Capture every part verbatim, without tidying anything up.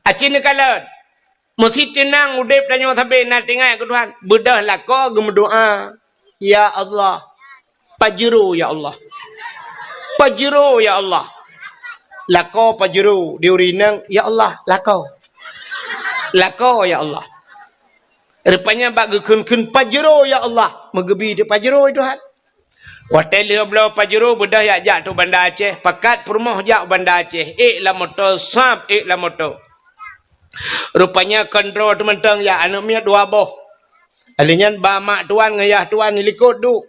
Aci neukalon. Meusti teunang udeb tanyoe sabe na teuingat keu Tuhan. Beudôh lakoe geumeudoa, "Ya Allah, pajero ya Allah. Pajero ya Allah." Lakoe pajero, di ureueng inong, "Ya Allah, lakoe. Lakoe ya Allah." Rupanya bak geukheun-kheun, "Pajero ya Allah." Meugeubi teuk pajero, ya Tuhan. Watée lheueh bloe pajero beudôh jak, jak teuk Banda Aceh, pakat peurumoh jak u Banda Aceh, ék lam moto, sab ék lam moto. Rupanya kon droe teumantong jak, aneuk miet dua boh. Lheueh nyan ba mak tuan ngon yah tuan di likot duek.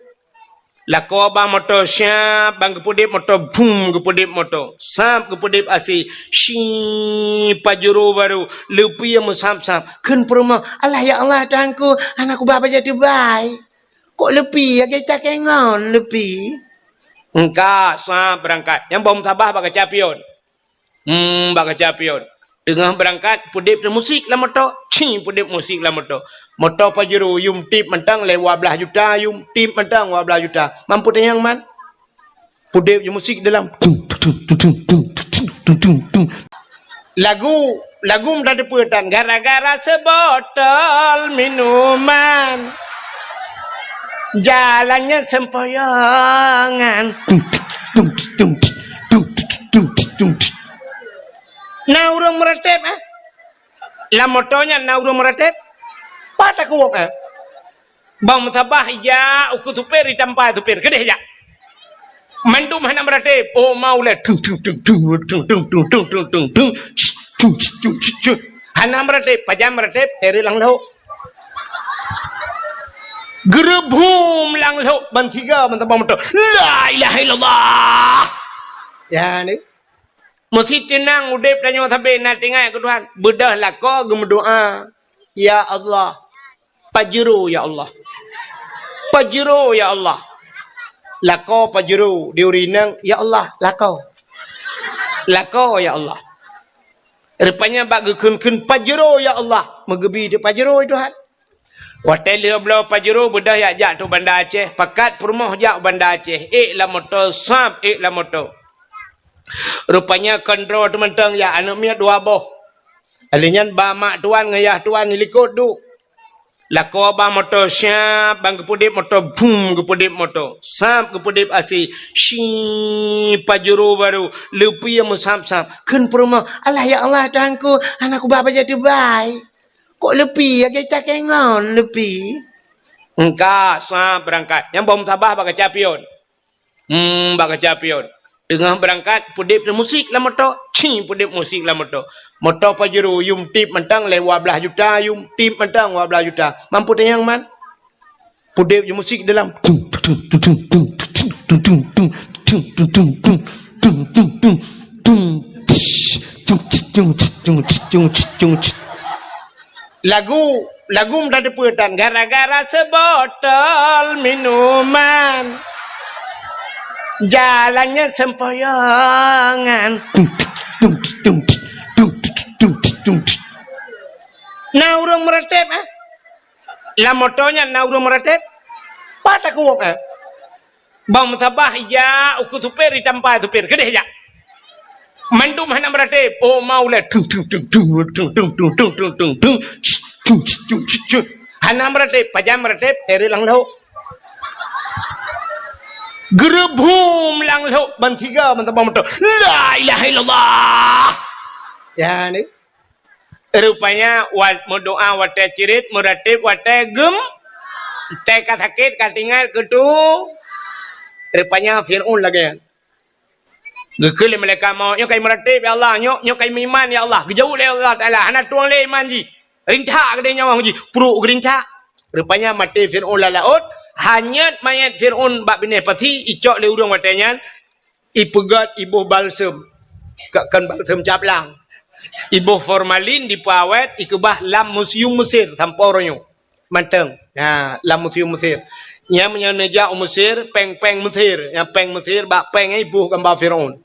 Lakoe ba moto, sab ban geupeudeb moto, bum geupeudeb moto. Sab geupeudeb asai, shi pajero barô, leupie meusab-sab. Kheun peurumoh, "Alah ya Allah Tuhanku, hana kuba paja teubai." Kok leupie, lagée takée ngon leupie? Engka, sab beurangkat. Nyang boh meutabah bak kaca pion. Hmm, bak kaca pion. Teungoh beurangkat, peudeb musik lam moto. Ci, peudeb musik lam moto. Moto pajero, yum tip mantong lé dua blaih juta, yum tip mantong dua blaih juta. Mampu tanyong man? Peudeb musik dalam. Tung, tung, tung. Lagu, lagu meutateupeue tan, gara-gara seubotol minuman, jalannya sempoyongan. Na ureuëng meuratéb, eh? Lam moto nyan na ureuëng meuratéb? Pat takuwok, eh? Bang meusabah ijak ukeue supir, itampa supir, keudeh jak. Mandum hana meuratéb. Oh, mau lé. Tung, tung, tung. Hana meuratéb, pajan meuratéb, teureuk lam lhok. Geureubum lam lhok, ban tiga meusabah moto. La ilaha illallah. Ya, ni. Meusti teunang udeb tanyoe sabe na teuingat keu Tuhan. Beudôh lakoe geumeudoa, "Ya Allah, pajero ya Allah. Pajero ya Allah." Lakoe pajero, di ureuëng inong, "Ya Allah, lakoe. Lakoe ya Allah." Rupanya bak geukheun-kheun, "Pajero ya Allah." Meugeubi teuk pajero, ya Tuhan. Watée lheueh bloe pajero beudôh jak, jak teuk Banda Aceh, pakat peurumoh jak u Banda Aceh, ék lam moto, sab ék lam moto. Rupanya kon droe teumantong jak, aneuk miet dua boh. Lheueh nyan ba mak tuan ngon yah tuan di likot duek. Lakoe ba moto, sab ban geupeudeb moto, bum geupeudeb moto. Sab geupeudeb asai, shi pajero barô, leupie meusab-sab. Kheun peurumoh, "Alah ya Allah Tuhanku, hana kuba paja teubai." Kok leupie, lagée takée ngon leupie? Engka, sab beurangkat. Nyang boh meutabah bak kaca pion. Hmm, bak kaca pion. Teungoh beurangkat, peudeb musik lam moto. Ci, peudeb musik lam moto. Moto pajero, yum tip mantong lé dua blaih juta, yum tip mantong dua blaih juta. Mampu tanyong man? Peudeb musik dalam. Lagu, lagu meutateupeue tan, gara-gara seubotol minuman, jalannya sempoyongan. Na ureuëng meuratéb, eh? Lam moto nyan na ureuëng meuratéb? Pat takuwok, eh? Bang meusabah ijak ukeue supir, itampa supir, keudeh jak. Mandum hana meuratéb. Oh, mau lé. Tung, tung, tung. Hana meuratéb, pajan meuratéb, teureuk lam lhok. Geureubum lam lhok, ban tiga, ban tabang moto. La ilaha illallah. Ya, ni. Rupanya, wat meudoa watée cirit, meuratéb watée gem, watée ka sakét, ka tinggai keu tu. Rupanya Fir'aun lagée nyan. Geukheun lé malaikat maut, "Nyoe kai meuratéb, ya Allah, nyoe, nyoe kai meuiman, ya Allah." Geujaweueb lé Allah Taala, "Hana tueng lé iman jih. Rincak keudeh nyawöng jih, pruek geurincak." Rupanya maté Fir'aun lam laôt, hanyot manyét Fir'aun bak binéh pasi, icok lé ureuëng watée nyan, ipeugét, iboh balsem, ka-, kon balsem caplang, iboh formalin, dipeuawét, ikeubah lam museum Mesir sampoe uroe nyoe mantong. Ha, lam museum Mesir. Nyan meunyoe neujak u Mesir, péng-péng Mesir, nyang péng Mesir, bak péng nyan iboh gamba Fir'aun.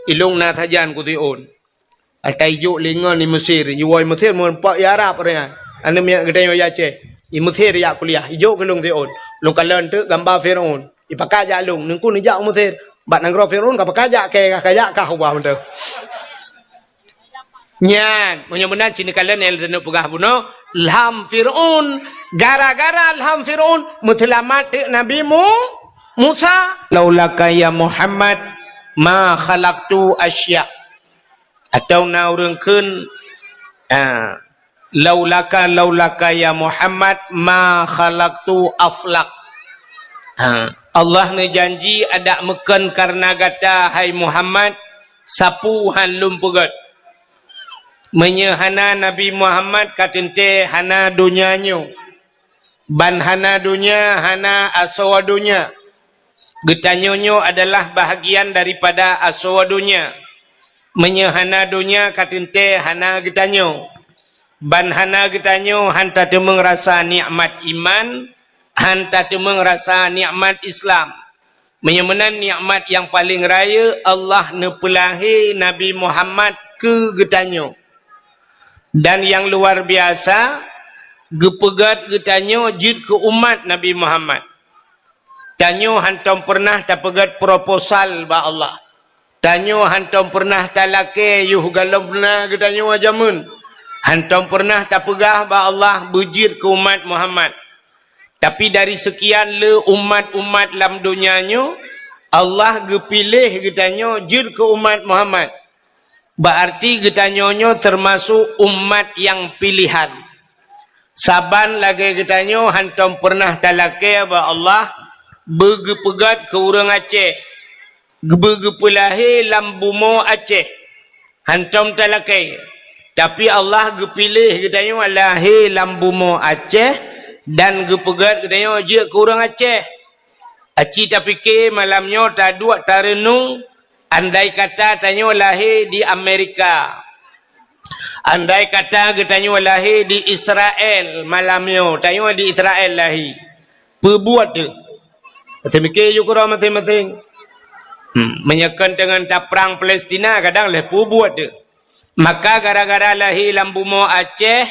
Ilôn na sajan keu Fir'aun. Ata ijok lé ngon i Mesir, iwoe i Mesir meureumpok i Arab ureuëng nyan. Aneuk miet geutanyoe i Aceh. I Mesir jak kuliah, ijok keu lôn Fir'aun. Lôn kalon teuk gamba Fir'aun. Ipakat jak lôn, neungku neujak u Mesir. Bak nanggroe Fir'aun ka pakat jak kée, ka jak kah ubah mantong. Nyan, meunyoe meunan cit neukalon nyang lôn peugah bunoe, lham Fir'aun. Gara-gara lham Fir'aun, meuseulamat teuk Nabi Mu-, Musa. "Laulaka ya Muhammad, ma khalaqtu asya." Atau na ureuëng kheun, ah, "Laulaka, laulaka ya Muhammad, ma khalaqtu aflak." Ha, Allah neujanji adak meukon kareuna gata, hai Muhammad, sapeue han lôn peugét. Meunyoe hana Nabi Muhammad, ka teuntée hana donya nyoe. Ban hana donya, hana asoe donya. Geutanyoe nyoe adalah bahagian daripada asoe donya. Meunyoe hana donya, ka teuntée hana geutanyoe. Ban hana geutanyoe, han tateumeung rasa nikmat iman, han tateumeung rasa nikmat Islam. Meunyoe meunan nikmat nyang paleng rayeuk, Allah neupeulahé Nabi Muhammad keu geutanyoe. Dan nyang luar biasa, geupeugét geutanyoe jeuet keu umat Nabi Muhammad. Tanyoe hántom peureunah tapeugét proposal bak Allah. Tanyoe hántom peureunah talakée yoh gohlom na geutanyoe jameun. Hántom peureunah tapeugah bak Allah beujeuet keu umat Muhammad. Tapi dari seukian le umat-umat lam donya nyoe, Allah geupiléh geutanyoe jeuet keu umat Muhammad. Beuarti geutanyoe nyoe teumasok umat nyang piléhan. Saban lagée geutanyoe hántom peureunah talakée bak Allah beugeupeugét keu ureuëng Aceh, beugeupeulahé lam bumoe Aceh. Hántom talakée. Tapi Allah geupiléh geutanyoe lahé lam bumoe Aceh dan geupeugét geutanyoe jeuet keu ureuëng Aceh. Aci tapike malam nyoe taduek tareunong, andai kata tanyoe lahé di Amerika. Andai kata geutanyoe lahé di Israel malam nyoe, tanyoe di Israel lahé. Peubuet teuh. Maséng mike yue keudroe maséng-maséng. Hmm, meunyoe kon teungon taprang Palestina, kadang lheueh peubuet teuh. Maka gara-gara lahé lam bumoe Aceh,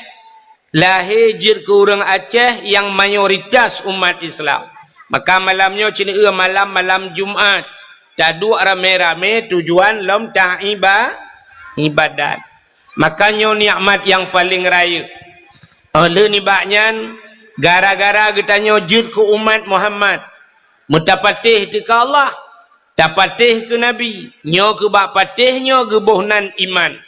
lahé jeuet keu ureuëng Aceh nyang mayoritas umat Islam. Maka malam nyoe ceuneuk malam, malam Jumat. Taduek ramé-ramé tujuan lom taiba-, ibadat. Maka nyoe nikmat nyang paleng rayeuk. Óh lheueh nibak nyan, gara-gara geutanyoe jeuet keu umat Muhammad, meutapatéh teuka Allah, tapatéh keu Nabi, nyoe keu bak patéh nyoe geuboh nan iman.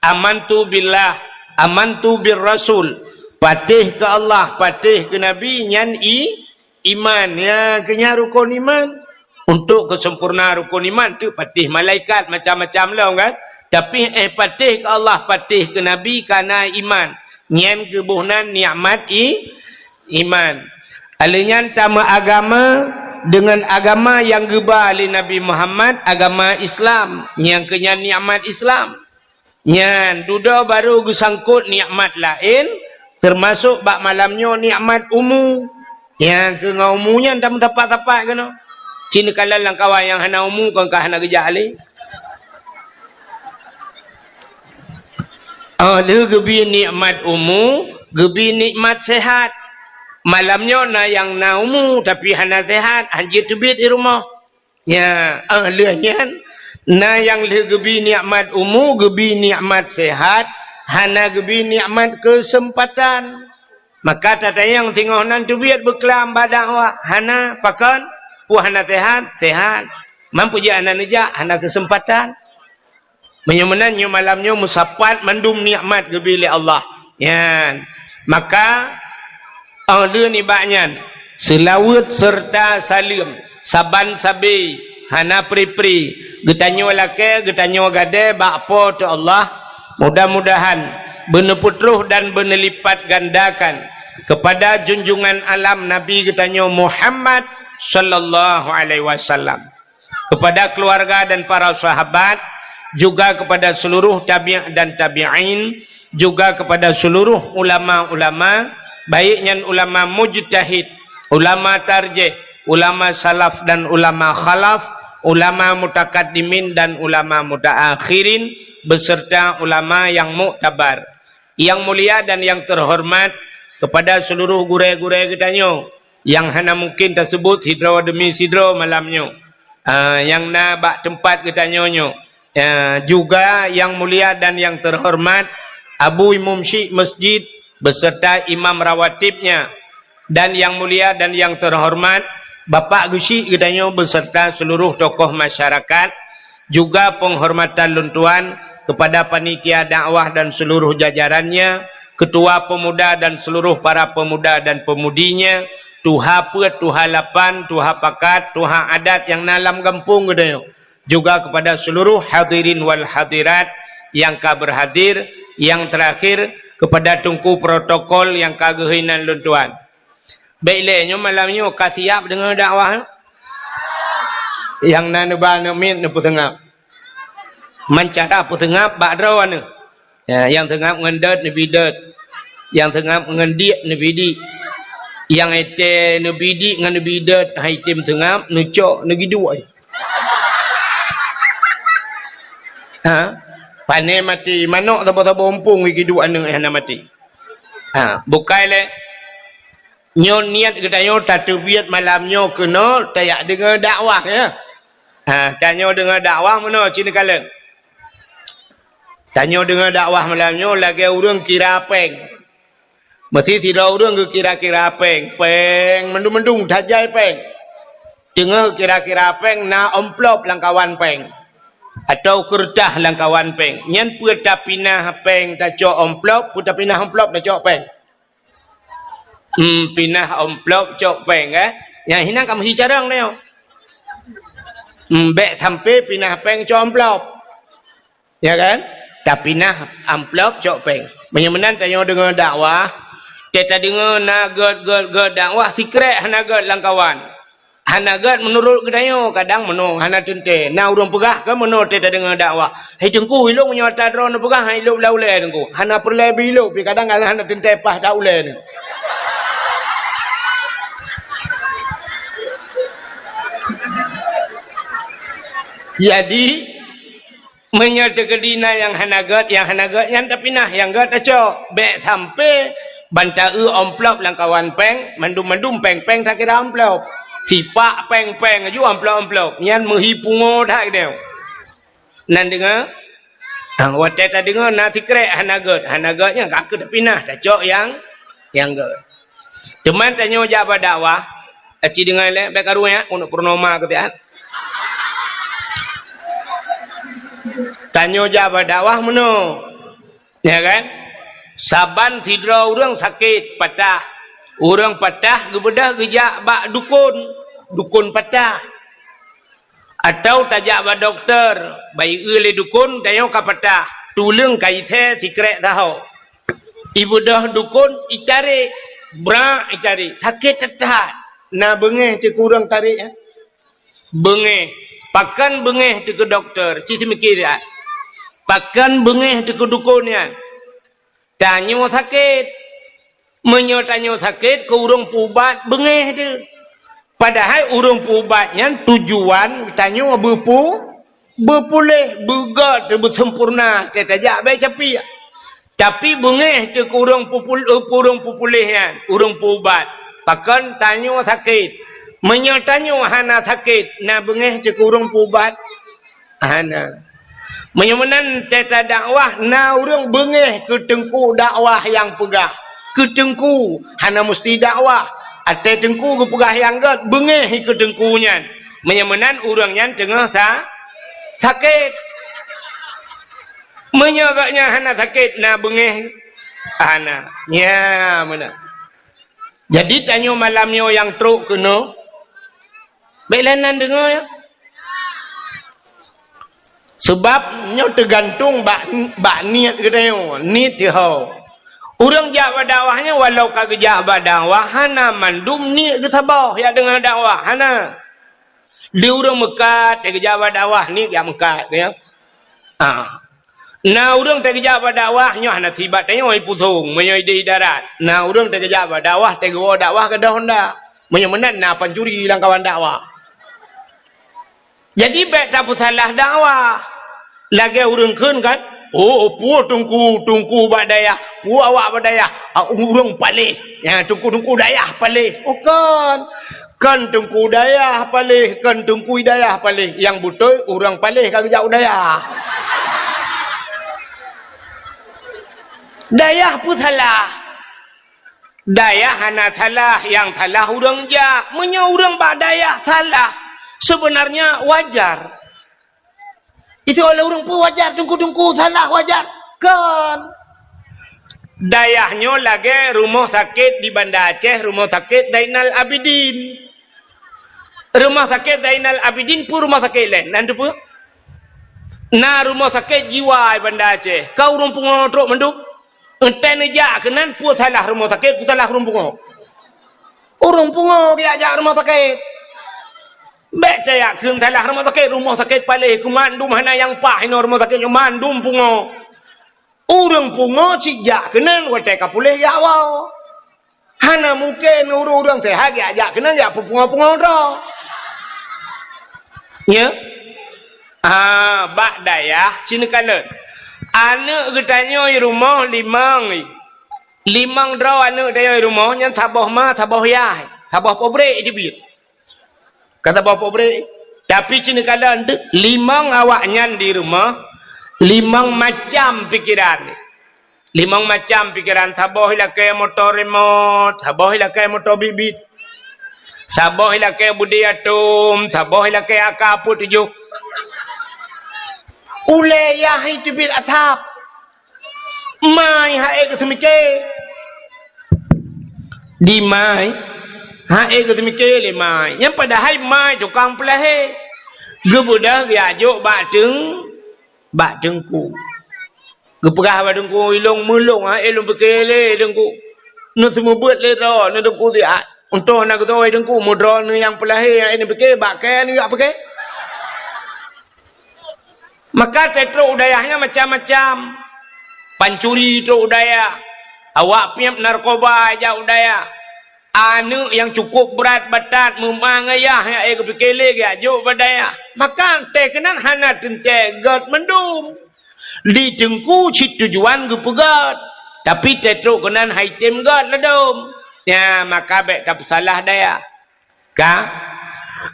Amantu billah, amantu bir rasul. Patéh keu Allah, patéh keu Nabi, nyan i-, iman. Ya, keu nyan rukon iman. Untuk keuseumpurna rukon iman tu patéh malaikat macam-macam lom kan. Tapi, eh, patéh keu Allah, patéh keu Nabi kana iman. Nyan geuboh nan nikmat i-, iman. Alheuh nyan tameuagama deungon agama nyang geuba lé Nabi Muhammad, agama Islam. Nyang keu nyan nikmat Islam. Nyan, dudoe barô geusangkot nikmat laén, teumasok bak malam nyoe nikmat umu. Nyang keu ngon umu nyan tameusapat-sapat keunoe. Cit neukalon lam kawan nyang hana umu kon ka hana geujak lé. Oh, lheueh geubi nikmat umu, geubi nikmat sehat. Malam nyoe na nyang na umu tapi hana sehat, han jeuet teubiet di rumoh. Ya, ah, lheueh nyan, na nyang lheueh geubi nikmat umu, geubi nikmat sehat, hana geubi nikmat keuseumpatan. Maka tatanyong singoh nan teubiet beuklam bak dakwah, hana, pakon? Peue hana sehat? Sehat. Man peue jeuet hana neujak? Hana keuseumpatan. Meunyoe meunan, nyoe malam nyoe meusapat mandum nikmat geubi lé Allah. Nyan. Maka, óh lheueh nibak nyan, seulaweuet seureuta saleuem saban sabe, hana pri-pri, geutanyoe lakée, geutanyoe gadée bak Po teu Allah, mudah-mudahan beuneupeutroh dan beuneulipatgandakan keupada junjungan alam Nabi geutanyoe Muhammad sallallahu alaihi wasallam. Kepada keluarga dan para sahabat, juga kepada seluruh tabi' dan tabi'in, juga kepada seluruh ulama-ulama, baik nyan ulama mujtahid, ulama tarjih, ulama salaf dan ulama khalaf, ulama mutakaddimin dan ulama mutaakhirin, beserta ulama yang muktabar. Yang mulia dan yang terhormat, kepada seluruh gurée-gurée geutanyoe, nyang hana mungkin taseubut sidroe demi sidroe malam nyoe, ah, nyang na bak teumpat geutanyoe nyoe. Ya, juga yang mulia dan yang terhormat Abu Imum Syik Masjid beserta imam rawatibnya, dan yang mulia dan yang terhormat Bapak Geuchik geutanyoe beserta seluruh tokoh masyarakat, juga penghormatan lôn tuan kepada panitia dakwah dan seluruh jajarannya, ketua pemuda dan seluruh para pemuda dan pemudinya, tuha peuet, tuha lapan, tuha pakat, tuha adat nyang na lam gampông geutanyoe, juga kepada seluruh hadirin wal hadirat nyang ka berhadir, yang terakhir kepada teungku protokol nyang ka geuhina lôn tuan. Bèk lé nyoe malam nyoe ka siap deungoe dakwah? Nyang na neuba aneuk miet neupeuseungab. Meucara peuseungab bak droeneuh. Ya, nyang seungab ngon dot neubi dot. Nyang seungab ngon diek neubi diek. Nyang étée neubi diek ngon neubi dot, hai tem seungab, neucok neugiduek. Ha? Pané maté, manok saboh-saboh umpung giduek aneuk hana maté. Ha, bukai lé. Nyoe niet geutanyoe tateubiet malam nyoe keunoe tajak deungoe dakwah, ya. Ha, tanyoe deungoe dakwah meunoe cit neukalon. Tanyoe deungoe dakwah malam nyoe lagée ureuëng kira péng. Meusi sidroe ureuëng geukira-kira péng, péng mandum-mandum tajai péng. Teungoh kira-kira péng na amplop lam kawan péng atau keureutah lam kawan péng. Nyan peue tapinah péng tacok amplop, peue tapinah amplop tacok péng. Hmm, pinah amplop cok péng, eh? Nyang hinan ka meuhi carông tanyoe. Hmm, bék sampai pinah péng cok amplop. Ya kan? Tapinah amplop cok péng. Meunyoe meunan tanyoe deungoe dakwah, teuta deungoe na gét-gét-gét dakwah sikrek hana gét lam kawan. Hana gét meunurot geutanyoe, kadang meunoe hana teuntée. Na ureuëng peugah keu meunoe teuta deungoe dakwah. Hai teungku, ilong meunyoe ata droe neupeugah, hai ilop lam ulée teungku. Hana peureulée bi ilop, pi kadang hana teuntée paih that ulée nyoe. Jadi, meunyoe teukeudi na nyang hana gét, nyang hana gét nyan tapinah, nyang gét tacok. Bék sampai ban ta-eu amplop lam kawan péng, mandum-mandum péng-péng takira amplop. Sipak péng-péng aju amplop-amplop. Nyan meuhi pungo that geutanyoe. Nan deungoe? Ha, watée tadeungoe na sikrek hana gét. Hana gét nyan ka keuh tapinah, tacok nyang, nyang gét. Teuma tanyoe jak bak dakwah, aci deungoe lé, bék karu nyan, untuk purnoma keu siat. Tanyoe jak bak dakwah meunoe. Ya kan? Saban sidroe ureuëng sakét, patah. Ureuëng patah geubeudôh geujak bak dukon. Dukon patah. Atau tajak bak dokto, bak ié lé dukon, tanyoe ka patah. Tuleueng ka isée sikrek saho. Ibeudôh dukon, itarek. Brak itarek. Sakét that-that. Na beungéh teuh keu ureuëng tarek, eh? Beungéh. Pakon beungéh teuh keu dokto? Ci seumiké siat. Pakon beungéh teuh keu dukon nyan? Tanyoe sakét. Meunyoe tanyoe sakét, keu ureuëng peuubat beungéh teuh. Padahai ureuëng peuubat nyan tujuan tanyoe beupu-, beupuléh, beugét, beuseumpurna, teuh tajak bak capiek. Tapi beungéh teuh keu ureuëng pupul-, eh, keu ureuëng pupuléh nyan, ureuëng peuubat. Pakon tanyoe sakét. Meunyoe tanyoe hana sakét, na beungéh teuh keu ureuëng peuubat? Hana. Meunyoe meunan teuta dakwah, na ureuëng beungéh keu teungku dakwah nyang peugah. Keu teungku, hana musti dakwah. Até teungku geupeugah nyang gét, beungéh keu teungku nyan. Meunyoe meunan ureuëng nyan teungoh sa-, sakét. Meunyoe gobnyan hana sakét, na beungéh? Hana. Nya meunan. Jadi tanyoe malam nyoe nyang trok keunoe, bék lé nan deungoe, ya. Sabab nyoe teugantung bak, bak niet geutanyoe, niet teuho. Ureuëng jak bak dakwah nyoe walau ka geujak bak dakwah, hana mandum niet geusaboh jak deungoe dakwah, hana. Di ureuëng meukat, teuh geujak bak dakwah, niet jak meukat, ya. Ah. Na ureuëng teuh geujak bak dakwah, nyoe hana sibak tanyoe pusong, meunyoe idéh darat. Na ureuëng teuh geujak bak dakwah, teuh geuwoe dakwah gadôh honda. Meunyoe meunan na pancuri lam kawan dakwah. Jadi bék tapeusalah dakwah. Lagée ureuëng kheun kan, "Oh, peue teungku, teungku bak dayah, peue awak bak dayah, ah, ureuëng paléh. Ya, teungku-teungku dayah paléh." Bukon. Kon Teungku Dayah paléh, kon Teungku Hidayah paléh. Nyang beutôi, ureuëng paléh ka geujak u Dayah. Dayah peue salah? Dayah hana salah, nyang salah ureuëng jak. Meunyoe ureuëng bak Dayah salah, seubeunarnya wajar. Itu oleh ureuëng peue wajar, Teungku-teungku salah wajar? Kon. Dayah nyoe lagée rumoh sakét di Banda Aceh, Rumoh Sakét Zainal Abidin. Rumoh Sakét Zainal Abidin peue rumoh sakét laén? Nan teupeue? Na rumoh sakét jiwa di Banda Aceh. Ka ureuëng pungo trok mandum? Entée neujak keunan, peue salah rumoh sakét, peue salah ureuëng pungo? Ureuëng pungo geujak rumoh sakét. Bék tajak kheun salah rumoh sakét, rumoh sakét paléh keu mandum hana nyang paih inoe rumoh sakét nyoe mandum pungo. Ureuëng pungo cit jak keunan watée ka puléh jak woe. Hana mungken ureuëng-ureuëng seuhat jak-jak keunan jak peupungo-pungo droe. Nya? Ah, bak Dayah ci neukalon. Aneuëk geutanyoe rumoh limong. Limong droe aneuëk tanyoe rumoh nyan saboh ma, saboh yah, saboh pabrék teubiet. Ka saboh pabrék. Tapi ci neukalon teuk, limong awaknyan di rumoh, limong macam pikeran. Limong macam pikeran, saboh ilakée moto remot, saboh ilakée moto bit-bit. Saboh ilakée budi atom, saboh ilakée aka peuet tujoh. Ulée yah teubiet asab. Mai hai geuseumiké. Di mai, hai geuseumiké lé mai. Nyang padahai mai tukang peulahé. Geubeudôh geujak jok bak teung, bak teungku. Geupeugah bak teungku, "Ilong meulong hai lôn piké lé teungku. Neuseumeubeuet lé droe, neuteungku siat. Untông na geutoe teungku, meudroe neu nyang peulahé hai neupiké, bak kée neujak piké." Maka teutrok u dayah nyan macam-macam. Pancuri trok u dayah. Awak piep narkoba jak u dayah. Aneuëk nyang cukup brat batat meumang ayah nyang ék geupiké lé geujak jok bak dayah. Maka teuh keunan hana teuntée gét mandum. Di teungku cit tujuan geupeugét, tapi teutrok keunan hai tem gét ladôm. Nyan maka bék tapeusalah dayah. Ka?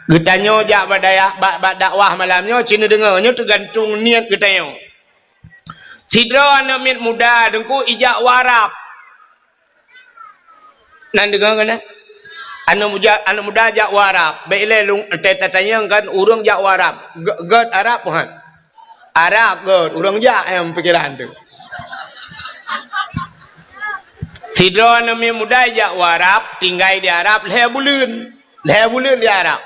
Geutanyoe jak bak dayah, bak, bak dakwah malam nyoe, ci neudeungoe, nyoe teugantung niet geutanyoe. Sidroe aneuëk miet muda teungku ijak u Arab. Nan deungoe keunan? Aneuëk muda, aneuëk muda jak u Arab. Bék ilée lôn, teu-, tatanyong kan ureuëng jak u Arab. Gét, gét Arab bukan? Arab gét, ureuëng jak nyang pikiran tu. Sidroe aneuëk miet muda jak u Arab, tinggai di Arab lhée buleuen. Lhée buleuen di Arab.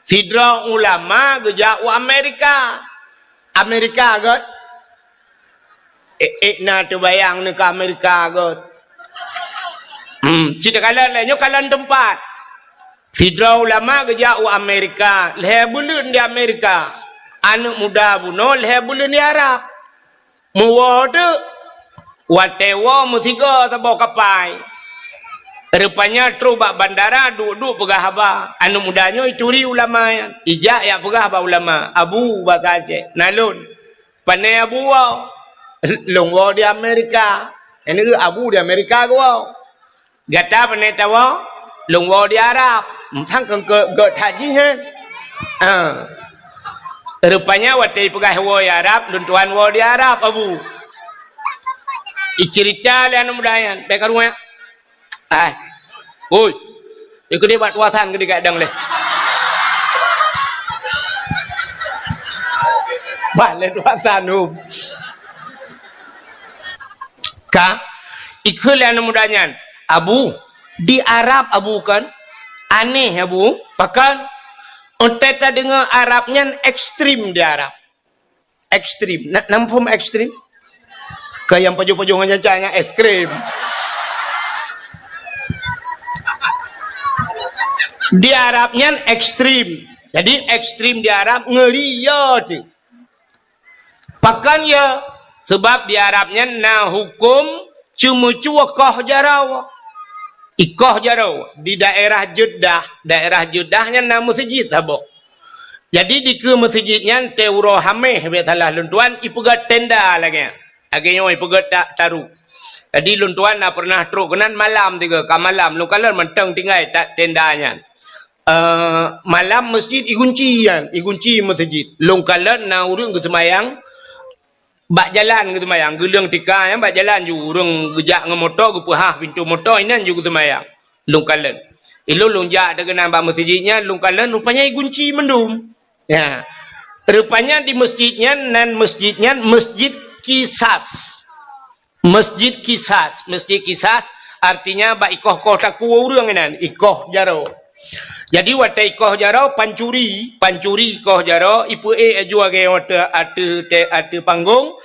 Sidroe ulama geujak u Amerika. Amerika gét. Ék, ék na teubayang neu ka Amerika gét. Hmm, ci teukalon lé, nyoe kalon teumpat. Sidroe ulama geujak u Amerika, lhée buleuen di Amerika. Aneuëk muda bunoe lhée buleuen di Arab. Meuwoe teuk, watée woe meusigoe saboh kapai. Rupanya trok bak bandara duek-duek peugah haba. Aneuëk muda nyoe ituri ulama nyan. Ijak jak peugah bak ulama, "Abu," basa Aceh, "na lôn." "Pané Abu woe?" "Lôn woe di Amerika." "Nyan Abu di Amerika geuwoe." "Gata pané tawoe?" "Lôn woe di Arab." Sang keu, keu, keu that jih, eh? Ha. Rupanya watée ipeugah woe di Arab, "Lôn tuan woe di Arab, Abu." Iceurita lé aneuëk muda nyan, bék karueng. Ai. Oi. Ikeu deh bak tuasan keu digadang leh. Bak lé tuasan, um. Ka, ikheun lé aneuëk muda nyan, "Abu, di Arab Abu kan? Aneh Abu, pakon? Untée tadeungoe Arab nyan ekstrem di Arab." Ekstrem. Na, na muphom ekstrem? Keu nyang pajoh-pajoh ngon nyan, nyan ekstrem. Di Arab nyan ekstrem. Jadi ekstrem di Arab ngeuri yo teuh. Pakon yo? Sebab di Arab nyan na huköm ceumeucue koh jaroe. Ikoh jaroe di daerah Jeddah, daerah Jeddah nyan na meuseujid saboh. Jadi dikeue meuseujid nyan teuh uroe Hameh, bék salah lôn tuan, ipeugét tenda lagée nyan. Lagée nyoe ipeugét ta-, taru. Jadi lôn tuan na peureunah trok keunan malam tiga, ka malam lôn kalon mantong tinggai ta-, tenda nyan. eh, malam masjid igunci nyan, igunci masjid. Lôn kalon na ureuëng geuseumayang bak jalan geuseumayang, geuleueng tika nyan bak jalan ju ureuëng geujak ngon moto, geupeuhah pintoe moto, inan ju geuseumayang. Lôn kalon. Ilôn lôn jak teugeunang bak masjid nyan, lôn kalon rupanya igunci mandum. Ya. Rupanya di masjid nyan, nan masjid nyan Masjid Kisas. Masjid Kisas, Masjid Kisas artinya bak ikoh-koh takue ureuëng inan, ikoh jaroe. Jadi watée ikoh jaroe pancuri, pancuri ikoh jaroe, ipeuék aju lagée watée ateueh, ateueh panggong,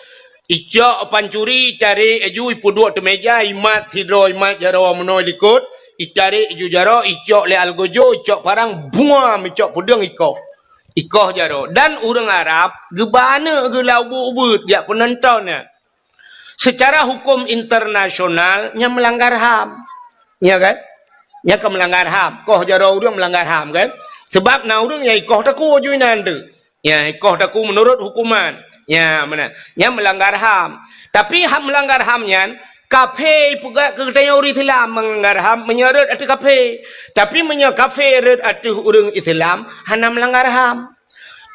icok pancuri, itarek aju, ipeuduek teumeja, imat sidroe, imat jaroe meunoe likot, itarek aju jaroe, icok lé algojo, icok parang, buam, icok peudeueng ikoh. Ikoh jaroe. Dan ureuëng Arab geuba aneuëk geuh lam ubeuet-ubeuet, jak peunonton nyan. Secara hukum internasional, nyan meulanggar ham. Ya kan? Nyan ka meulanggar ham. Koh jaroe ureuëng meulanggar ham kan? Sebab na ureuëng nyang ikoh takue ju inan tu. Ya, ikoh takue menurut hukuman. Ya, meunan. Nyan meulanggar ham. Tapi ham meulanggar ham nyan, kafé ipeugah keu geutanyoe ureuëng Islam meulanggar ham meunyoe rhot ateueh kafé. Tapi meunyoe kafé rhot ateueh ureuëng Islam, hana meulanggar ham.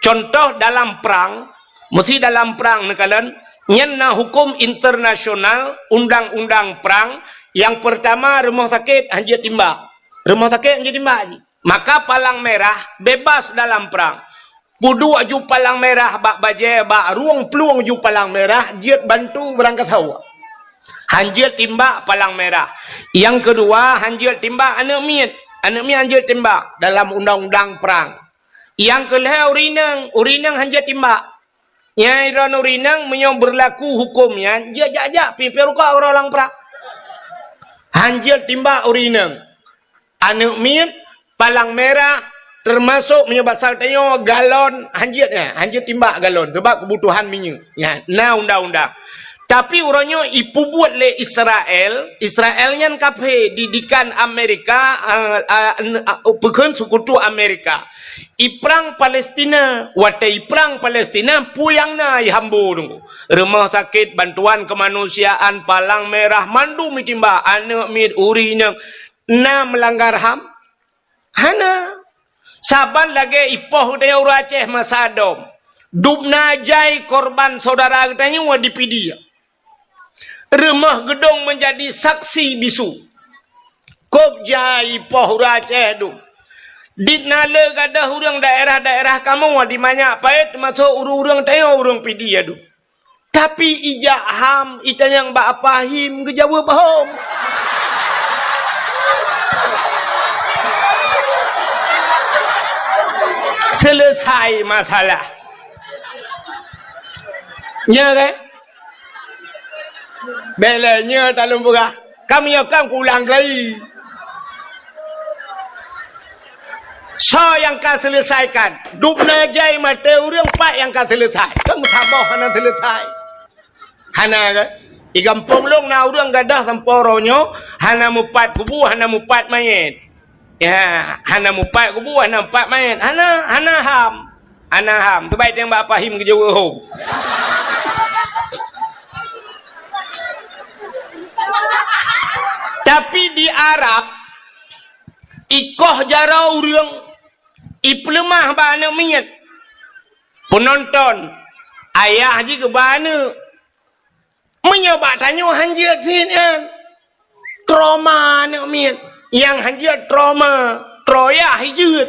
Contoh dalam prang, meusi dalam prang neukalon, nyan na hukum internasional, undang-undang prang, nyang peurtama rumoh sakét hanjeuet timbak. Rumoh sakét hanjeuet timbak jih. Maka palang merah bebas dalam prang. Peuduek ju palang merah bak bajée, bak rueng plueng ju palang merah, jeuet bantu beurangkasoe. Hanjeuet timbak palang merah. Nyang keudua, hanjeuet timbak aneuëk miet. Aneuëk miet hanjeuet timbak dalam undang-undang prang. Nyang keu lhée ureuëng inong, ureuëng inong hanjeuet timbak. Nyang droeneuh ureuëng inong meunyoe beurlaku huköm nyan, jeuet jak-jak pih, pih rukok uroe lam prang. Hanjeuet timbak ureuëng inong. Aneuëk miet, palang merah, teumasok meunyoe basa tanyoe galon, hanjeuet nyan, hanjeuet timbak galon, sabab keubutuhan minyeuk. Nyan, na undang-undang. Tapi uroe nyoe ipeubuet lé Israel, Israel nyan kafé, didikan Amerika, a, a, n-, a, peukheun seukutu Amerika. Iprang Palestina, watée iprang Palestina, peue nyang na ihambo teungku. Rumoh sakét, bantuan keumanusiaan, palang merah, mandum itimbak, aneuëk miet, ureuëng inong, na meulanggar ham? Hana. Saban lagée ipoh geutanyoe ureuëng Aceh masa dom. Dubna jai korban syedara geutanyoe di Pidie. Rumoh geudong meunjadi saksi bisu. Kôb jai ipoh ureuëng Aceh dum. Diet na le gadôh ureuëng daerah-daerah kamoe di Manyak Payet, teumasok ureuëng-ureuëng tanyoe ureuëng Pidie dum. Tapi ijak ham, itanyong bak Apa Him, geujaweueb hom. Selesai masalah. Nya kan? Bèk lé nyoe talôn peugah. Ka meunyoe kan kuulang lagi. Soe nyang ka seuleusaikan? Dubna jai maté ureuëng, pat nyang ka seuleusai? Kan meusaboh hana seuleusai. Hana kan? Di gampông lôn na ureuëng gadôh sampoe uroe nyoe hana mupat kubu, hana mupat manyét. Ya, hana mupat kubu, hana mupat manyét. Hana, hana ham. Hana ham. Teubai teueng bak Apa Him geujaweueb hom. Tapi di Arab, ikoh jaroe ureuëng, ipeuleumah bak aneuëk miet. Peunonton, ayah jih geuba aneuëk. Meunyoe bak tanyoe hanjeuet cit nyan, trauma aneuëk miet. Nyang hanjeuet trauma, troyah jeuet.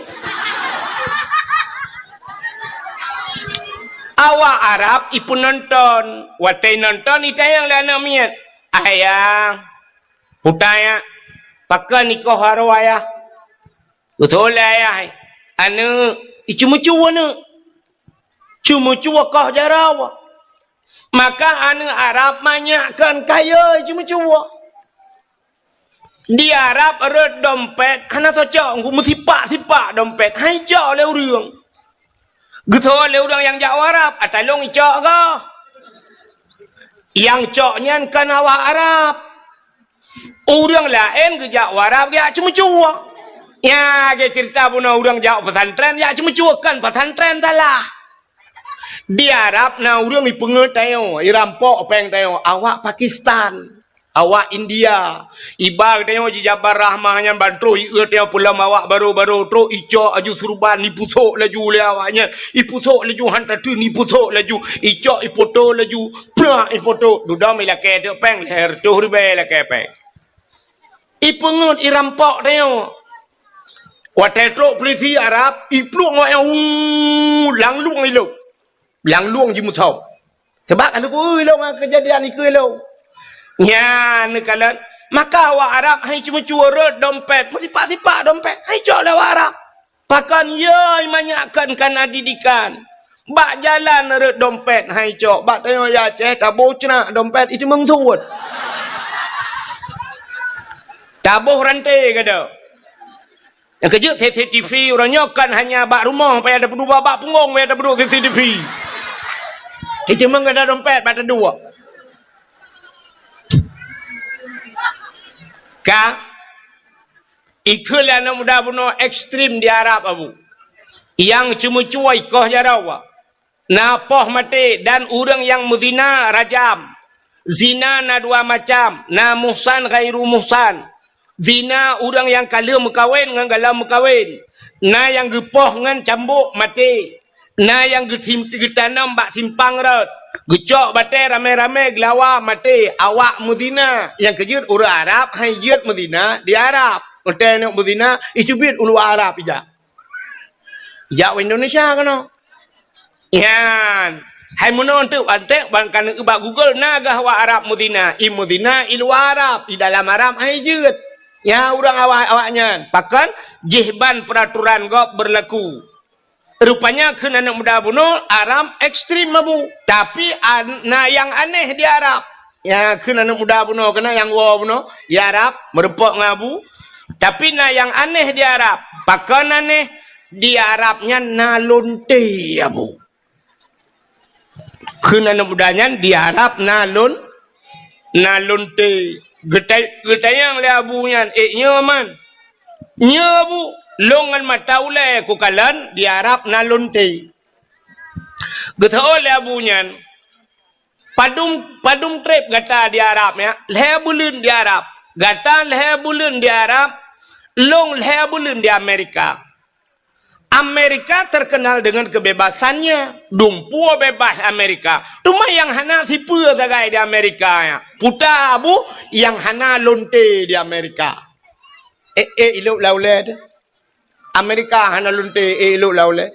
Awak Arab ipeunonton, watée nonton itanyong lé aneuëk miet, "Ayah, puta nyak, pakon ikoh jaroe ayah?" Beutôi lé ayah, aneuëk, iceumeucue aneuëk. Ceumeucue koh jaroe. Maka aneuëk Arab manyak kon kayée ceumeucue. Di Arab rot dompet hana cocok, meusipak-sipak dompet, han icok lé ureuëng. Geutho lé ureuëng nyang jak u Arab, "Atalông icok goh." Nyang cok nyan kon awak Arab. Ureuëng laén geujak u Arab geujak ceumeucue. Nya, geuceurita bunoe ureuëng jak pesantren, jak ceumeucue, kon pesantren salah. Di Arab na ureuëng ipeungeut tanyoe, irampok péng tanyoe, awak Pakistan. Awak India. Iba geutanyoe jijabar rahmah nyan ban troh ié tanyoe peulom awak barô-barô, troh icok aju suruban, ipusok laju lé awak nyan. Ipusok laju han tateun, ipusok laju. Icok ipoto laju. Prak ipoto. Dudoe ilakée teuk péng, lhèe reutôh ribèe ilakée péng. Ipeungeut irampok tanyoe. Watée trok pulisi Arab, ipluek ngon nyang, uu, langlueng ilong. Langlueng jimuthom. Sabab ka lheueh ilong ngon keujadian ikeue ilong. Nyan neukalon, maka awak Arab hai ceumeucue rhot dompet, meusipak-sipak dompet, hai cok lé awak Arab. Pakon yoi manyak kon kana didikan. Bak jalan rhot dompet hai cok. Bak tanyoe ya Aceh taboh ceunak dompet iteumeung suet. Taboh ranté gada. Nyang keujeuet C C T V uroe nyoe kon hanya bak rumoh payah tapeuduek, bak punggong payah tapeuduek C C T V. Iteumeung gada dompet bak taduek. Ka Ikheun lé aneuk muda bunoe ekstrem di Arab, Abu. Nyang ceumeucue ikoh jaroe, na poh maté dan ureuëng nyang meuzina rajam. Zina na dua macam, na muhsan ghairu muhsan. Zina ureuëng nyang ka lheueh meukawen ngon galom meukawen. Na nyang geupoh ngon cambok maté. Na nyang geutim-, geutanom bak simpang rot, geucok batée ramé-ramé geulawa maté, awak meuzina. Nyang keujeuet ureuëng Arab hai jeuet meuzina di Arab. Watée neuk meuzina, iteubiet u luwa Arab ijak. Ijak u Indonesia keunoe. Nyan. Hai meunoe teuk antek ban ka neuk bak Google na gah awak Arab meuzina. I meuzina i luwa Arab, i dalam Arab hai jeuet. Nyan ureuëng awak, awak nyan. Pakon? Jih ban peuraturan gob beurlaku. Rupanya kheun aneuk muda bunoe Arab ekstrem, Abu. Tapi an-, na nyang aneh di Arab. Ya, kheun aneuk muda bunoe keunan nyang woe bunoe, ya Arab, meurumpok ngon Abu. Tapi na nyang aneh di Arab. Pakon aneh? Di Arab nyan na lonte, Abu. Kheun aneuk muda nyan di Arab na lon-, na lonte. Geutai-, geutanyong lé Abu nyan, "Eh, nyoe man?" "Nyoe, Abu, lôn ngon mata ulée kukalon di Arab na lonte." Geuseuôt lé Abu nyan, "Padum, padum treb gata di Arab nyan?" "Lhée buleuen di Arab." "Gata lhée buleuen di Arab, lôn lhée buleuen di Amerika." Amerika terkenal dengan kebebasannya, dumpeue bebas Amerika. Teuma nyang hana sipeue sagai di Amerika nyan, peue ta, Abu, nyang hana lonte di Amerika. Eh, eh, ilok lam ulée teuh. Amerika hana lonte, eh, ilok lam ulée.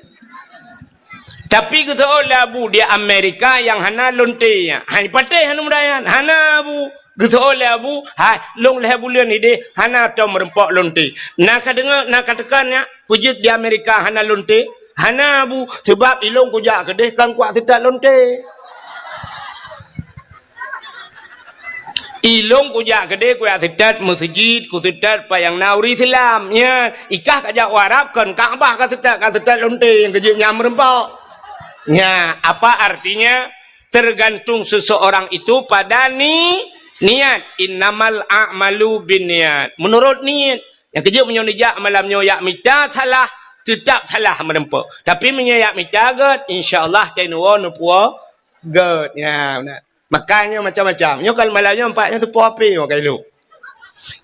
Tapi geuseuôt lé Abu di Amerika nyang hana lonte nyan. Hai patéh hana muda nyan. Hana, Abu. Geuseuôt lé Abu, "Hai, lôn lhée buleuen ideh hana tom meurumpok lonte." Na ka deungoe, na ka teuka nyak, peue jeuet di Amerika hana lonte? Hana, Abu, sabab ilôn kujak keudeh kon kuat seutat lonte. Ilôn kujak keudeh kuat seutat meuseujid, kuseutôt pat nyang na ureuëng Islam. Nyan, ikah kajak u Arab kon Ka'bah kaseutôt, kaseutôt lonte nyang keujeuet nyan meurumpok. Nyan, apa artinya? Tergantung seseorang itu pada ni-, niat. "Innamal a'malu binniyat." Menurut niat. Nyang keujeuet meunyoe neujak malam nyoe jak mita salah, teutap salah meurumpok. Tapi meunyoe jak mita gét, insya Allah teunuwoe neupuwoe gét. Ya, beuna. Makanya macam-macam. Nyoe kan malam nyoe nampak nyoe teupoh H P nyoe ka ilok.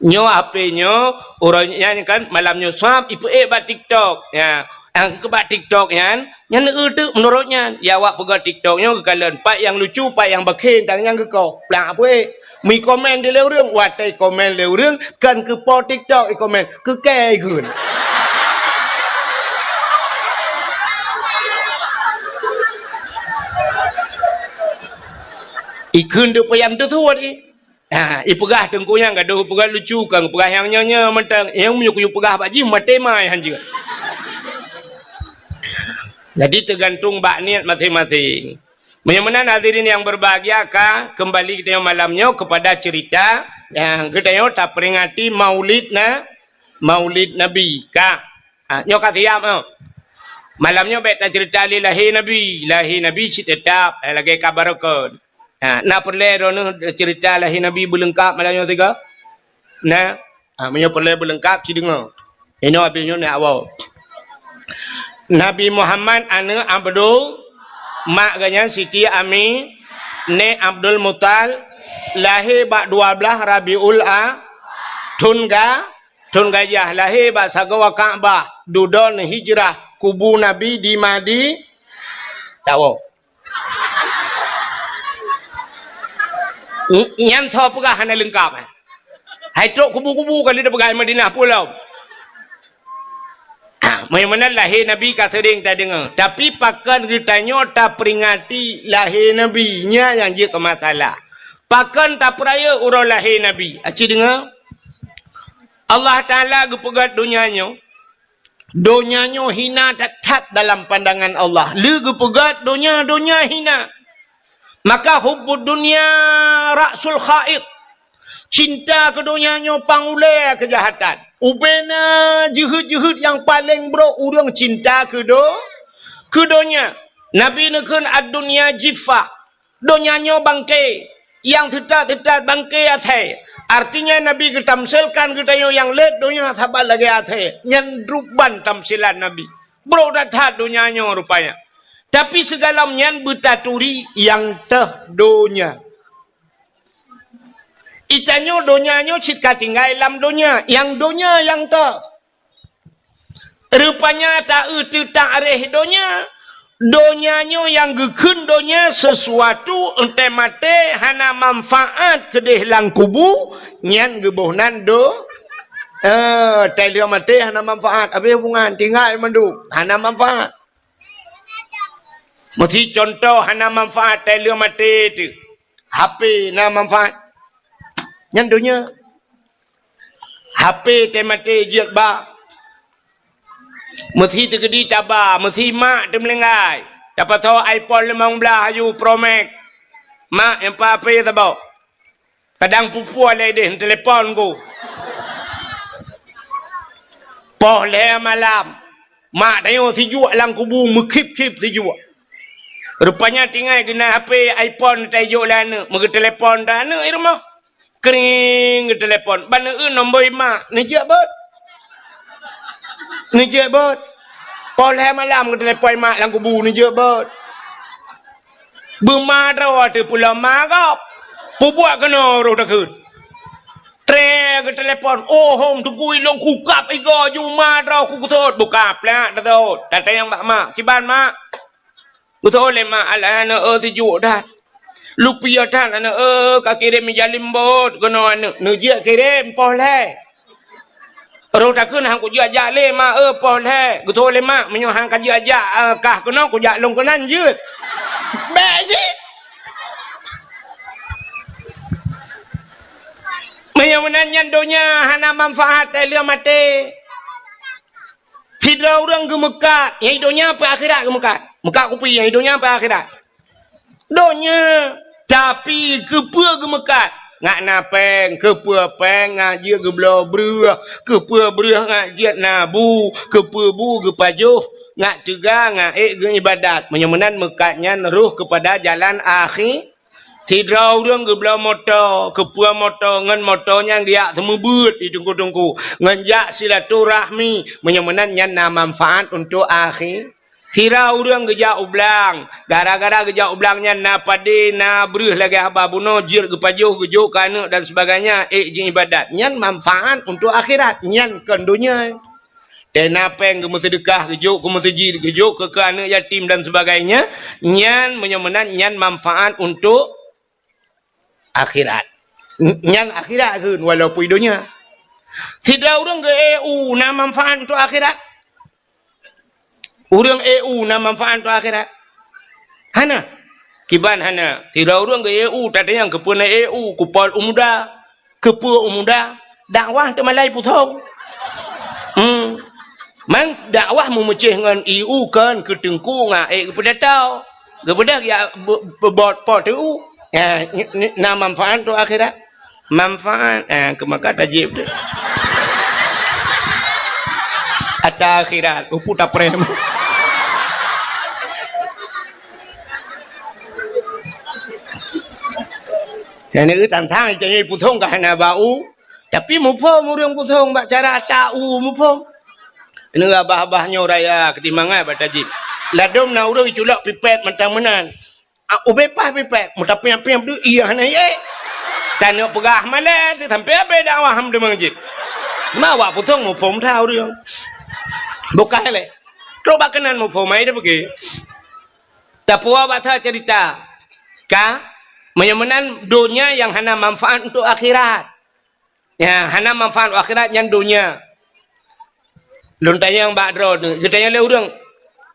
Nyoe H P nyoe, uroe nyan kan malam nyoe swab ipeuék bak TikTok. Ya, nyang keu bak TikTok nyan, nyan eu teuk meunurot nyan. Ya, awak peugah TikTok nyoe geukalon pat nyang lucu, pat nyang bakhen, dan nyang geukoh. Plang apui. Meuié komen di lé ureuëng, watée komen lé ureuëng, kon keu po TikTok ikomen, keu kée ikheun. Ikheun deuk payah teusuet i. Ha, ipeugah teungku nyang gadoh peugah lucu, kang peugah nyang nyoe-nyoe mantong. Nyang meunyoe kuyue peugah bak jih maté mai hanjeuet. Jadi teugantung bak niet maséng-maséng. Meunyoe meunan hadirin nyang berbahagia, ka kembali kita malam nyoe kepada cerita nyang geutanyoe taperingati Maulid na, Maulid Nabi. Ka. Ha, nyoe ka siap nyoe. Malam nyoe bék tacerita lé lahé Nabi. Lahé Nabi cit teutap, eh, lagée ka barokon. Ha, na peureulée droeneuh cerita lahé Nabi beuleungkap malam nyoe sigoe? Na. Ha, meunyoe peureulée beuleungkap, ci deungoe. Inoe abéh nyoe neujak woe. Nabi Muhammad aneuëk Abdul, mak geuhnyan Siti Ami, nèk Abdul Muthalib, Lahé bak dua blaih Rabiul A, thon ga-, thon gajah. Lahé bak sagoe Ka'bah, dudoe hijrah, kubu Nabi di Madi-, tawoe. N-, nyan soe peugah hana leungkap, eh? Hai trok kubu-kubu ka lheueh peugah Madinah pulo. Ha, meunyoe meunan lahé Nabi ka seuring tadeungoe. Tapi pakon geutanyoe taperingati lahé Nabi? Nyan nyang jeuet keu masalah. Pakon tapeurayeuk uroe lahé Nabi? Aci deungoe. Allah Taala geupeugét donya nyoe. Donya nyoe hina that-that dalam pandangan Allah. Lé geupeugét donya, donya hina. Maka hubbud dunya ra'sul kha'it. Cinta keu donya nyoe pang ulée keujahatan. Ubena jeuhet-jeuhet nyang paleng brok ureuëng cinta keu do-, keu donya. Nabi neukheun, "Ad-dunya jiffah." Donya nyoe bangke, nyang teutat-teutat bangke asèe. Artinya, Nabi geutamsilkan geutanyoe nyang lét donya saban lagée asèe. Nyan ruban tamsilan Nabi. Brok that-that donya nyoe rupanya. Tapi sigohlom nyan beutaturi nyang teuh donya. Geutanyoe donya nyoe cit ka tinggai lam donya, nyang donya nyang teuh. Rupanya taeu teutareh donya, donya nyoe nyang geukheun donya sesuatu, enteuk maté hana manfaat keudeh lam kubu, nyan geuboh nan do-, eh, tai lheueh maté hana manfaat, habéh hubungan, tinggai mandum, hana manfaat. Meusi contoh hana manfaat tai lheueh maté teuh. H P na manfaat. Nyan donya. H P teuh maté jeuet ba. Meusi teukeudi taba, meusi mak teumeulinggai. Tapasoe iPhone limong blaih aju Pro Max. Mak, nyang pa H P saboh. Kadang pupue lé deh, telepon ku. Poh lhée malam. Mak tanyoe sijuek lam kubu, meukhip-khip sijuek. Rupanya tinggai geunan H P iPhone tajok lé aneuëk, meugeuteulepon dah aneuëk i rumoh. Kring, geuteulepon. Ban neueu nombor mak, neujak bot. Neujak bot. Poh lhée malam geuteulepon mak lam kubu, neujak bot. Beuma droe teuh pulo ma gob. Peubuet keunoe roh takheun. Tré geuteulepon, "Oh, hom teungku ilong kukab igo ju ma droe ku geutot." Buka plak tatot. Tatanyong bak mak, "Kiban mak?" Geutot lé mak, "Alah aneuëk, eh, sijuek that. Lupiah that aneuëk, eh, ka kirém ija limbot keunoe aneuëk." Neujak kirém poh lhée. Roh takheun, "Han kujak-jak lé mak, eh, poh lhée." Geutot lé mak, "Meunyoe han kajak-jak, eh, kah keunoe kujak lôn keunan jeuet." Bék cit. Meunyoe meunan nyan donya hana manfaat, tai lheueh maté. Sidroe ureuëng geumeukat, nyang i donya peu akhirat geumeukat. Meukat kupi, nyang i donya peu akhirat. Donya, tapi keupeue geumeukat? Ngat na péng, keupeue péng ngat jeuet geubloe breueh, keupeue breueh ngat jeuet na bu, keupeue bu geupajoh, ngat teuga, ngat ék geuibadat. Meunyoe meunan meukat nyan roh keupada jalan akhi-, Sidroe ureuëng geubloe moto, keupeue moto, ngon moto nyan geujak seumeubeuet di teungku-teungku, ngon jak silaturahmi, meunyoe meunan nyan na manfaat untuk akhi-, Sidroe ureuëng geujak u blang, gara-gara geujak u blang nyan na padé, na breueh lagée haba bunoe, jeuet geupajoh, geujok keu aneuëk dan sebagainya, ék jiibadat. Nyan manfaat untuk akhirat, nyan kon donya. Teuh na péng geumeuseudeukah, geujok keu meuseujid, geujok keu, keu aneuëk yatim dan sebagainya, nyan meunyoe meunan nyan manfaat untuk akhirat. N-, nyan akhirat kheun walaupun i donya. Sidroe ureuëng geu-E U na manfaat untuk akhirat? Ureuëng E U na manfaat untuk akhirat? Hana. Kiban hana. Sidroe ureuëng geu-E U, tatanyong keupeue na E U, kupol u muda. Keupeue u muda? Dakwah teumalai pusong. Hmm. Man dakwah meumeucéh ngon E U kon keu teungku ngat ék geupeudato. Geubeudôh ya be-, beubot po teu. Ya, ni, ni, na manfaat tu akhirat. Manfaat, eh, keu maka tajib tu. Ata akhirat, upu taprem. Nyang neu tantang, janji pusong ka hana bak u. Tapi muphom ureuëng pusong bak cara ata u muphom. Neu abah-abah nyoe raya keuti mangat bak tajib. Ladom na ureuëng iculok pipet mantong meunan. Ah, ubé paih pipet, meutapiang-piang deuh, iya hana yé. Ka neuk peugah malée, sampai habéh dakwah hana deungoe jih. Ma awak putong muphom that ureuëng. Bukan lé. Trok bak keunan muphom ai dia pergi. Tapuwoe bak that cerita. Ka? Meunyoe meunan donya nyang hana manfaat untuk akhirat. Ya, hana manfaat akhirat nyan donya. Lôn tanyong bak droe tu, geutanyong lé ureuëng,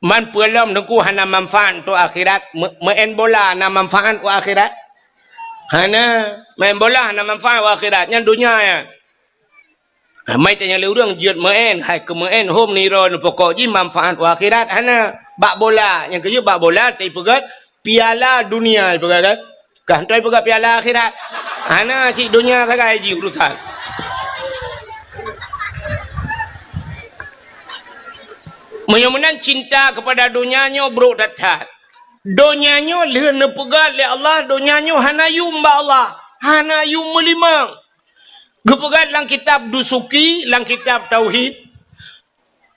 "Man peue lom Teungku hana manfaat untuk akhirat? Me-, meu'en bola na manfaat untuk akhirat?" Hana, meu'en bola hana manfaat untuk akhirat, nyan donya nyan. Ha, mai tanyong lé ureuëng jeuet meu'en, hai keu meu'en hom niro neupokok jih manfaat untuk akhirat hana. Bak bola, nyang keujeuet bak bola teupeugah piala dunia peugah kan? Kah hana peugah piala akhirat. Hana cit donya sagai jih urusan. Meunyoe meunan cinta kepada donya nyoe brok that-that. Donya nyoe lheueh neupeugah lé Allah, donya nyoe hana yum bak Allah, hana yum meulimong. Geupeugah lam kitab Dusuki, lam kitab Tauhid,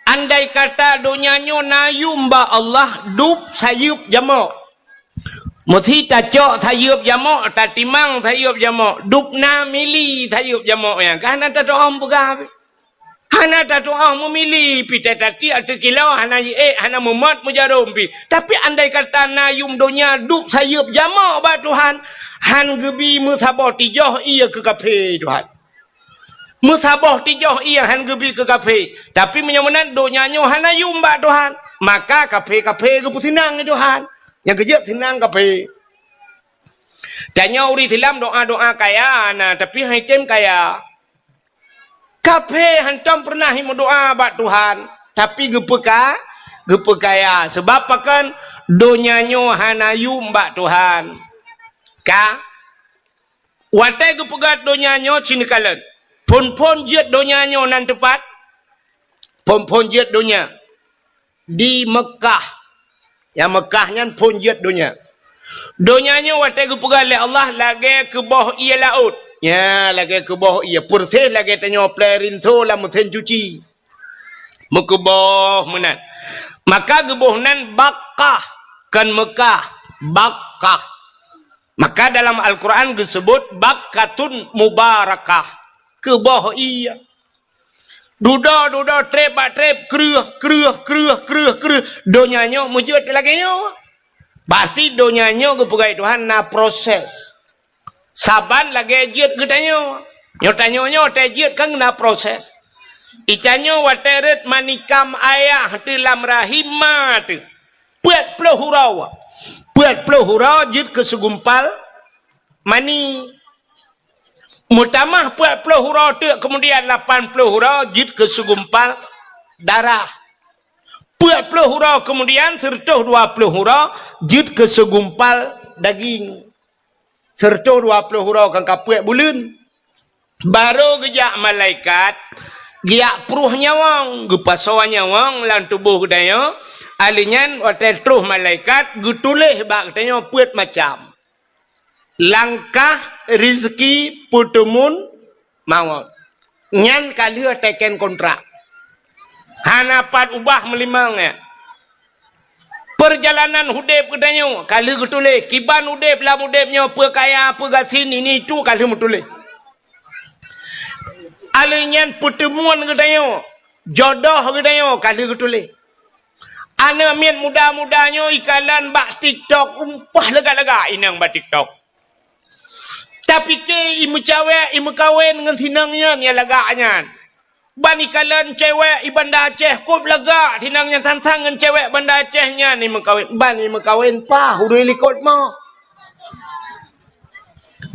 andai kata donya nyoe na yum bak Allah, dub sayeuep jamok. Meusi tacok sayeuep jamok, tatimang sayeuep jamok, dub na mili sayeuep jamok nyan. Ka hana tatu'oh peugah. Hana tatu'oh meumili, pi tati ateueh kilo, hana jiék, hana meumot meujarom pi. Tapi andai kata na yum donya dub sayeuep jamok bak Tuhan, han geubi meusaboh tijoh ié keu kafé Tuhan. Meusaboh tijoh ié han geubi keu kafé. Tapi meunyoe meunan donya nyoe hana yum bak Tuhan, maka kafé-kafé geupeuseunang lé Tuhan. Nyang keujeuet seunang kafé. Tanyoe ureuëng Islam doa-doa kaya na, tapi han item kaya. Kafé hantom peureunah meudoa bak Tuhan, tapi geupeuka-, geupeukaya. Sabab pakon? Donya nyoe hana yum bak Tuhan. Ka? Watée geupeugah donya nyoe cit neukalon. Phon-phon jeuet donya nyoe nan teupat? Phon-phon jeuet donya. Di Meukah. Nyang Meukah nyan phon jeuet donya. Donya nyoe watée geupeugah lé Allah lagée keuboh ié laôt. Nya, lagée keuboh ié. Peureséh lagée tanyoe plée rinso lam meusén cuci. Meukeuboh meunan. Maka geuboh nan Bakkah, kon Meukah, Bakkah. Maka dalam Al-Quran geuseubut Bakkatun Mubarakah. Keuboh ié. Dudoe, dudoe, treb bak treb, kreueh, kreueh, kreueh, kreueh, kreueh. Donya nyoe meujeuet lagée nyoe. Berarti donya nyoe geupeugah Tuhan na proses. Saban lagée jeuet geutanyoe. Nyoe tanyoe nyoe watée jeuet kan na proses. Itanyoe watée rhot manikam ayah teuh lam rahim ma teuh. Peuet ploh uroe. Peuet ploh uroe jeuet keu seugumpal mani. Meutamah peuet ploh uroe teuk, keumudian lapan ploh uroe jeuet keu seugumpal darah. Peuet ploh uroe keumudian, seureutôh dua ploh uroe jeuet keu seugumpal daging. Seureutôh dua ploh uroe kan ka peuet buleuen. Barô geujak malaikat, geujak pruh nyawöng, geupasoe nyawöng lam tuboh geutanyoe, alheuh nyan watée troh malaikat geutuléh bak geutanyoe peuet macam. Langkah, rizki, peuteumun, mawöt. Nyan ka lheueh teken kontrak. Hana pat ubah meulimong nyan. Peurjalanan udeb geutanyoe ka lheueh geutuléh. Kiban udeb lam udeb nyoe, peue kaya, peue gasien, ini itu ka lheueh meutuléh. Alheuh nyan peuteumun geutanyoe, jodoh geutanyoe ka lheueh geutuléh. Aneuk miet muda-muda nyoe ikalon bak TikTok, umpah lagak-lagak inong bak TikTok. Tapike imeucawek, imeukawen ngon sinong nyan nyang lagak nyan. Ban ikalon cewek i Banda Aceh kôb lagak sinong nyan sang-sang ngon cewek Banda Aceh nyan imeukawen. Ban imeukawen paih ureuëng likot mo.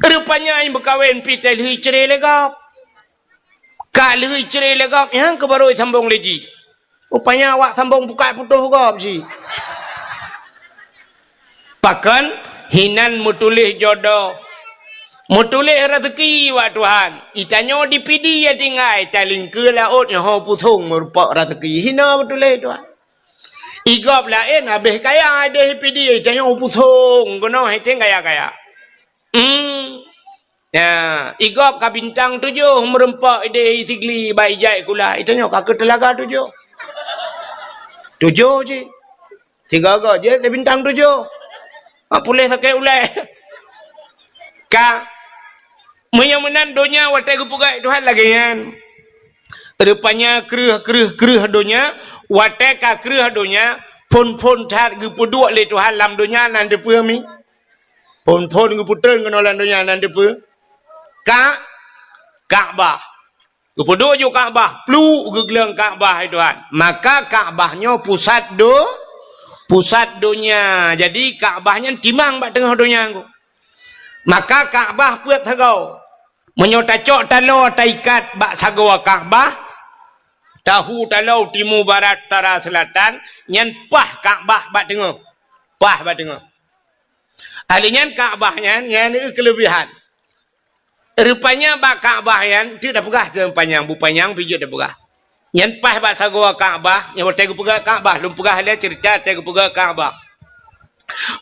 Rupanya imeukawen pi teuh lheueh icre lé gob. Ka lheueh icre lé gob, nyang keu barô isambong lé jih. Rupanya awak sambong bukai putôh gob jih. Pakon? Hinan meutuléh jodoh. Meutuléh raseuki bak Tuhan. Itanyoe di Pidie tinggai, talingkeue laôt nyoe ho pusong meurumpok raseuki. Hina meutuléh Tuhan. Igob laén habéh kaya, ideh Pidie, itanyoe pusong, keunoe hiteng kaya-kaya. Hmm. Ya, igob ka bintang tujoh meurumpok ideh Sigli bak ijai kula. Itanyoe ka keu teulaga tujoh. Tujoh cit. Sigoe-goe jeuet lé bintang tujoh. Ha, puléh sakét ulée. Ka. Meunyoe meunan donya watée geupeugah Tuhan lagée nyan. Rupanya kreueh, kreueh, kreueh donya, watée ka kreueh donya, phon-phon that geupeuduek lé Tuhan lam donya nan teupeue mi. Phon-phon geupeutreun keunoe lam donya nan teupeue. Ka, Ka'bah. Geupeuduek ju Ka'bah, pluek geugleueng Ka'bah, hai Tuhan. Maka Ka'bah nyoe pusat do-, pusat donya. Jadi Ka'bah nyan timang bak teungoh donya nyoe. Maka Ka'bah peuet sagoe. Meunyoe tacok taloe taikat bak sagoe Ka'bah, tahu taloe timu, barat, utara, seulatan, nyan paih Ka'bah bak teungoh. Paih bak teungoh. Ahli nyan Ka'bah nyan, nyan keuleubiehan. Rupanya bak Ka'bah nyan, teuk tapeugah teuh panyang, bu panyang pih jeuet tapeugah. Nyan paih bak sagoe Ka'bah, nyang watée geupeugah Ka'bah, lôn peugah lé ceurita watée geupeugah Ka'bah.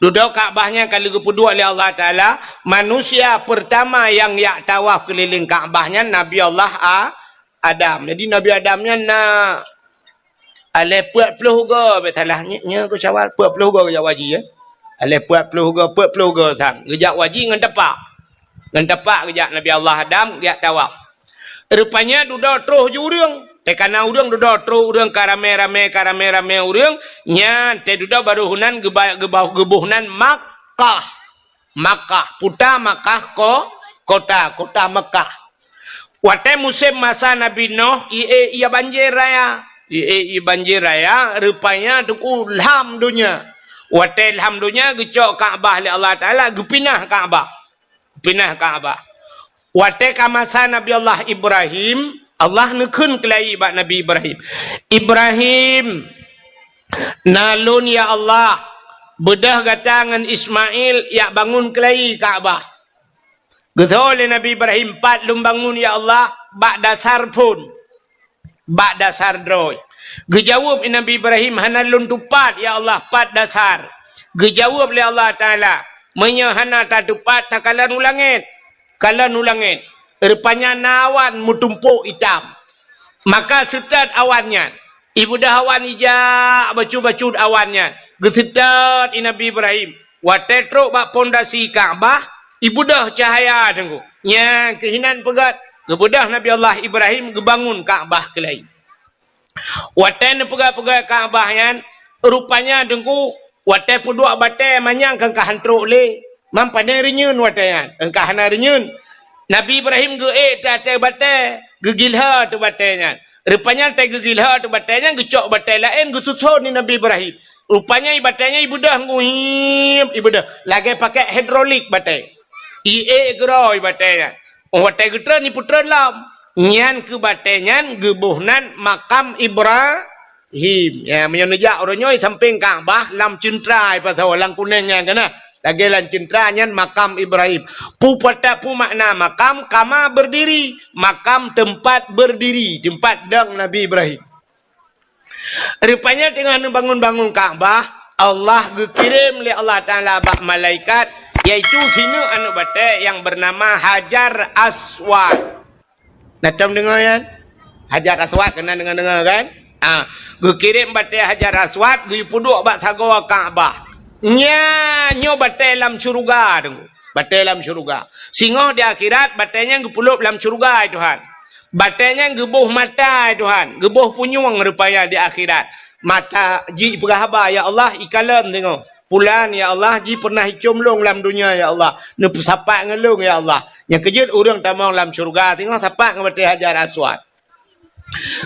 Dudoe Ka'bah nyan ka lheueh geupeuduek lé Allah Taala, manusia pertama nyang jak tawaf keulileng Ka'bah nyan Nabi Allah A-, Adam. Jadi Nabi Adam nyan na aleh peuet ploh goe, bèk salah nyoe, nyoe keu syawal, peuet ploh goe geujak haji, ya. Aleh peuet ploh goe, peuet ploh goe sang. Geujak haji ngon tapak. Ngon tapak geujak Nabi Allah Adam, geujak tawaf. Rupanya dudoe troh ju ureuëng. Teuka na ureuëng dudoe troh ureuëng ka ramé-ramé, ka ramé-ramé ureuëng. Nyan teududoe baru heunan geuba-, geuba-, geuboh nan Makkah. Makkah, puta Makkah ko-, kota, kota Makkah. Watée musém masa Nabi Noh, ié, ié banjir raya. Ié, ié banjir raya, rupanya teungku lham donya. Watée lham donya geucok Ka'bah lé Allah Taala, geupinah Ka'bah. Pinah Ka'bah. Watée ka masa Nabi Allah Ibrahim, Allah neukheun keulayi bak Nabi Ibrahim, "Ibrahim, na lôn ya Allah, beudôh gata ngon Ismail jak bangun keulayi Ka'bah." Geutho lé Nabi Ibrahim, "Pat lôn bangun ya Allah?" "Bak dasar phon." Bak dasar droe. Geujaweueb Nabi Ibrahim, "Hana lôn tupat, ya Allah, pat dasar." Geujaweueb lé Allah Taala, "Meunyoe hana tatupat, takalon u langét." Kalon u langét. Rupanya na awan meutumpôk itam. Maka seutôt awan nyan. Ibeudôh awan ijak bacut-bacut awan nyan. Geuseutôt i Nabi Ibrahim. Watée trok bak pondasi Ka'bah, ibeudôh cahya teungku. Nyang keuhinan peugét, geubeudôh Nabi Allah Ibrahim geubangun Ka'bah keulayi. Watée neupeugét-peugét Ka'bah nyan, rupanya teungku, watée peuduek batée manyang keu ka han trok lé. Mam pane reunyeun watée nyan, keu ka hana reunyeun. Nabi Ibrahim geuék teuh ateueh batée, geugilhô teuh batée nyan. Rupanya teuh geugilhô teuh batée nyan, geucok batée laén geususon di Nabi Ibrahim. Rupanya i batée nyan ibeudôh ngeuhiep, ibeudôh. Lagée pakai hidrolik batée. Iék keudroe i batée nyan. Óh watée geutreun, ipeutreun lom. Nyan keu batée nyan geuboh nan makam Ibrahim. Ya, meunyoe neujak uroe nyoe sampéng Ka'bah lam ceuntra ipasoe lam kunéng nyan kana. Lagée lam ceuntra nyan makam Ibrahim. Peue pata peue makna makam, kama berdiri, makam tempat berdiri, tempat dong Nabi Ibrahim. Rupanya teungoh neubangun-bangun Ka'bah, Allah geukirém lé Allah Taala bak malaikat, yaitu sineuk aneuk batée nyang beunama Hajar Aswad. Na tom deungoe nyan? Hajar Aswad keunan deungoe-deungoe kan? Ah, geukirém batée Hajar Aswad geupeuduek bak sagoe Ka'bah. Nyan nyoe batée lam syeuruga teungku. Batée lam syeuruga. Singoh di akhirat batée nyan geupeulop lam syeuruga, hai Tuhan. Batée nyan geuboh mata, hai Tuhan. Geuboh punyueng rupanya di akhirat. Mata jipeugah haba, "Ya Allah, ikalon teungoh. Pulan, ya Allah, ji pernah icom lôn lam donya, ya Allah. Neupeusapat ngon lôn, ya Allah." Nyang keujeuet ureuëng tamong lam syeuruga teungoh sapat ngon batée Hajar Aswad.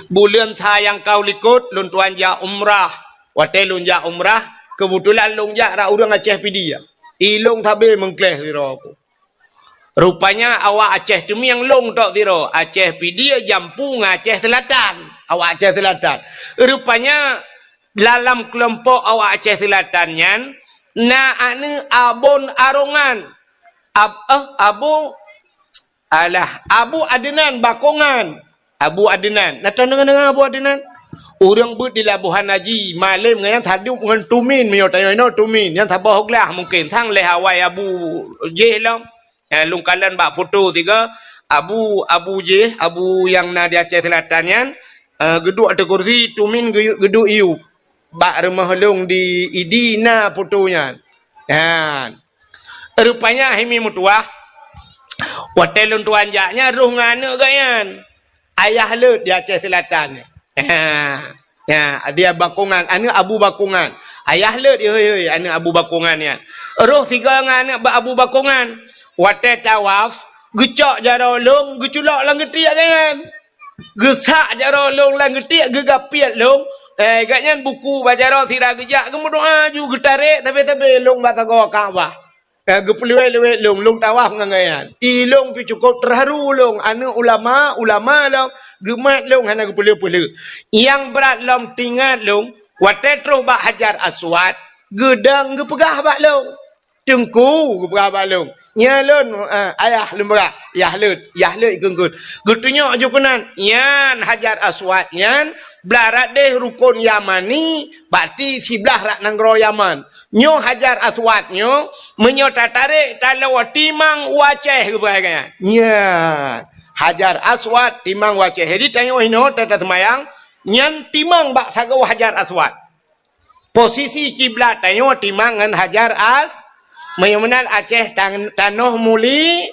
Buleuen sa nyang ka u likot, lôn tuan jak umrah. Watée lôn jak umrah, keubeutulan lôn jak rot ureuëng Aceh Pidie. I lôn sabe meungkléh sidroe ku. Rupanya awak Aceh Teumieng lôn tok sidroe, Aceh Pidie, Jampu ngon Aceh Seulatan. Awak Aceh Seulatan. Rupanya dalam keulompok awak Aceh Seulatan nyan, na aneuk Abon Arongan. Ab-, eh, Abu, alah, Abu Adnan Bakongan. Abu Adnan. Na tom deungoe-deungoe Abu Adnan? Ureuëng beuet di Labuhan Haji, malém ngon nyan sadub ngon Tumin, meunyoe tanyoe inoe Tumin. Nyan saboh glah mungken, sang lhée awai abu jih lom. Eh, lôn kalon bak foto tiga, abu, abu jih, abu nyang na di Aceh Seulatan nyan, eh, geuduek ateueh kursi, Tumin geu-, geuduek iyup. Bak rumoh lôn di Idi na foto nyan. Nyan. Rupanya hai mi meutuwah, Watée lôn tuan jak nyan, rôh ngon aneuk geuh nyan. Ayah Leuet di Aceh Selatan nyan. Ha, ha, di Bakongan, aneuk Abu Bakongan. Ayah Leuet di Hôi-Hôi, aneuk Abu Bakongan nyan. Rôh sigoe ngon aneuk Abu Bakongan. Watée tawaf, geucok jaroe lôn, geuculok lam geutiek geuh nyan. Geusak jaroe lôn lam geutiek, geugapiet lôn. Eh, gobnyan buku bak jaroe sira geujak, geumeudoá ju geutarek sabe-sabe lôn bak sagoe Ka'bah. Eh, geupeuleuwet-leuwet lôn, lôn tawaf ngon gobnyan. I lôn pih cukôp teuharu lôn, aneuk ulama, ulama lôn, geumat lôn hana geupeuleueh-peuleueh. Nyang brat lom teuingat lôn, watée troh bak Hajar Aswad, geudong geupeugah bak lôn. Teungku, geupeugah bak lôn. Nyan lôn, eh, ayah lôn peugah, Yah Leuet, Yah Leuet geukheun. Geutunyok ju keunan, nyan Hajar Aswad nyan blah rot deh rukon Yamani, berarti siblah rot nanggroe Yaman. Nyoe Hajar Aswad nyoe, meunyoe tatarek taloe timang u Aceh geupeugah nyan. Nyan, Hajar Aswad timang u Aceh. Jadi tanyoe inoe ta-, taseumayang, nyan timang bak sagoe Hajar Aswad. Posisi kiblat tanyoe timang ngon Hajar As-, meunyoe meunan Aceh tan-, tanoh muli-,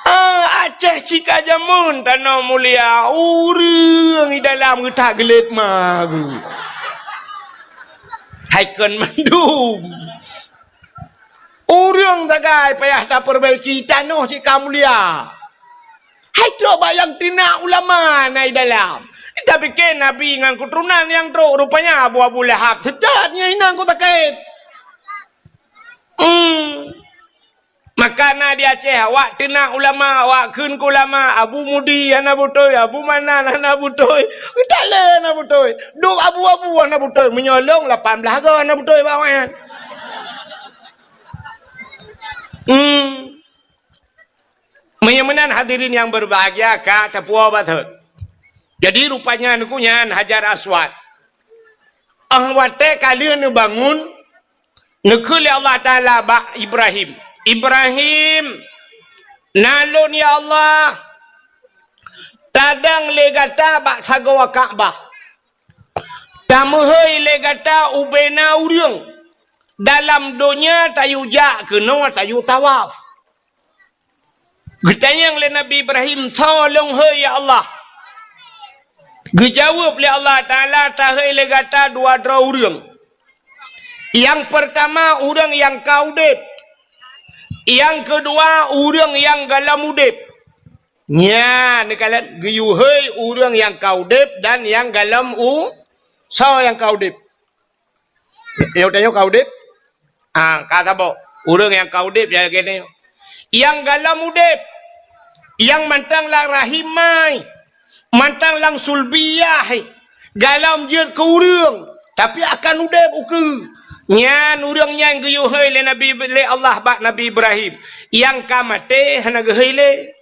ah, Aceh cit ka jameun tanoh mulia, ureuëng di dalam geutak geulet ma geuh. Hai kon mandum. Ureuëng sagai payah tapeurbaiki, tanoh cit ka mulia. Hai trok bak nyang teunak ulama na i dalam. Tapike Nabi ngon keuturonan nyang trok, rupanya Abu, Abu Lahab. Seutôt nyan inong ku sakét. Hmm. Maka na di Aceh, awak teunak ulama, awak kheun keu ulama, Abu Mudi hana beutôi, Abu Manan hana beutôi, geutalé hana beutôi, dub abu-abu hana beutôi, meunyoe lôn lapan blaih goe hana beutôi bak awaknyan. Hmm. Meunyoe meunan hadirin nyang berbahagia ka tapuwoe batot. Jadi rupanya nyan Hajar Aswad. Ah watée ka lheueh neubangun, neukheun lé Allah Taala bak Ibrahim, "Ibrahim, na lôn ya Allah, tadong lé gata bak sagoe Ka'bah. Tameuhôi lé gata ubena ureuëng, dalam donya tayue jak keunoe tayue tawaf." Geutanyong lé Nabi Ibrahim, "Soe lôn hôi ya Allah?" Geujaweueb lé Allah Taala, "Tahôi lé gata dua droe ureuëng. Nyang peurtama ureuëng nyang ka udeb, nyang keudua ureuëng nyang gohlom udeb." Nyan neukalon geuyue hôi ureuëng nyang ka udeb dan nyang gohlom u-, soe nyang ka udeb? Nyoe tanyoe ka udeb? Ah, ka saboh. Ureuëng nyang ka udeb nyang lagée nyoe. Nyang gohlom udeb, nyang mantong lam rahim mai, mantong lam sulbiyah, gohlom jeuet keu ureuëng, tapi akan udeb ukeue. Nyan ureuëng nyan geuyue hôi lé Nabi, lé Allah bak Nabi Ibrahim. Nyang ka maté hana geuhôi lé.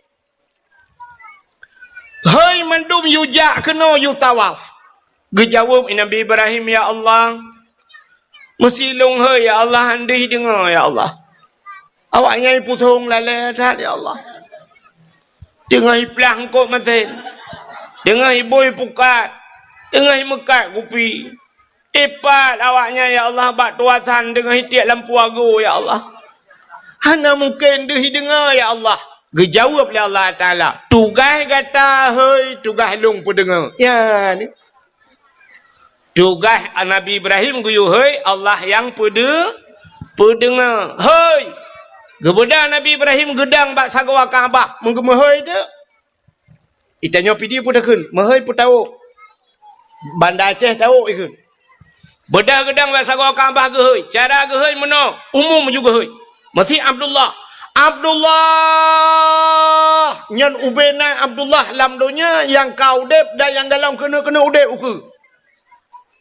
Hôi mandum yue jak keunoe yue tawaf. Geujaweueb Nabi Ibrahim, "Ya Allah, meusi lôn hôi ya Allah, han deuh deungoe ya Allah. Awaknyan puthong lalée that ya Allah. Teungoh iplah eungkôt masen, teungoh ibui pukat, teungoh imeukat kupi. Ipat awaknyan ya Allah bak tuasan deungon itiek lampu agoe ya Allah. Hana mungken deuh ideungoe ya Allah." Geujaweueb lé Allah Taala, "Tugaih gata hôi, tugaih lôn peudeungoe." Nyan. Tugaih Nabi Ibrahim geuyue hôi, Allah nyang peudeu-, peudeungoe. Hôi! Geubeudôh Nabi Ibrahim geudong bak sagoe Ka'bah, meugeumeuhôi teuk. Itanyoe pih di peue takheun, meuhôi peutawök. Banda Aceh tawök ikheun. Beudôh geudong bak sagoe Ka'bah geuhôi. Cara geuhôi meunoe, umum ju geuhôi. Meusi Abdullah. Abdullah! Nyan ubena Abdullah lam donya nyang ka udeb dan nyang gohlom keuneuk-keuneuk udeb ukeue.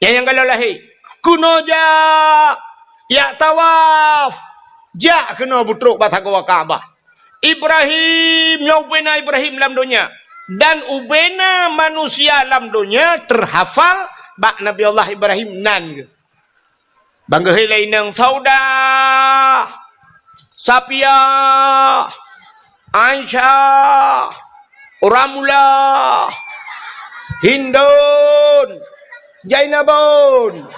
Nyang, nyang gohlom lahé. Keunoe jak, jak tawaf. Jak keunoe beutrok bak sagoe Ka'bah. Ibrahim, nyoe ubena Ibrahim lam donya. Dan ubena manusia lam donya teuhafal bak Nabi Allah Ibrahim nan geuh. Ban geuhôi lé inong Saudah, Sapiah, Aisyah, Ramlah, Hindun, Jainabun,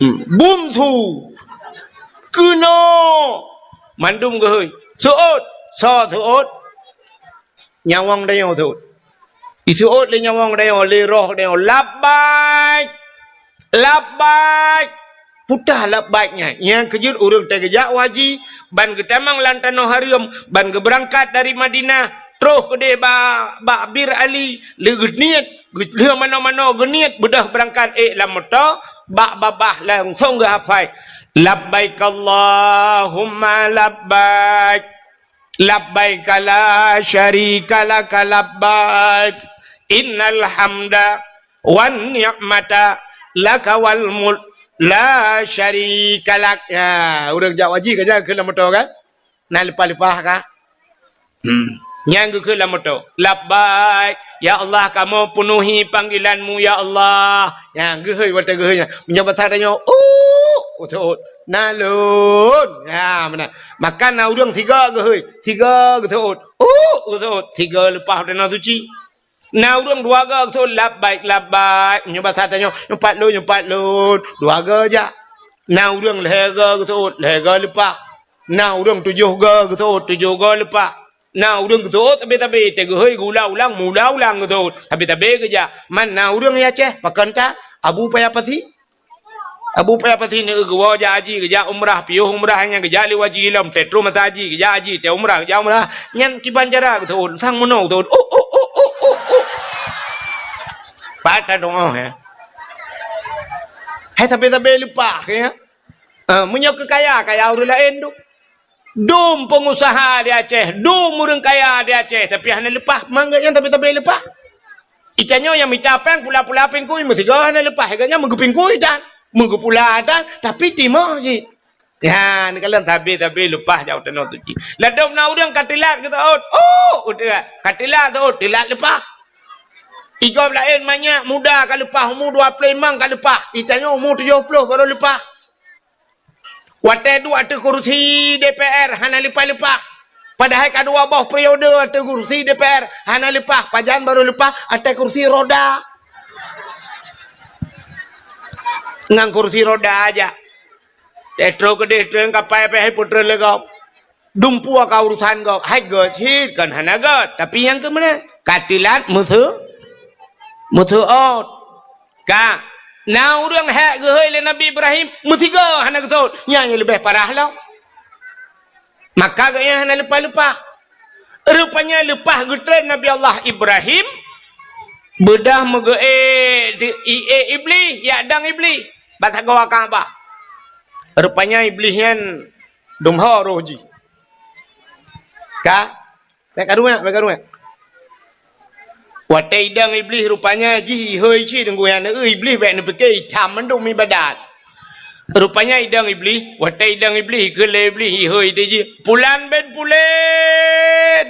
hmm, Buntu, keunoe, mandum geuhôi. Seuôt. Soe seuôt? Nyawöng tanyoe seuôt. Iseuôt lé nyawöng tanyoe, lé roh tanyoe, "Labbaik! Labbaik!" Peugah labbaik nyan. Nyang keujeuet ureuëng teugeujak u haji, ban geutamong lam tanoh hareuem, ban geubeurangkat dari Madinah, troh keudeh ba-, bak Bir Ali, lé geuniet, lheueh manoe-manoe geuniet, beudôh beurangkat ék lam moto, bak babah langsong geuhafai, "Labbaik Allahumma labbaik." Labbaika la syarika laka labbaik. Innal hamda wan ni'mata laka wal mulk la syarika lak. Ya, ureuëng jak haji ka jak keu lam moto kan? Na leupah-leupah ka? Hmm. Nyang geukheun lam moto. Labbaik. Ya Allah, kamoe peunuhi panggilan-Mu, ya Allah. Nyang geuhôi watée geuhôi nyan. Meunyoe basa tanyoe, "Uh," geuseuôt. "Na lôn." Ya, meunan. Maka na ureuëng siga geuhôi, siga geuseuôt. "Uh," geuseuôt. Siga leupah tanoh suci. Na ureuëng dua ga geuseuôt, "Labbaik, labbaik." Meunyoe basa tanyoe, "Nyoe pat lôn, nyoe pat lôn." Dua ga jak. Na ureuëng lhée ga geuseuôt, lhée ga leupah. Na ureuëng tujoh ga geuseuôt, tujoh ga leupah. Na ureuëng geuseuôt tabe-tabe, teuh geuhôi geuulang-ulang, meuulang-ulang geuseuôt, tabe-tabe geujak. Man na ureuëng ya Aceh, pakon that, Abu Paya Pasi. Abu Paya Pasi neu geuwoe jak haji, geujak umrah, piôh umrah nyan geujak lé haji ilom, teuh troh masa haji, geujak haji, teuh umrah, geujak umrah. Nyan kiban cara geuseuôt, sang meunoe geuseuôt. Uh, uh, uh, uh, uh, uh. Pat ka doa, ya. Hai tabe-tabe leupah, ya. Ah, meunyoe keu kaya, kaya ureuëng laén tu. Dum peungusaha di Aceh, dum ureuëng kaya di Aceh, tapi hana leupah, mangat nyang tabe-tabe leupah. Itanyoe nyang mita péng pula-pula pingkui, meusigoe hana leupah, gobnyan meugeupingkui tan, meugeupula tan, tapi timoh cit. Ya, neukalon tabe-tabe leupah jak u tanoh suci. Ladôm na ureuëng ka teulat geuseuôt, oh, ka teulat seuôt, teulat leupah. Igob laén manyak muda ka leupah, umu dua ploh limong ka leupah, itanyoe umu tujoh ploh barô leupah. Watée duek ateueh kursi D P R hana leupah-leupah. Padahai ka dua boh periode ateueh kursi D P R hana leupah, pajan barô leupah ateueh kursi roda. Ngon kursi roda aja. Teuh troh keudeh treun kapai pih peutrön lé gob. Dumpeue ka urusan gob, hai göt cit kon hana göt, tapi nyang keu meunan ka teulat meuseu-, meuseuôt. Ka, na ureuëng hék geuhôi lé Nabi Ibrahim, meusigoe hana geuseuôt, nyan nyang leubeh parah lom. Maka gobnyan hana leupah-leupah. Rupanya leupah geutrön Nabi Allah Ibrahim, beudôh meugeuék di, iék Iblih, jak dong Iblih, bak sagoe Ka'bah. Rupanya Iblih nyan dum ho roh jih. Ka, Bék kaduek, bék kaduek. Watée idong Iblih rupanya jih ihôi cit deungon nyan, Iblih bék neupike icam mandum ibadat. Rupanya idong Iblih, watée idong Iblih, keu lé Iblih ihôi teuh jih, "Pulan bin pulan."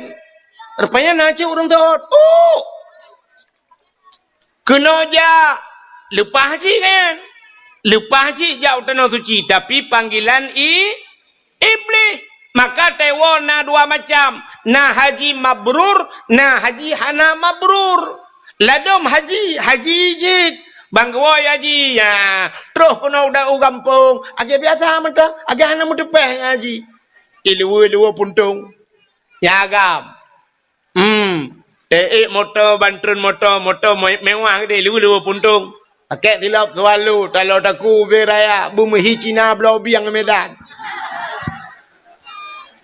Rupanya na cit ureuëng seuôt. Uh! Keunoe jak, leupah cit kan? Leupah cit jak u tanoh suci, tapi panggilan i-, Iblih. Maka teuwoe na dua macam, na haji mabrur, na haji hana mabrur. Ladôm haji, haji cit. Ban geuwoe haji, ya, troh keunoe u gampông, lagée biasa mantong, lagée hana meuteupeh haji. Iluweue-luweue puntông. Ya agam. Hmm. Teuék moto, ban treun moto, moto me-, mewah geude, luweue-luweue puntông. Pakèk silop Swallow, talo taku ubé raya, beumeuhi Cina bloe bieng Medan.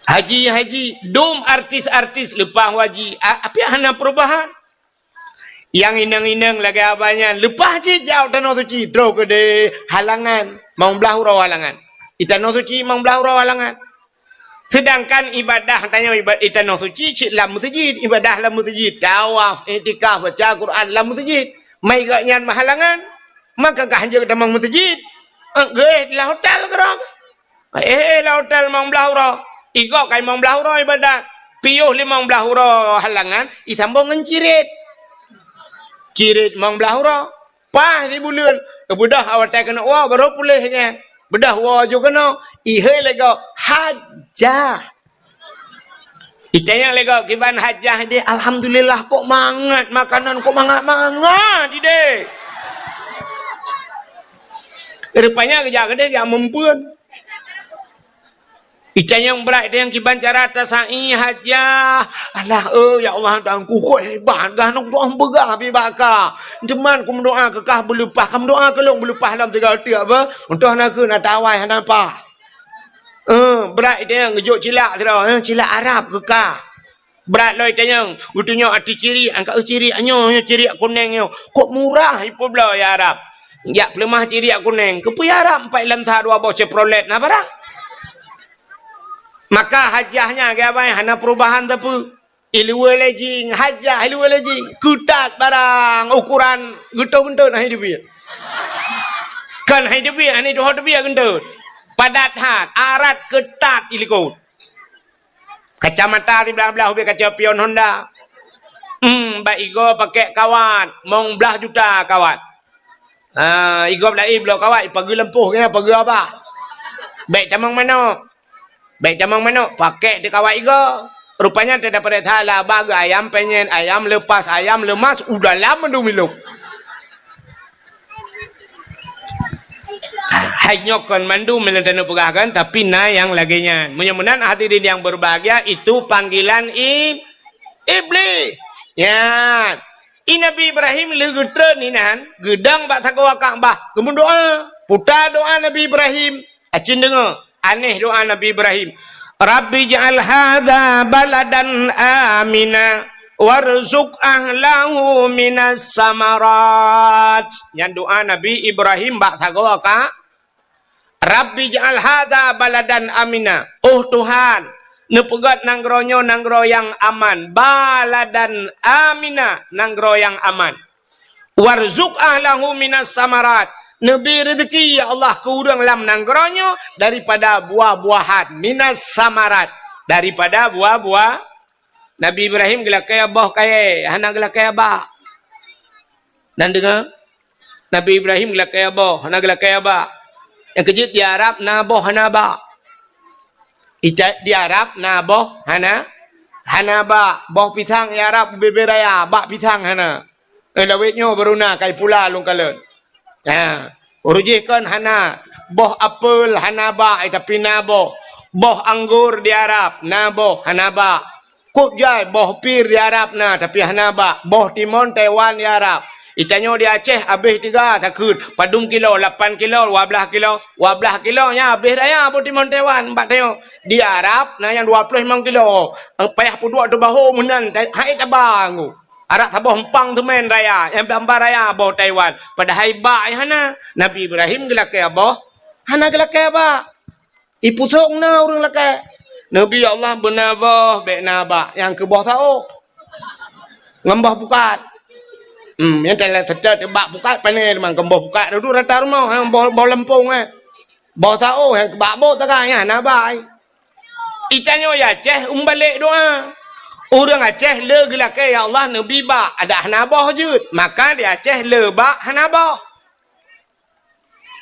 Haji-haji, dum artis-artis leupah haji, a-, api hana perubahan. Nyang inong-inong lagèe abah nyan, leupah cit jak tanoh suci, troh keudeh halangan, mong blah uroe halangan. Di tanoh suci mong blah uroe halangan. Seudangkan ibadah tanyoe iba-, i tanoh suci cit lam meuseujid, ibadah lam meuseujid, tawaf, iktikaf, baca Quran lam meuseujid. Mai gobnyan meuhalangan, maka ka hanjeuet tamong meuseujid. Eh, geuéh lam hotel keudroe. Eh, eh, lam hotel mong blah uroe. Igob kai mong blah uroe ibadat. Piôh limong blah uroe halangan, isambong ngon cirit. Cirit mong blah uroe. Paih sibuleuen, beudôh watèe keuneuk woe, barô puléh nyan. Beudôh woe ju keunoe, ihôi lé gob, hajah. Itanyong lé gob, kiban hajah deh, alhamdulillah, kok mangat makanan, kok mangat-mangat ideh. Rupanya geujak keudeh, geujak meumpeuen. Itanyong brat itanyong kiban cara tasa'i hajah. Alah, eh, ya Allah, Tuhanku, kok hebat gah nong doa beugah pi bak ka. Teuma kumeudoa keu kah beuleupah, kam doa keu lôn beuleupah lom tiga teuk apa? Untôh na keu na tawai hana pah. Eh, brat itanyong geujok cilak sidroe, eh, cilak Arab keu kah. Brat lom itanyong, geutunyok ateueh ciri, angkat, eh, ciri nyoe, nyoe ciri kuneng nyoe. Kok murah ipeubloe ya Arab. Jak peuleumah ciri kuneng, keupeue ya Arab, empat lam sa dua boh Chevrolet na barang. Maka hajah nyan, geubai hana perubahan sapeue. Iluwa lejing, hajah iluwa lejing. Keutat barang, ukuran geutot-geutot hai teubiet. Kan hai teubiet, hai tuho teubiet geutot. Padat that, arat keutat ilikot. Kacamata siblah-blah ubé kaca pion Honda. Hmm, bak igoe pakèk kawat, mong blah juta kawat. Ha, igob laén bloe kawat, ipageue lampôh, kena pageue abah. Bèk tamong manok. Bèk tamong manok, pakèk di kawat igoe. Rupanya teudapat salah, abah geu ayam penyet, ayam lepas, ayam lemas, u dalam mandum ilop. Hai nyoe kon mandum meunyoe taneuk peugah kan, tapi na nyang lagèe nyan. Meunyoe meunan hadirin yang berbahagia, itu panggilan ib-, iblis. Nyan. I Nabi Ibrahim lheueh geutreun inan, geudong bak sagoe Ka'bah, geumeudoa. Puta doa Nabi Ibrahim. Acin deungoe, aneh doa Nabi Ibrahim. "Rabbi ij'al hadza baladan amina warzuq ahlahu minas samarat." Nyan doa Nabi Ibrahim bak sagoe Ka-, "Rabbi ij'al hadza baladan amina." Oh Tuhan, neupeugöt nanggroe nyoe nanggroe nyang aman. Baladan amina, nanggroe nyang aman. "Warzuq ahlahu minas samarat." Neubri reuzeuki, ya Allah, keu ureuëng lam nanggroe nyoe daripada buah-buahan. Minas samarat, daripada buah-buah. Nabi Ibrahim geulakèe boh kayèe, hana geulakèe abak. Dan deungoe, Nabi Ibrahim geulakèe boh, hana geulakèe abak. Nyang keujeuet di Arab na boh hana abak. Ita-, di Arab na boh hana, hana abak. Boh pisang di Arab ubé-bé raya, abak pisang hana. Eh, lawét nyoe baru na kai pula lôn kalon. Ha, ureuëng jih kon hana. Boh apel hana abak, eh, tapi na boh. Boh anggor di Arab, na boh, hana abak. Kok jai boh pir di Arab na, tapi hana abak. Boh timon Taiwan di Arab. Itanyoe di Aceh abéh tiga sakheut. Padum kilo, lapan kilo, dua blaih kilo. Dua blaih kilo nyan abéh raya boh timon Taiwan. Bak tanyoe di Arab na nyang dua ploh limong kilo. Payah peuduek teubaho meunan, hai taba ngon. Arak saboh empang teumèn raya, nyang bamba raya boh Taiwan. Padahai bak nyang hana. Nabi Ibrahim geulakèe boh, hana geulakèe abak. Ipusong na ureuëng lakèe. Nabi Allah beuna boh, bèk na abak. Nyang keu boh saôh. Ngon boh pukat. Hmm, nyang teulat seutôt bak pukat pané teuma ngon boh pukat. Dudu rata rumoh, nyang boh, boh leumpong, eh. Boh saôh, nyang keu bak boh taga, nyan hana abak. Itanyoe di Aceh umbalek doa. Ureuëng Aceh le geulakèe, "Ya Allah, neubri bak," adak hana boh jeuet. Maka di Aceh le bak hana boh.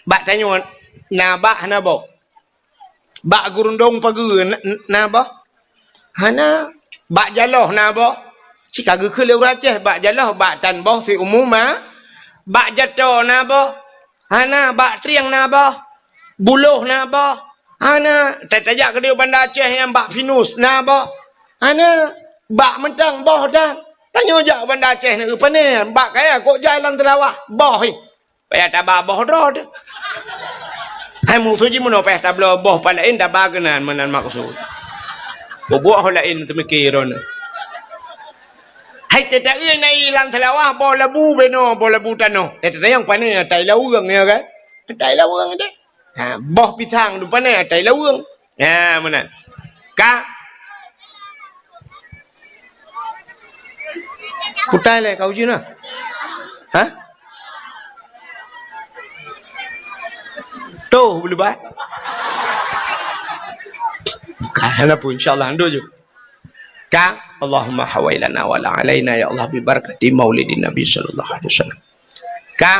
Bak tanyoe na bak hana boh. Bak gurundong pageue na, na boh? Hana. Bak jaloh na boh? Cit ka geukheun lé ureuëng Aceh, bak jaloh, bak tan boh siumu ma. Bak jato na boh? Hana. Bak trieng na boh? Buloh na boh? Hana. Ta-, tajak keudéh Banda Aceh nyang bak pinus na boh? Hana. Bak mantong boh tan. Tanyoe jak Banda Aceh na, pane bak kaya kok jalan teulawah boh, eh. Payah taba boh droe teuh. Hai musoh jih meunoe payah tabloe boh pat laén taba keunan meunan maksud. Bubuet ho laén teumiki droeneuh. Hai teuta-eu na i lam seulawah boh labu benoe, boh labu tanoh. Eh, teuta nyang pane atai laweueng nyoe kan? Atai laweueng teuh. Ha, boh pisang tu pane atai laweueng. Ya, meunan. Ka? Putai lé kau jina. Ha? Tuh, beulebat. Ka, hana pun, insya Allah, ando je. Ka, Allahumma hawailana wala alaina, ya Allah, bi barakati maulidin Nabi sallallahu alaihi wasallam. Ka,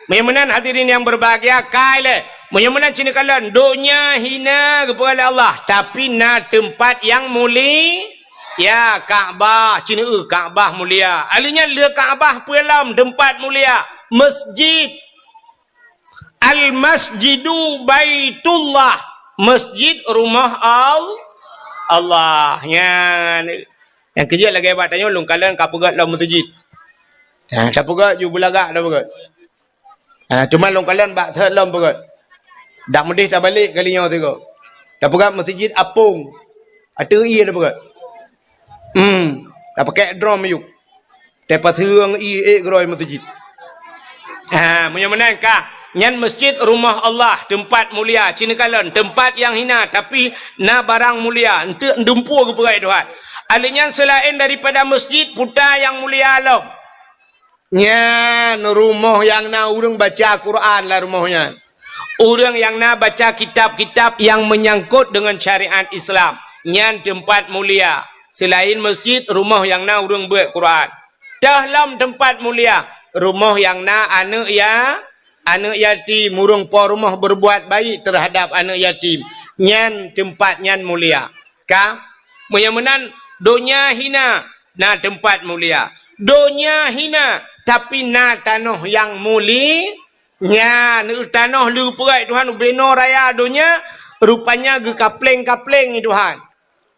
meunyoe meunan hadirin yang berbahagia, kai lé. Meunyoe meunan cit neukalon, donya hina geupeugah lé Allah, tapi na teumpat nyang muli-, ya, Ka'bah, cit neueu Ka'bah mulia. Ahli nyan le Ka'bah peue lom teumpat mulia, masjid. Al-Masjidu Baitullah. Masjid rumoh Al-, Allah. Nyan. Nyang keujeuet lagèe bak tanyoe lôn kalon ka peugöt lom meuseujid. Ha, tapeugöt ju beulagak tapeugöt. Ha, teuma lôn kalon bak thot lom peugöt. Dak meudeh tabalek kali nyoe sigoe. Tapeugöt meuseujid apong. Ateueh ié tapeugöt. Hmm, tapakèk drom ayub. Teupaseung ié ék keudroe meuseujid. Ha, meunyoe meunan ka, nyan masjid rumoh Allah, teumpat mulia, ci neukalon, teumpat nyang hina, tapi na barang mulia, eunteuk dumpeue geupeugöt Tuhan. Alheuh nyan seulaén daripada masjid, peue nyang mulia lom. Nyan rumoh nyang na ureuëng baca Quran lam rumoh nyan. Ureuëng nyang na baca kitab-kitab nyang meunyangkot deungon syariat Islam, nyan teumpat mulia. Seulaén masjid, rumoh nyang na ureuëng beuet Quran. Teuh lom teumpat mulia, rumoh nyang na aneuëk ya-, aneuëk yatim, ureuëng po rumoh berbuat baik terhadap aneuëk yatim. Nyan teumpat nyan mulia. Ka? Meunyoe meunan, donya hina, na teumpat mulia. Donya hina, tapi na tanoh nyang muli-, nyan, tanoh leupeugöt Tuhan ubenoe raya donya, rupanya geukapleng-kapleng Tuhan.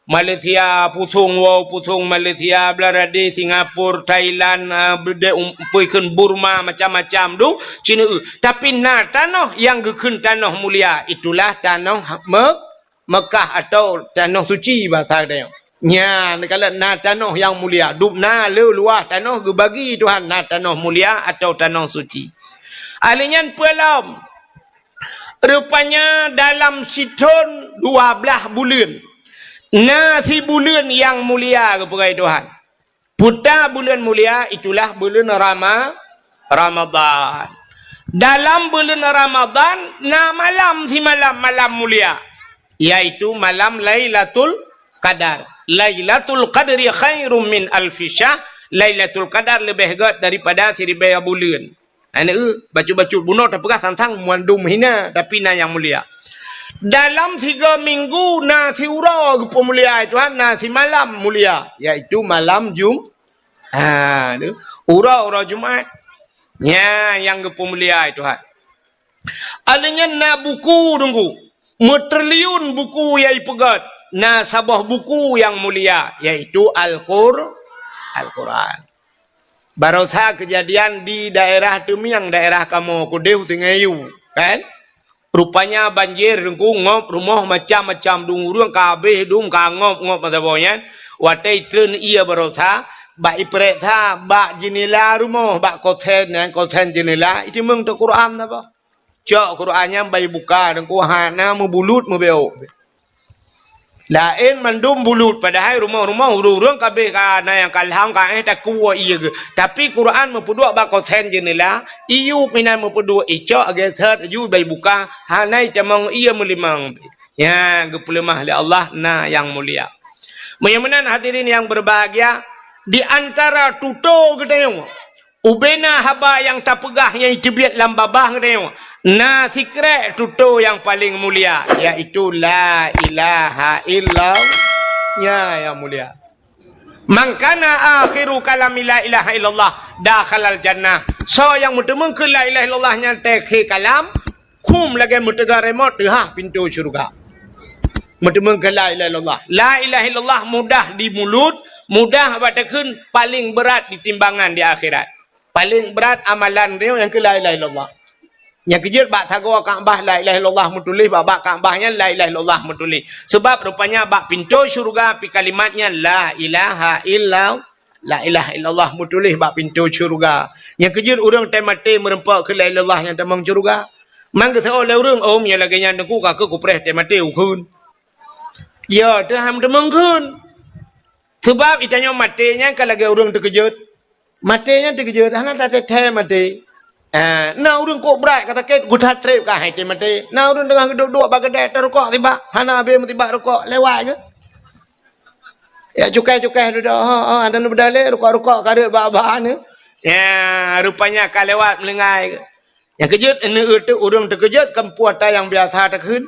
Malaysia pusong woe, pusong Malaysia, Bangladesh, Singapura, Thailand, ah, beudé um-, peue kheun Burma, macam-macam dum, Cina. Tapi na tanoh nyang geukheun tanoh mulia, itulah tanoh Me-, Mekah atau tanoh suci bahasa geutanyoe. Nyan, kalau na tanoh nyang mulia, dum na le luwah tanoh geubagi Tuhan na tanoh mulia atau tanoh suci. Alheuh nyan peue lom? Rupanya dalam sithon dua blaih buleuen, na sibuleuen nyang mulia geupeugöt Tuhan. Peue buleuen mulia, itulah buleuen Rama-, Ramadhan. Dalam buleuen Ramadhan na malam simalam, malam mulia, yaitu malam Lailatul Qadar. Lailatul Qadri khairum min alfi syahr. Lailatul Qadar leubeh gét daripada siribèe buleuen. Aneuk, bacut-bacut bunoe tapeugah sang-sang mandum hina, tapi na nyang mulia. Dalam tiga minggu na siuroe geupeumulia Tuhan, na simalam mulia, yaitu malam Jum-, ha, tu. Uroe-uroe Jumat. Nya nyang geupeumulia Tuhan. Alheuh nyan na buku Teungku, meutriliun buku nyang ipeugét, na saboh buku nyang mulia, yaitu Al-Qur-, Al-Quran. Barosa keujadian di daerah Teumiang, daerah kamoe keudeh Sungai Yu, kan? Rupanya banjir Teungku, ngop rumoh macam-macam, dum ureuëng ka habéh dum, ka ngop-ngop masa boh nyan. Watèe treun ié barosa, bak ipeuriksa bak jeunela rumoh, bak kosen nyan, kosen jeunela, iteumeung teuk Quran saboh. Cok Quran nyan bak ibuka Teungku, hana meubulut meubeuk. Laén mandum bulut, padahai rumoh-rumoh ureuëng-ureuëng ka habéh ka na nyang ka lham ka éh takue ié geuh. Tapi Quran meupeuduek bak kosen jeunela, iyup inan meupeuduek, icok geuset ju bak ibuka, hana itamong ié meulimong. Nya geupeuleumah lé Allah na nyang mulia. Meunyoe meunan hadirin nyang berbahagia, di antara tutoe geutanyoe, ubena haba nyang tapeugah nyang iteubiet lam babah geutanyoe, na sikrek tutoe nyang paleng mulia, yaitu la ilaha illallah. Nya nyang mulia. Man kana akhiru kalami la ilaha illallah dakhalal jannah. Soe nyang meuteumeung keu la ilaha illallah nyan teukhe kalam, khum lagèe meuteuga remote teuhah pintoe syeuruga. Meuteumeung keu la ilaha illallah. La ilaha illallah mudah di mulut, mudah bak takheun, paleng brat di timbangan di akhirat. Paleng brat amalan droe nyang keu la ilaha illallah. Nyang keujeuet bak sagoe Ka'bah la ilaha illallah meutuléh, bak, bak Ka'bah nyan la ilaha illallah meutuléh. Sebab rupanya bak pintoe syeuruga pih kalimat nyan la ilaha illallah. La ilaha illallah meutuléh bak pintoe syeuruga. Nyang keujeuet ureuëng tai maté meureumpok keu la ilaha illallah nyang tamong syeuruga. Man geuseuôt lé ureuëng, "Oh, meunyoe lagèe nyan Teungku, ka keuh kupreh tai maté ukheun." Ya, teuh han tamong kheun. Sebab itanyoe maté nyan ka lagèe ureuëng teukeujot. Maté nyan teukeujot, hana tateuthèe maté. Ah, na ureuëng kok brat ka sakét, geutat trép ka hai tai maté. Na ureuëng teungoh geuduek-duek bak keudè, tarukok sibak, hana habéh meusibak rukok, lewat geuh. Ya, cukai-cukai dudoe, ha, ha, dan beudalé rukok-rukok ka rhot bak-bak ni. Ya, rupanya ka lewat meulinggai. Nyang keujot, aneuk teuh ureuëng teukeujot kan peue ata nyang biasa takheun.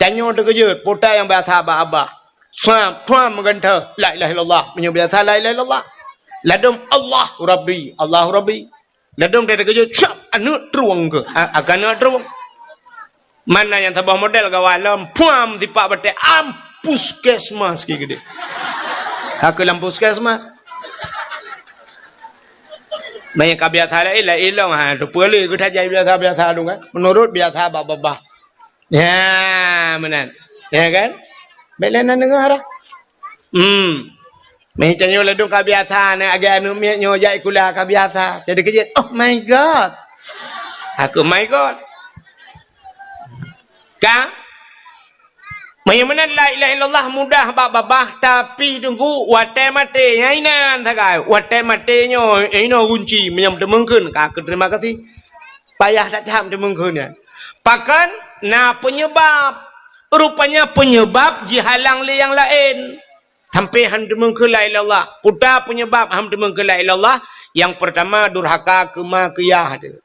Tanyoe teukeujot, peue ata nyang biasa bak babah. Swab, swab meugantoe, la ilaha illallah. Meunyoe biasa la ilaha illallah. Ladom Allahu Rabbi, Allahu Rabbi. Ladom teukeujot, swab, aneuk trueng keuh. Ha, akan aneuk trueng. Mana nyang saboh model gawai lom, puam sipak batée, am puskesmas ki gede. Haka lam puskesmas. Maya ka biasa laén, laén lom, ha, tu peue lé geutajai biasa-biasa tu kan. Menurut biasa bak babah. Ya, meunan. Ya kan? Bék lé na deungoe dah. Hmm. Meh tanyoe ladôm ka biasa, na agak aneuk miet nyoe jak sikula ka biasa. Jadi keujeuet, "Oh my God." Aku, "My God." Ka? Meunyoe meunan la ilaha illallah mudah bak babah, tapi teungku watée maté nyan inan sagai. Watée maté nyoe inoe gunci meunyoe teumeungkeun ka keu terima kasih. Payah that-that teumeungkeun nyan. Pakon na peunyeubab. Rupanya peunyeubab jihalang lé nyang laén. Sampai han teumeung keu la ilaha illallah. Peue ta peunyeubab han teumeung keu la ilaha illallah? Nyang peurtama durhaka keu ma keu yah teuh.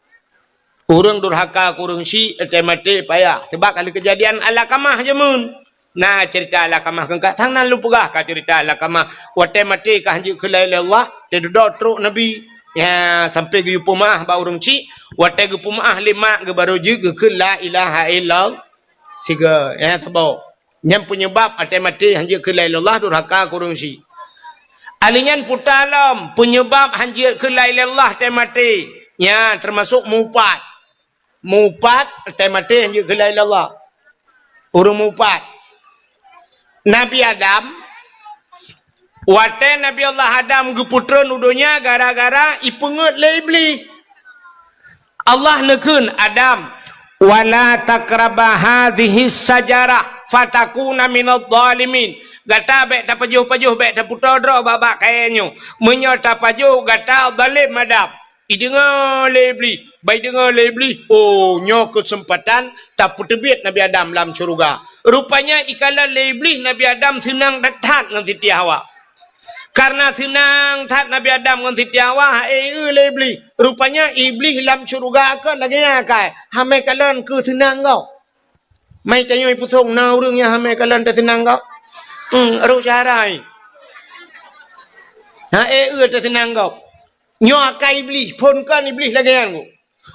Ureuëng durhaka keu ureuëng syik, maté payah. Sabab ka lheueh keujadian Alakamah jameun. Na ceurita Alakamah keungka, sang nan lôn peugah ka ceurita Alakamah. Watée maté ka han jeuet keu la ilaha illallah, teududoe trok Nabi. Ya, sampai geuyue peumeuáh bak ureuëng syik, watée geupeumeuáh lé mak geuh barô jeuet geukheun la ilaha illallah. Sigoe, ya, saboh. Nyan peunyeubab watée maté han jeuet keu la ilaha illallah durhaka keu ureuëng syik. Ahli nyan peue ta lom peunyeubab han jeuet keu la ilaha illallah watée maté. Nyan teumasok mupat. Mupat watée maté han jeuet keu la ilaha illallah. Ureuëng mupat. Nabi Adam, watée Nabi Allah Adam geupeutreun u donya gara-gara ipeungét lé Iblih. Allah neukheun, "Adam, wala taqraba hadhihi syajarah fatakuna minadh dhalimin." Gata bék tapajoh-pajoh, bék tapeutoe droe bak-bak kayée nyoe. Meunyoe tapajoh, gata zalém Adam. Ideungoe lé Iblih, bah ideungoe lé Iblih, "Oh, nyoe keuseumpatan tapeuteubiet Nabi Adam lam syeuruga." Rupanya ikalon lé Iblih Nabi Adam seunang that-that ngon Siti Hawa. Kareuna seunang that Nabi Adam ngon Siti Hawa, hae-eu lé Iblih. Rupanya Iblih lam syeuruga kon lagée nyan akai, hamé kalon keu seunang gob. Meutanyoe ipusong na ureuëng nyang hamé kalon teuseunang gob. Hmm, roh cara hai. Hae-eu teuseunang gob. Nyoe akai Iblih, phon kon Iblih lagée nyan gob.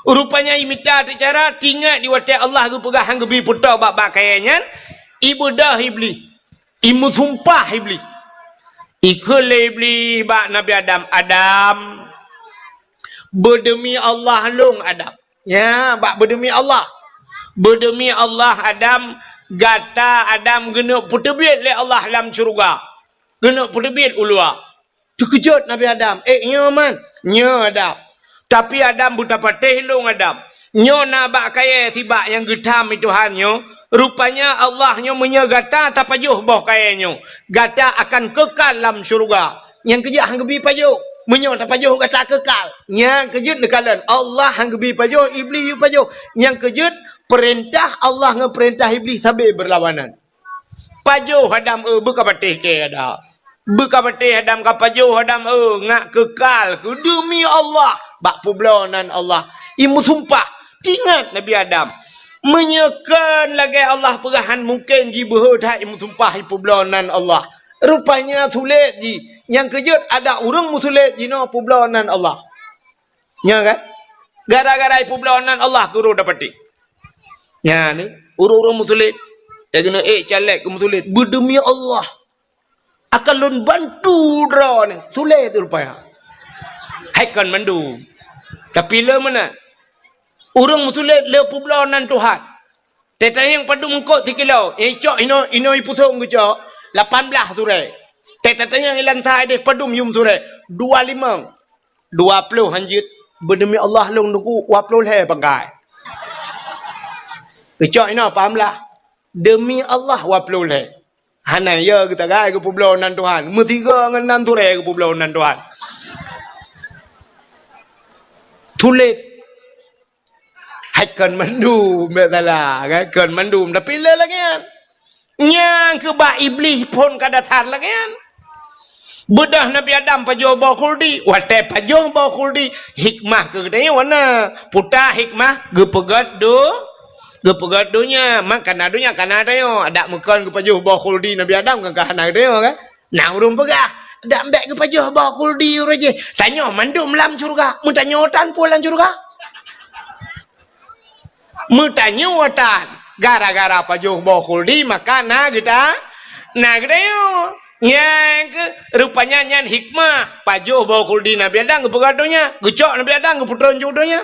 Rupanya imita teucara, tingat di watée Allah geupeugah han geubi peutoe bak-bak kayée nyan, ibeudôh Iblih. Imeusumpah Iblih. Ikheun lé Iblih bak Nabi Adam, "Adam, beudeumi Allah lôn Adam." Ya, bak beudeumi Allah. "Beudeumi Allah Adam, gata Adam geuneuk peuteubiet lé Allah lam syeuruga. Geuneuk peuteubiet u luwa." Teukeujot Nabi Adam, "Eh, nyoe man, nyoe Adam. Tapi Adam beutapatéh lôn Adam. Nyoe na bak kayée sibak nyang geutam i Tuhan nyoe. Rupanya Allah nyoe meunyoe gata tapajoh boh kayée nyoe, gata akan keukal lam syeuruga. Nyang keujeuet han geubi pajoh. Meunyoe tapajoh gata keukal, nyang keujeuet neukalon Allah han geubi pajoh, Iblih yue pajoh. Nyang keujeuet peurintah Allah ngon peurintah Iblih sabe beurlawanan." Pajoh Adam, eh, beukapatéh kée Adam. Beukapatéh Adam, kapajoh Adam, eh, ngat keukal keu deumi Allah bak peubloe nan Allah. Imeusumpah, tingat Nabi Adam. Meunyoe kon lagée Allah peugah han mungken jibeuhe that imeusumpah ipeubloe nan Allah. Rupanya sulet jih. Nyang keujeuet adak ureuëng meusulet jinoe peubloe nan Allah. Nya kan? Gara-gara ipeubloe nan Allah keu roh dapatéh. Nya ni, ureuëng-ureuëng meusulet. Lagée nyoe, eh, caleg keu meusulet. Beudeumi Allah. Akan lôn bantu droeneuh. Sulet rupanya. Hai kon mandum. Tapi le meunan. Ureuëng meusulet le peubloe nan Tuhan. Teuh tanyong padum eungkot sikilo. Eh, cok inoe, inoe ipusong geucok. Lapan blaih surée. Teuh tatanyong ilan sa ideh padum yum surée. Dua limong. Dua ploh hanjeuet, beudeumi Allah lôn teungku, dua ploh lhée pangkai. Geucok inoe paham lah. Deumi Allah dua ploh lhée. Hana ya geutagai geupeubloe nan Tuhan. Meusigoe ngon nan surée geupeubloe nan Tuhan. Sulet. Hai kon mandum, bék salah, kan? Kon mandum, tapi le lagée nyan. Nyang keu bak Iblih phon ka dasar lagée nyan. Beudôh Nabi Adam pajoh boh khuldi, watée pajoh boh khuldi, hikmah keu geutanyoe na. Peue ta hikmah? Geupeugét do-, geupeugét donya. Man kana donya, kana tanyoe. Adak meukon geupajoh boh khuldi Nabi Adam, kan ka hana geutanyoe, kan? Na ureuëng peugah, "Dak bék geupajoh boh khuldi uroe jih. Tanyoe mandum lam syeuruga." Meutanyoe tan peue lam syeuruga? Meutanyoe tan. Gara-gara pajoh boh khuldi, maka na geuta-, na geutanyoe. Nyang keu, rupanya nyan hikmah pajoh boh khuldi Nabi Adam geupeugah donya, geucok Nabi Adam geupeutrön ju donya.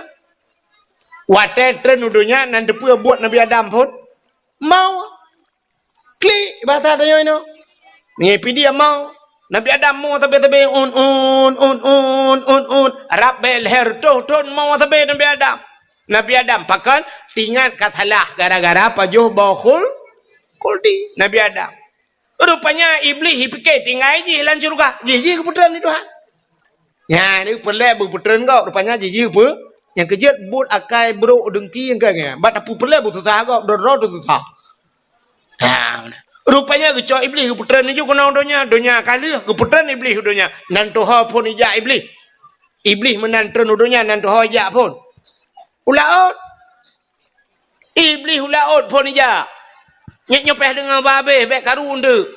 Watée trön u donya, nan teupeue buet Nabi Adam phon? Mau. Klik, bahasa tanyoe inoe. Meunyoe pidie mau. Nabi Adam mo sabe-sabe, un, un, un, un, un, un. Rab bée lhèe reutôh thon mo sabe Nabi Adam. Nabi Adam, pakon? Teuingat ka salah gara-gara pajoh boh khul-, khuldi Nabi Adam. Rupanya Iblih jipike tinggai jih lam syeuruga. Jih, jih geupeutrön lé Tuhan. Nyan, ni peureulée beupeutrön gob. Rupanya jih, jih peu-, nyang keujeuet buet akai brok deungki nyang ka nyan. Bak tapeureulée beususah gob, droe-droe teususah. Ha, rupanya geucok Iblih geupeutrön laju keunoe donya. Donya ka lheueh, geupeutrön Iblih u donya. Nan tuho phon ijak Iblih. Iblih meunan trön u donya, nan tuho ijak phon. U laôt. Iblih u laôt phon ijak. Nyoe, nyoe pih deungoe babeh, bék karu eunteuk.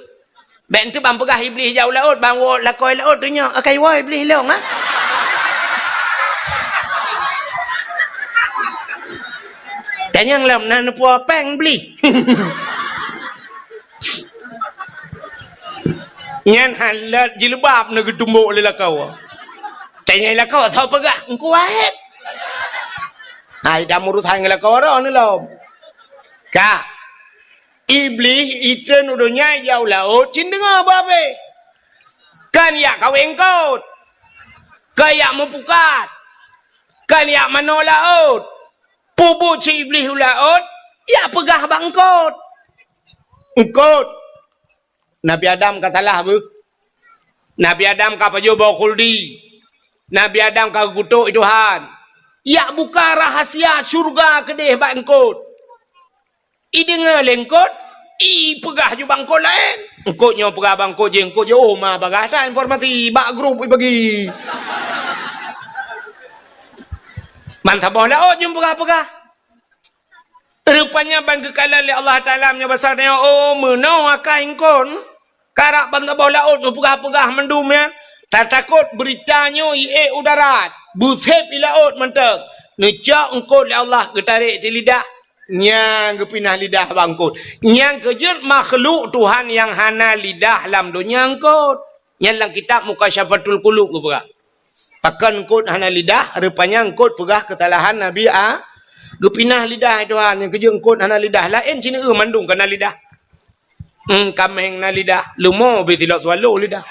Bék eunteuk ban peugah Iblih ijak u laôt, ban woe lakoe laôt tunyok, "Akai woe Iblih lôn, ha?" Tanyong lom na neupuoe péng Iblih. Nyan hán lé jilbab na geutumbok lé lakoe. Tanyong lakoe, soe peugah, "Engku Wahid." Hai, dak meurusan ngon lakoe droe ni lom. Ka. Iblih itrön u donya ijak u laôt cit deungoe babeh. Kan ijak kawé eungkôt. Kan ijak meupukat. Kan ijak manoe laôt. Peubuet si Iblih u laôt, ijak peugah bak eungkôt. Eungkôt. Nabi Adam ka salah beuh. Nabi Adam ka pajoh boh khuldi. Nabi Adam ka geukutok Tuhan. Ijak buka rahsia syeuruga keudeh bak eungkôt. Ideungoe lé eungkôt, ipeugah ju bak eungkôt laén. Eungkôt nyoe peugah bak eungkôt jih, eungkôt jih, oh, ma bagah that informasi bak grup ibagi. Ban saboh laôt jeuet peugah-peugah. Rupanya ban geukalon lé Allah Taala meunyoe basa tanyoe, oh, meunoe akai eungkôt, karap ban saboh laôt neupeugah-peugah mandum nyan, tatakot beurita nyoe iék u darat, beusép i laôt mantong. Neucok eungkôt lé Allah geutarek di lidah, nyang geupinah lidah bak eungkôt. Nyang keujeuet makhluk Tuhan nyang hana lidah lam donya eungkôt. Nyan lam kitab Mukasyafatul Qulub geupeugah. Pakon eungkôt hana lidah, rupanya eungkôt peugah keusalahan Nabi A-, geupinah lidah Tuhan, nyang keujeuet eungkôt hana lidah. Laén sineuk mandum ka na lidah. Hmm, kaméng na lidah, leumo ubé silop tualo lidah.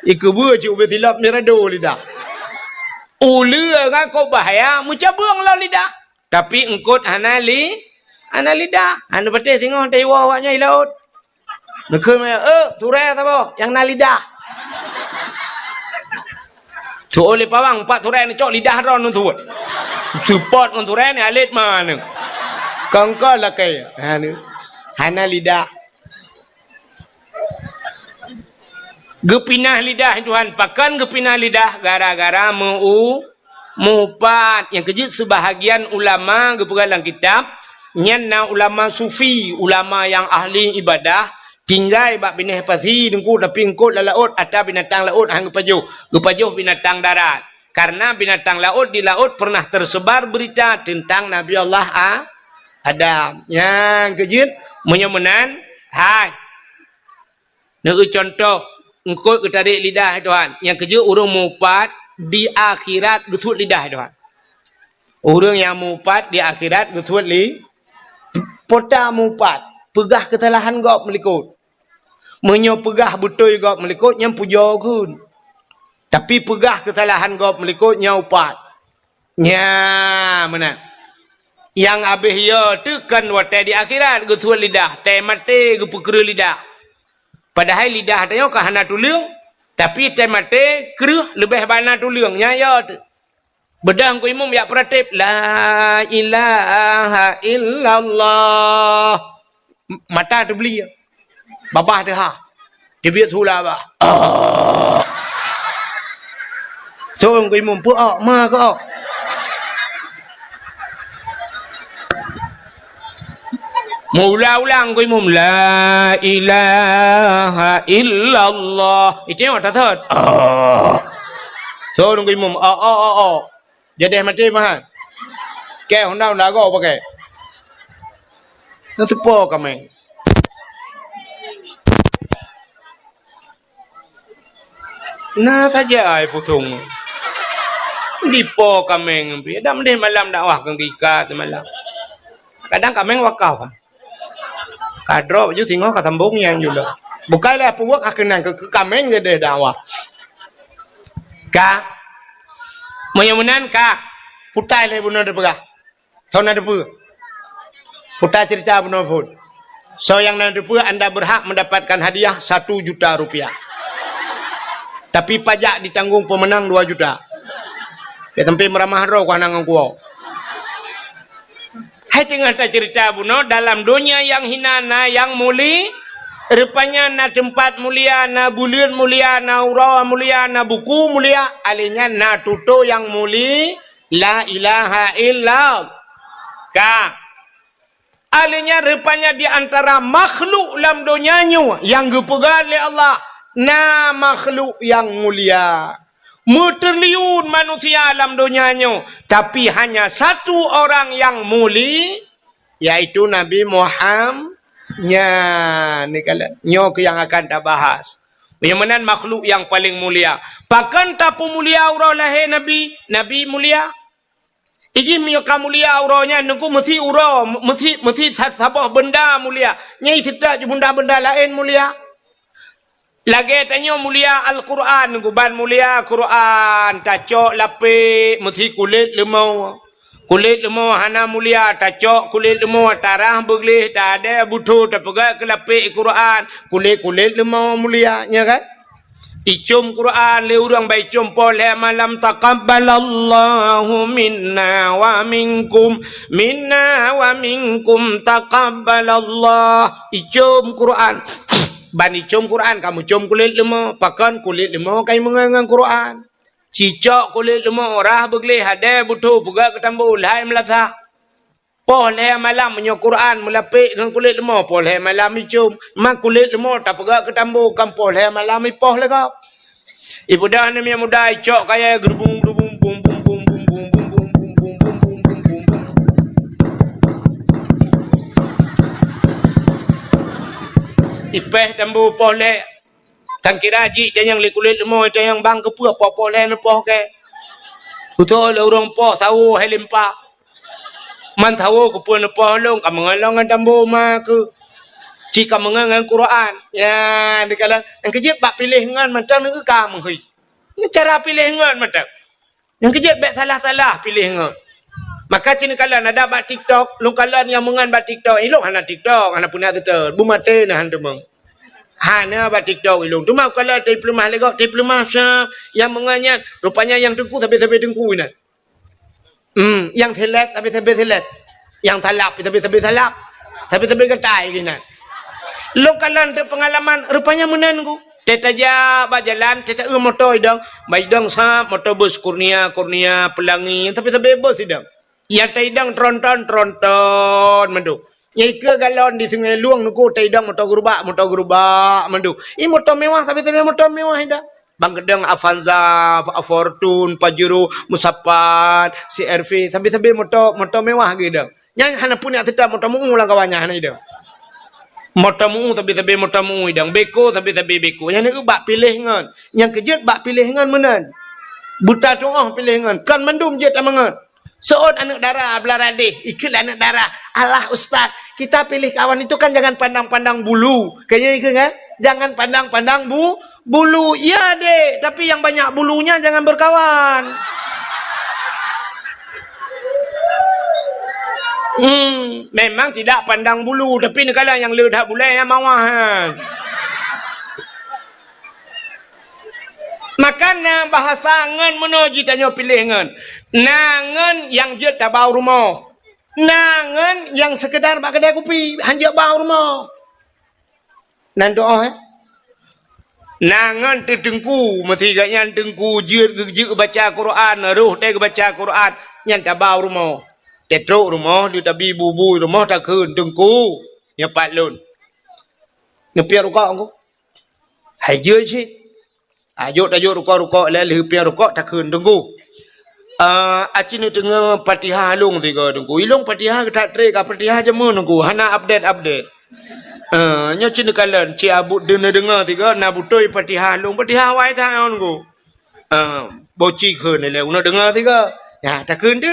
Ikeubeue cit ubé silop mirado lidah. Uleue ngon kok bahya meucabeueng lom lidah. Tapi eungkôt hana li-, hana lidah. Hana patéh singoh teuiwoe awak nyan i laôt. Neukheun maya, "Eh, turée saboh nyang na lidah." Tu'oh lé pawang, pat turée neucok lidah droe neuteuôt. Teupot ngon turée ni alet ma neu. Kongkol lakée. Ha, neu. Hana lidah. Geupinah lidah Tuhan. Pakon geupinah lidah? Gara-gara meu-, mupat. Nyang keujeuet seubahagian ulama geupeugah lam kitab, nyan na ulama sufi, ulama nyang ahli ibadah, tinggai bak binéh pasi teungku, tapi eungkôt lam laôt, atra binatang laôt han geupajoh. Geupajoh binatang darat. Karena binatang laôt di laôt pernah tersebar berita tentang Nabi Allah A-, Adam. Nyang keujeuet, meunyoe meunan, hai. Neukeu contoh, eungkôt geutarek lidah Tuhan. Nyang keujeuet ureuëng mupat di akhirat geusuet lidah Tuhan. Ureuëng nyang mupat di akhirat geusuet li-, pota mupat, peugah keusalahan gob meulikot. Meunyoe peugah beutôi gob meulikot, nyan pujoe kheun. Tapi peugah keusalahan gob meulikot, nyan upat. Nya, meunan. Nyang abéh yo teuh kon watée di akhirat geusuet lidah, tée maté geupeukreueh lidah. Padahai lidah tanyoe ka hana tuleueng, tapi tée maté kreueh leubeh bana tuleueng, nyan yo teuh. Beudôh Teungku Imum jak peuratéb, "La ilaha illallah." M-, mata teubli. Babah teuhah. Teubiet su lam babah. Teungku Imum, peu-ok, ma keu-ok. Meuulang-ulang Teungku Imum, "La ilaha illallah." Itu yang mata thot. Teungku Imum, "Ok, ok, ok, ok." Jadeh maté meuhan. Kée honda-honda goe pakai. Neuteupo kaméng. Na saja ai pusong. Dipo kaméng pih. Dak meudeh malam dakwah keu tika teumalam. Kadang kaméng wakaf. Ka droe baju singoh ka sambong nyang jula. Bukai lé peubuet ka keunan keu, keu kaméng jadi dakwah. Ka. Meunyoe meunan ka. Putai lé bunoe dipeugah. Soe na teupeue? Puta cerita bunoe phon. Soe nyang na teupeue, anda berhak mendapatkan hadiah satu juta rupiah. Tapi pajak ditanggung pemenang dua juta. Ya, sampai meuramah droe ku hana ngon kuwoe. Hai teungoh tacerita bunoe, dalam donya nyang hina na nyang muli-, rupanya na teumpat mulia, na buleuen mulia, na uroe mulia, na buku mulia, alèh nyan na tutoe nyang muli-, La ilaha illallah. Ka. Alèh nyan rupanya di antara makhluk lam donya nyoe nyang geupeugah lé Allah, na makhluk nyang mulia. Meutriliun manusia lam donya nyoe, tapi hanya satu orang nyang muli-, yaitu Nabi Muham-, nyan, ni kala-, nyoe keuh nyang akan tabahas. Nyang meunan makhluk nyang paleng mulia. Pakon tapeumulia uroe lahé Nabi? Nabi mulia. Iji meunyoe ka mulia uroe nyan, nungku meusi uroe, meusi, meusi sa-, saboh beunda mulia. Nyang seutôt ju beunda-beunda laén mulia. Lagèe tanyoe mulia Al-Qur'an, nungku ban mulia Qur'an, tacok lapék meusi kulét leumo. Kulét leumo hana mulia, tacok kulét leumo, tarah beugleh, tadè butho, tapeugah keu lapék Qur'an, kulét-kulét leumo mulia, nya kan? Icom Qur'an lé ureueng, ban icom poh lhèe malam, "Taqabbalallahu minna wa minkum, minna wa minkum taqabbalallah." Icom Qur'an. Ban icom Qur'an, ka meucom kulét leumo. Pakon kulét leumo ka imeungon ngon Qur'an. Cicok kulét leumo, rah beugleh, hadè butho, peugöt keu tambo, lhai meulasah. Poh lhèe malam meunyoe Qur'an meulapék ngon kulét leumo, poh lhèe malam icom. Ma kulét leumo tapeugöt keu tambo, kan poh lhèe malam ipoh lé gob. Ipeugah aneuk miet muda, icok kayèe, geurubung, geurubung, bum, bum, bum. Ipéh tambo poh lhèe. Tan kira jih tanyong lé kulét leumo, tanyong bang keupeue poh-poh lhèe neupoh kèe. Beutôi lé ureueng poh sawo hai limpa. Man sawo keupeue neupoh lôn, ka meungon lôn ngon tambo ma keuh. Ci ka meungon ngon Qur'an. Ya, dikalon nyang keujeuet bak piléh ngon mantong neu ka meuhôi. Ngon cara piléh ngon mantong. Nyang keujeuet bèk salah-salah piléh ngon. Maka ci neukalon adak bak TikTok, lôn kalon nyang meungon bak TikTok. Ilôn hana TikTok, hana peuna seutôt. Beumaté na han teumong. Hana bak TikTok ilôn. Teuma kalon teupeuleumah lé gob, teupeuleumah sa nyang meungon nyan. Rupanya nyang teungku sabe-sabe teungku inan. Hmm, nyang seleb sabe-sabe seleb. Nyang salab sabe-sabe salab. Sabe-sabe geutai inan. Lôn kalon teupeungalaman, rupanya meunan ku. Teuh tajak bak jalan, teuh taeu moto idong. Bak idong sab moto bus Kurnia, Kurnia, Pelangi, sabe-sabe bus idong. Nyang taidong tronton, tronton mandum. Nyang ikeue galon di Sungai Lueng nungku taidong moto gerubak, moto gerubak mandum. I moto mewah, sabe-sabe moto mewah idong. Bang keudong Avanza, Fortuner, Pajero, Musapan, C R V, sabe-sabe moto, moto mewah geuidong. Nyan hana pun nyang seutôt moto meu lam kawan nyan hana idong. Moto meu, sabe-sabe moto meu idong. Beko, sabe-sabe beko. Nyan neu bak piléh ngon. Nyang keujeuet bak piléh ngon meunan. Buta tuoh piléh ngon. Kon mandum jeuet tameungon. Seuôt aneuk dara beulara deh, ikheun lé aneuk dara, "Alah ustaz, kita pilih kawan itu kan jangan pandang-pandang bulu." Kayaknya ikheun kan? Jangan pandang-pandang bu-, bulu. Iya dek, tapi yang banyak bulunya jangan berkawan. Hmm, memang tidak pandang bulu, tapi neukalon nyang le that bulèe nyang mawah. Maka na bahasa ngon meunoe jitanyoe piléh ngon. Na ngon nyang jeuet tabau rumoh. Na ngon nyang seukeudar bak keudè kupi, han jeuet bau rumoh. Nan doa, eh? Na ngon teuteungku, meusigat nyan teungku jeuet geujeuet baca Quran, roh teuh geubaca Quran, nyan tabau rumoh. Teutrok rumoh, lheueh tabi bubui rumoh takheun, "Teungku, nyoe pat lôn." Neupiep rukok engku. Hai jeuet cit. Tajok-tajok rukok-rukok lé lheueh piep rukok takheun, "Teungku, Ah, aci neudeungoe Fatihah lôn tiga Teungku. Ilôn Fatihah geutak trek ka Fatihah jameun Teungku. Hana update-update. Ah, nyoe ci neukalon, ci Abu neudeungoe tiga, na beutôi Fatihah lôn. Fatihah wai that ngon Teungku. Ah, boci kheun lé, uneuk deungoe tiga. Ya, takheun tu.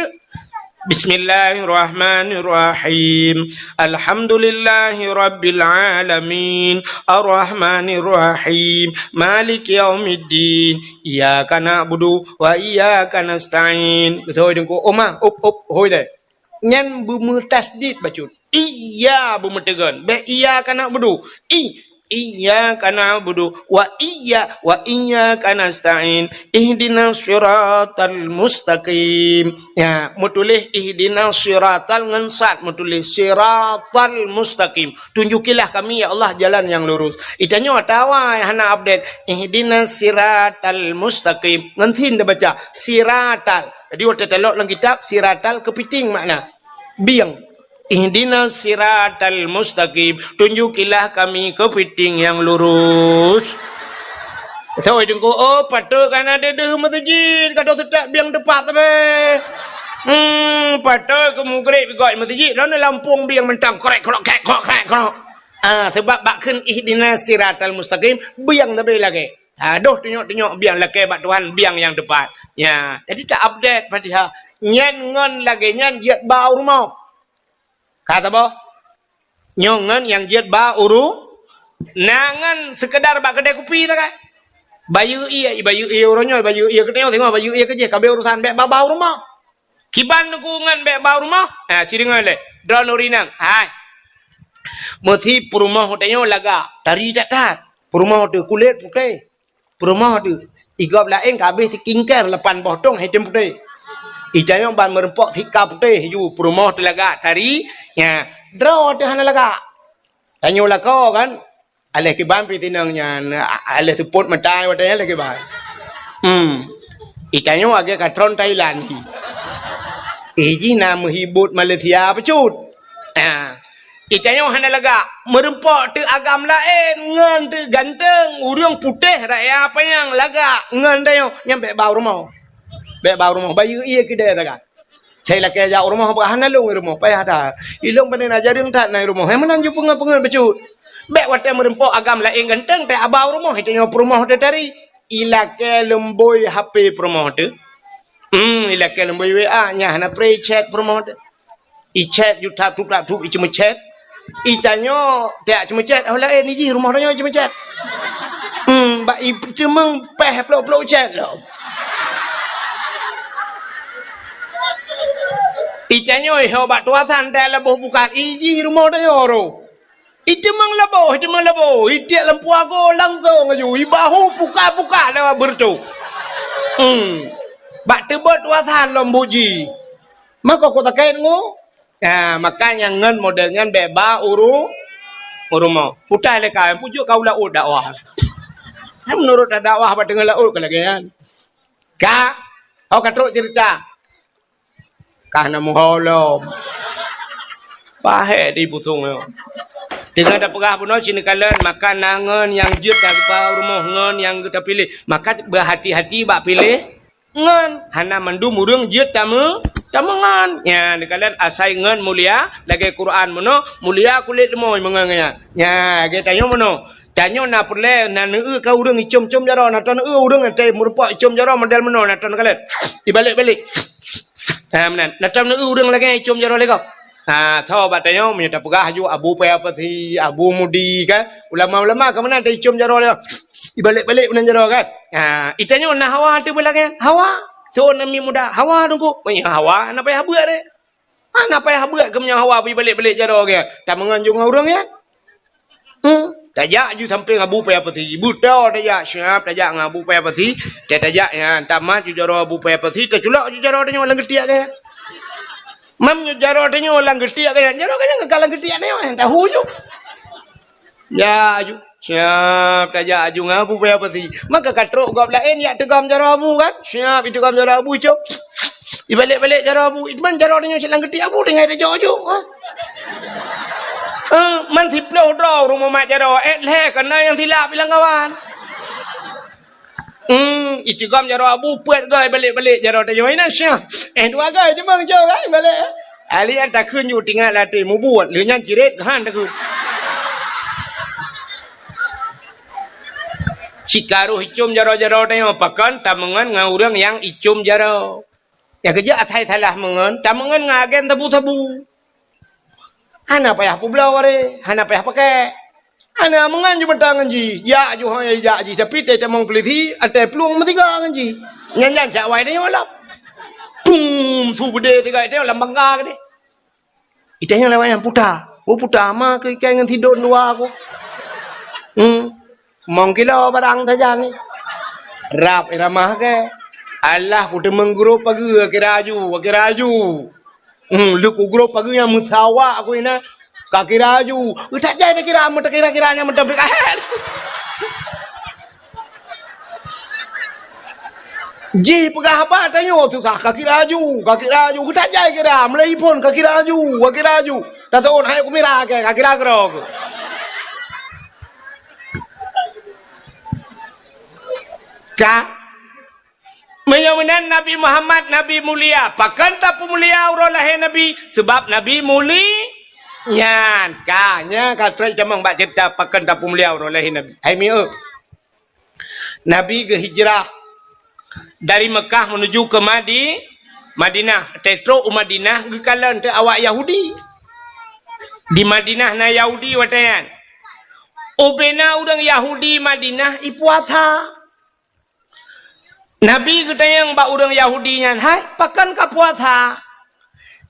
Bismillahirrahmanirrahim. Alhamdulillahirabbil alamin. Arrahmanirrahim. Maliki yaumiddin. Iyyaka na'budu wa iyyaka nasta'in. Beutôi Teungku. Oma, up, up, hôi deh. Nyan beumeutasydid bacut. Iya beumeuteugon. Bék iyyaka na'budu. I, iyyaka na'budu wa iyya, wa iyyaka nasta'in. Ihdinas siratal mustaqim. Ya, meutuléh ihdinas siratal ngon sad meutuléh siratal mustaqim. Tunjukilah kami, ya Allah, jalan yang lurus. Itanyoe atawa hana update. Ihdinas siratal mustaqim. Ngon sin dibaca. Siratal. Jadi, watée talok lam kitab, siratal keupiting makna. Bieng. Ihdinas siratal mustaqim. Tunjukilah kami keupiting nyang lurus. Sawai Teungku, oh, patôt ka na deuh-deuh meuseujid, ka deuh seutôt bieng teupat sabe. Hmm, patôt keu mugreb gok meuseujid, lôn lampôh bieng mantong, krek, krok, krek, krok, krek, krok. Ah, sebab bak kheun ihdinas siratal mustaqim, bieng sabe lagée. Ha, doh tunyok-tunyok biang lakée bak Tuhan, biang nyang teupat. Ya, jadi ta update Fatihah. Nyan ngon lagée nyan jeuet ba u rumoh. Ka saboh? Nyoe ngon nyang jeuet ba u ru-, na ngon seukeudar bak keudée kupi sagai. Bayeue ié, bayeue ié uroe nyoe, bayeue ié keudée, singoh bayeue ié keujih, ka abéh urusan bék ba, ba u rumoh. Kiban Teungku ngon bék ba u rumoh? Ha, ci deungoe lé. Droeneuh ureueng inong. Hai. Meusi peurumoh tanyoe lagak, tari that-that. Peurumoh teuh kulét putéh. Peurumoh teuh. Igob laén ka abéh skincare lapan boh tong, hitam putéh. Itanyoe ban meureumpok sika putéh ju peurumoh teuh lagak, tari. Nya, droe teuh hana lagak. Tanyoe lakoe kan. Aléh kiban pih tinong nyan, a-, aléh seupôt mata watée nyan aléh kiban. Hmm. Itanyoe lagée ka tron Thailand hi. Eh, jih na meuhibut Malaysia bacut. Ah. Itanyoe hana lagak, meureumpok teuh agam laén, ngon teuh ganteng, ureueng putéh raya panyang lagak, ngon tanyoe nyan bék ba u rumoh. Bék ba u rumoh, bayeue ié keudée sagai. Sai lakée jak u rumoh, bah hana lôn i rumoh, payah that. Ilôn pane na jareueng that na i rumoh. Hai meunan ju peungeut-peungeut bacut. Bék watée meureumpok agam laén ganteng, teuh aba u rumoh, itanyoe peurumoh teuh tari. Ilakée leumbôi H P peurumoh teuh. Hmm, ilakée leumbôi W A, nyan hana pré chat peurumoh teuh. Ichat ju tap tup tap tup, iceumeuchat. Itanyoe tiak ceumeuchat, oh laén ijih rumoh tanyoe iceumeuchat. Hmm, bak iteumeung péh plok-plok chat lom. Itanyoe iho bak tuasan teuak laboh bukat, ijih rumoh tanyoe ro. Iteumeung laboh, iteumeung laboh, itiek lam puago langsong aju, ibahu pukat-pukat lewat beureutoh. Hmm. Bak teubot tuasan lom buji. Mako kota kain ngo. Ya, makanya ngon model nyan bék ba u ru-, u rumoh. Putai lé ka, pujuk ka u laôt dakwah. Hai meunurot dakwah bak teungoh laôt ka lagée nyan. Ka, oh ka trok cerita. Ka na muholom. Pahé di pusong nyoe. Teungoh tapeugah bunoe ci neukalon, maka na ngon nyang jeuet tapeugah u rumoh ngon nyang geuta piléh. Maka beuhati-hati bak piléh. Ngon, hana mandum ureueng jeuet tameu-, tameungon. Nya, neukalon asai ngon mulia, lagée Quran meunoe, mulia kulét leumoi meungon nyan. Nya, lagée tanyoe meunoe. Tanyoe na peureulée, na neueu ka ureueng icom-com jaroe, na ton neueu ureueng teuh meureumpok icom jaroe model meunoe, na ton neukalon. Ibalek-balek. Ha, meunan. Na ton neueu ureueng lagée icom jaroe lé gob. Ha, tho bak tanyoe meunyoe tapeugah aju Abu Paya Pasi, Abu Mudi, kan? Ulama-ulama ka meunan teuicom jaroe lé. Ibalek-balek meunan jaroe, kan? Ha, itanyoe na hawa teuh beulagée. Hawa. Thon namiet muda. Hawa Teungku. Meunyoe hawa, hana payah beuet deh. Hana payah beuet keu meunyoe hawa ibalek-balek jaroe, kan? Tameungon ju ngon ureueng nyan. Hmm, tajak ju sampéng Abu Paya Pasi. Beutôi tajak siap, tajak ngon Abu Paya Pasi. Tajak nyan, tamat ju jaroe Abu Paya Pasi, taculok ju jaroe tanyoe lam geutiek gaya. Mam ju jaroe tanyoe lam geutiek gaya, jaroe gaya ka lam geutiek tanyoe, nyang tahu ju. Ya, ju. Siap, tajak aju ngon Abu Paya Pasi. Maka ka trok gob laén, yak teugom jaroe Abu kan? Siap, iteugom jaroe Abu, cok. Ibalek-balek jaroe Abu, man jaroe tanyoe silang geutiek Abu tinggai tajok ju, ha? Eh, man siploh droe ureueng mumat jaroe, eh, lhée kana nyang silap ilang kawan. Hmm, itigom jaroe abu, peuet goe balek-balek jaroe tanyoe. Ina syah. Eh, dua goe cuma ngejok goe balek. Ahli nyan takheun ju tingat lam até mubuet. Lheueh nyan ciret, han takheun. Cit ka roh icom jaroe-jaroe tanyoe, pakon tameungon ngon ureueng nyang icom jaroe. Nyang keujeuet asai salah meungon, tameungon ngon agen sabu-sabu. Hana payah peubloe waréh, hana payah pakèk. Hana meungon ju meuta ngon jih, jak ju hôi jak jih, tapi teutamong peulisi, até plueng meusiga ngon jih. Nyan-nyan siat awai tanyoe lom. Pum, su beudé siga tanyoe lam bangga keudéh. Itanyoe lewat nyan puta. Oh, puta ma keu ikai ngon sidon dua ku. Hmm. Mong kilo barang sajan ni. Rab irama ke. Alah, ku teumeung grob pageue, kira aju, kira aju. Hmm, lheueh ku grob pageue nyang meusawa ku inan. Ka kira aju. Utak jai takira, meutakira-kira nyang meutam pik ahet. Jih peugah haba tanyoe susah, ka kira aju, ka kira aju. Utak jai kira, meulai phon ka kira aju, ka kira aju. Tathon hai ku mira ke, ka kira keudroe ku. Ka. Meunyoe meunan Nabi Muhammad Nabi mulia, pakon tapeumulia uroe lahé Nabi? Sabab Nabi muli-, nyan ka, nyan ka trok tamong bak ceurita pakon tapeumulia uroe lahé Nabi. Hai mieu. Nabi geuhijrah dari Mekah menuju ke Madi-, Madinah. Tetrok u Madinah geukalon teu awak Yahudi. Di Madinah na Yahudi watée nyan. Ubena ureuëng Yahudi Madinah ipuasa. Nabi geutanyong bak ureuëng Yahudi nyan, "Hai, pakon ka puasa?"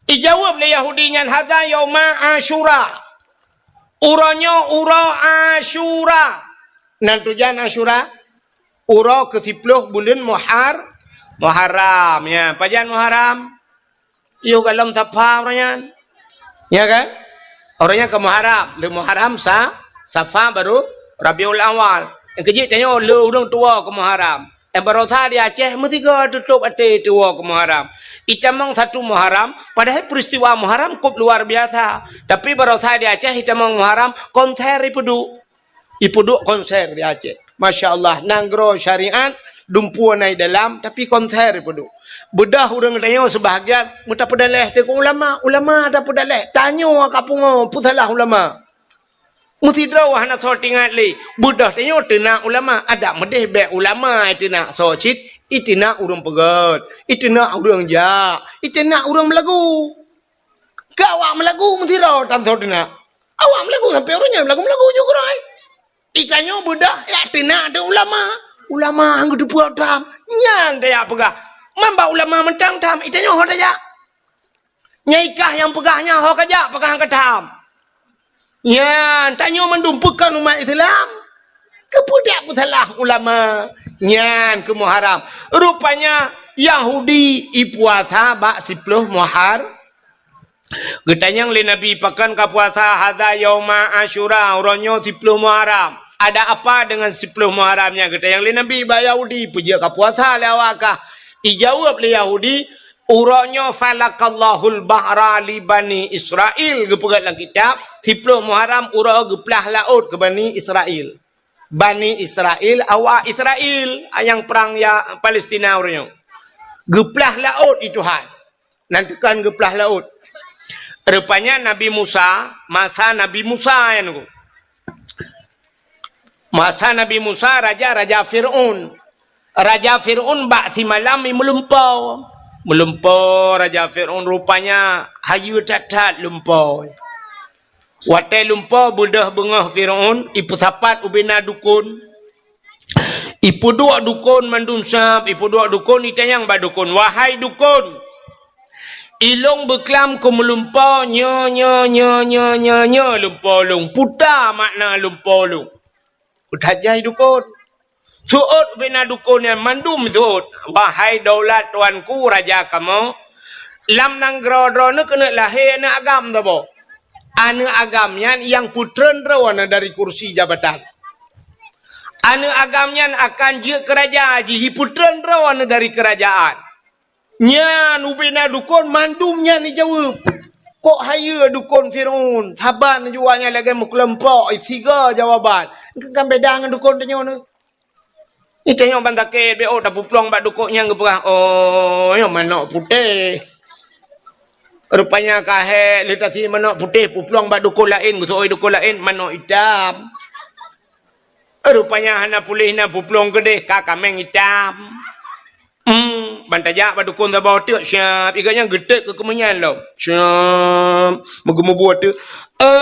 Ijaweueb lé Yahudi nyan, "Hadza yauma Asyura." Uroe nyoe uroe Asyura. Nan tujan Asyura? Uroe keu siploh buleuen Muhar-, Muharram. Ya, pajan Muharram? Yoh golom Safa uroe nyan. Ya kan? Uroe nyan ka Muharram. Lé Muharram sa-, Safa baru Rabiul Awal. Nyang keujeuet tanyoe lé ureuëng tuwoe keu Muharram. Nyang barosa di Aceh meusigoe tutôp até tuwoe keu Muharram. Itamong satu Muharram, padahai peristiwa Muharram kôp luar biasa. Tapi barosa di Aceh itamong Muharram, konser ipeuduek. Ipeuduek konser di Aceh. Masya Allah, nanggroe syariat, dumpeue na i dalam, tapi konser ipeuduek. Beudôh ureuëng tanyoe seubahagian, meutapeudaléh teuk ulama, ulama tapeudaléh. Tanyoe ka pungoe, peusalah ulama. Meusidroe hana soe teuingat lé. Beudôh tanyoe teunak ulama, adak meudeh bék ulama iteunak soe cit, iteunak ureuëng peugét, iteunak ureuëng jak, iteunak ureuëng meulagu. Keu awak meulagu meusidroe tan soe teunak. Awak meulagu sampoe uroe nyoe meulagu-meulagu ju keurôi. Itanyoe beudôh jak teunak teuh ulama. Ulama han geuteupeue tham. Nyan tajak peugah. Man bak ulama mantong tham, itanyoe ho tajak. Nyang ikah nyang peugah nyan ho kajak peugah han ka tham. Nyan tanyoe mandum peukon umat Islam. Keupeue dak peusalah ulama? Nyan keu Muharram. Rupanya Yahudi ipuasa bak siploh Muhar-, Geutanyong lé Nabi, "Pakon ka puasa?" "Hadza yauma Asyura, uroe nyoe siploh Muharram." "Ada apa dengan siploh Muharram nyan?" geutanyong lé Nabi bak Yahudi, "Peue jeuet ka puasa lé awak kah?" Ijaweueb lé Yahudi, "Uroe nyoe falaqallahul bahra li Bani Israil." Geupeugét lam kitab, siploh Muharram uroe geuplah laôt keu Bani Israil. Bani Israil, awak Israil, nyang prang ya Palestina uroe nyoe. Geuplah laôt i Tuhan. Nan teuka geuplah laôt. Rupanya Nabi Musa, masa Nabi Musa nyan ku. Masa Nabi Musa, raja-raja Fir'aun. Raja Fir'aun bak simalam i meulumpoe. Meulumpoe raja Fir'aun rupanya hayeue that-that lumpoe. Watée lumpoe beudôh beungoh Fir'aun, ipeusapat ubena dukon. Ipeuduek dukon mandum sab, ipeuduek dukon, itanyong bak dukon, "Wahai dukon, ilong beuklam keu meulumpoe nyoe, nyoe, nyoe, lumpoe lôn. Puta makna lumpoe lôn." Peutajai dukon. Seuôt ubena dukon nyan mandum seuôt, "Wahai daulat tuanku raja kamoe, lam nanggroe droeneuh keuneuk lahé aneuëk agam saboh. Aneuëk agam nyan nyang peutreun droeneuh dari kursi jabatan. Aneuëk agam nyan akan jeuet keu raja jih, jipeutreun droeneuh dari keurajaan." Nyan ubena dukon mandum nyan ijaweueb. Kok hayeue dukon Fir'aun, saban jua nyan lagée meukeulumpok, siga jawaban. Kan beda ngon dukon tanyoe nyoe. Itanyong ban sakét, bèk ôk tapuplueng bak dukon nyang geupeugah, "Oh, nyoe manok putéh." Rupanya ka hék lé tasi manok putéh puplueng bak dukon laén, geuseuôt dukon laén, manok itam. Rupanya hana puléh na puplueng keudéh, ka kaméng itam. Hmm, ban tajak bak dukon saboh teuk, siap. Iga nyan geutet keu keumeunyang lom. Siap. Meugeumeubuet teuk. Eh,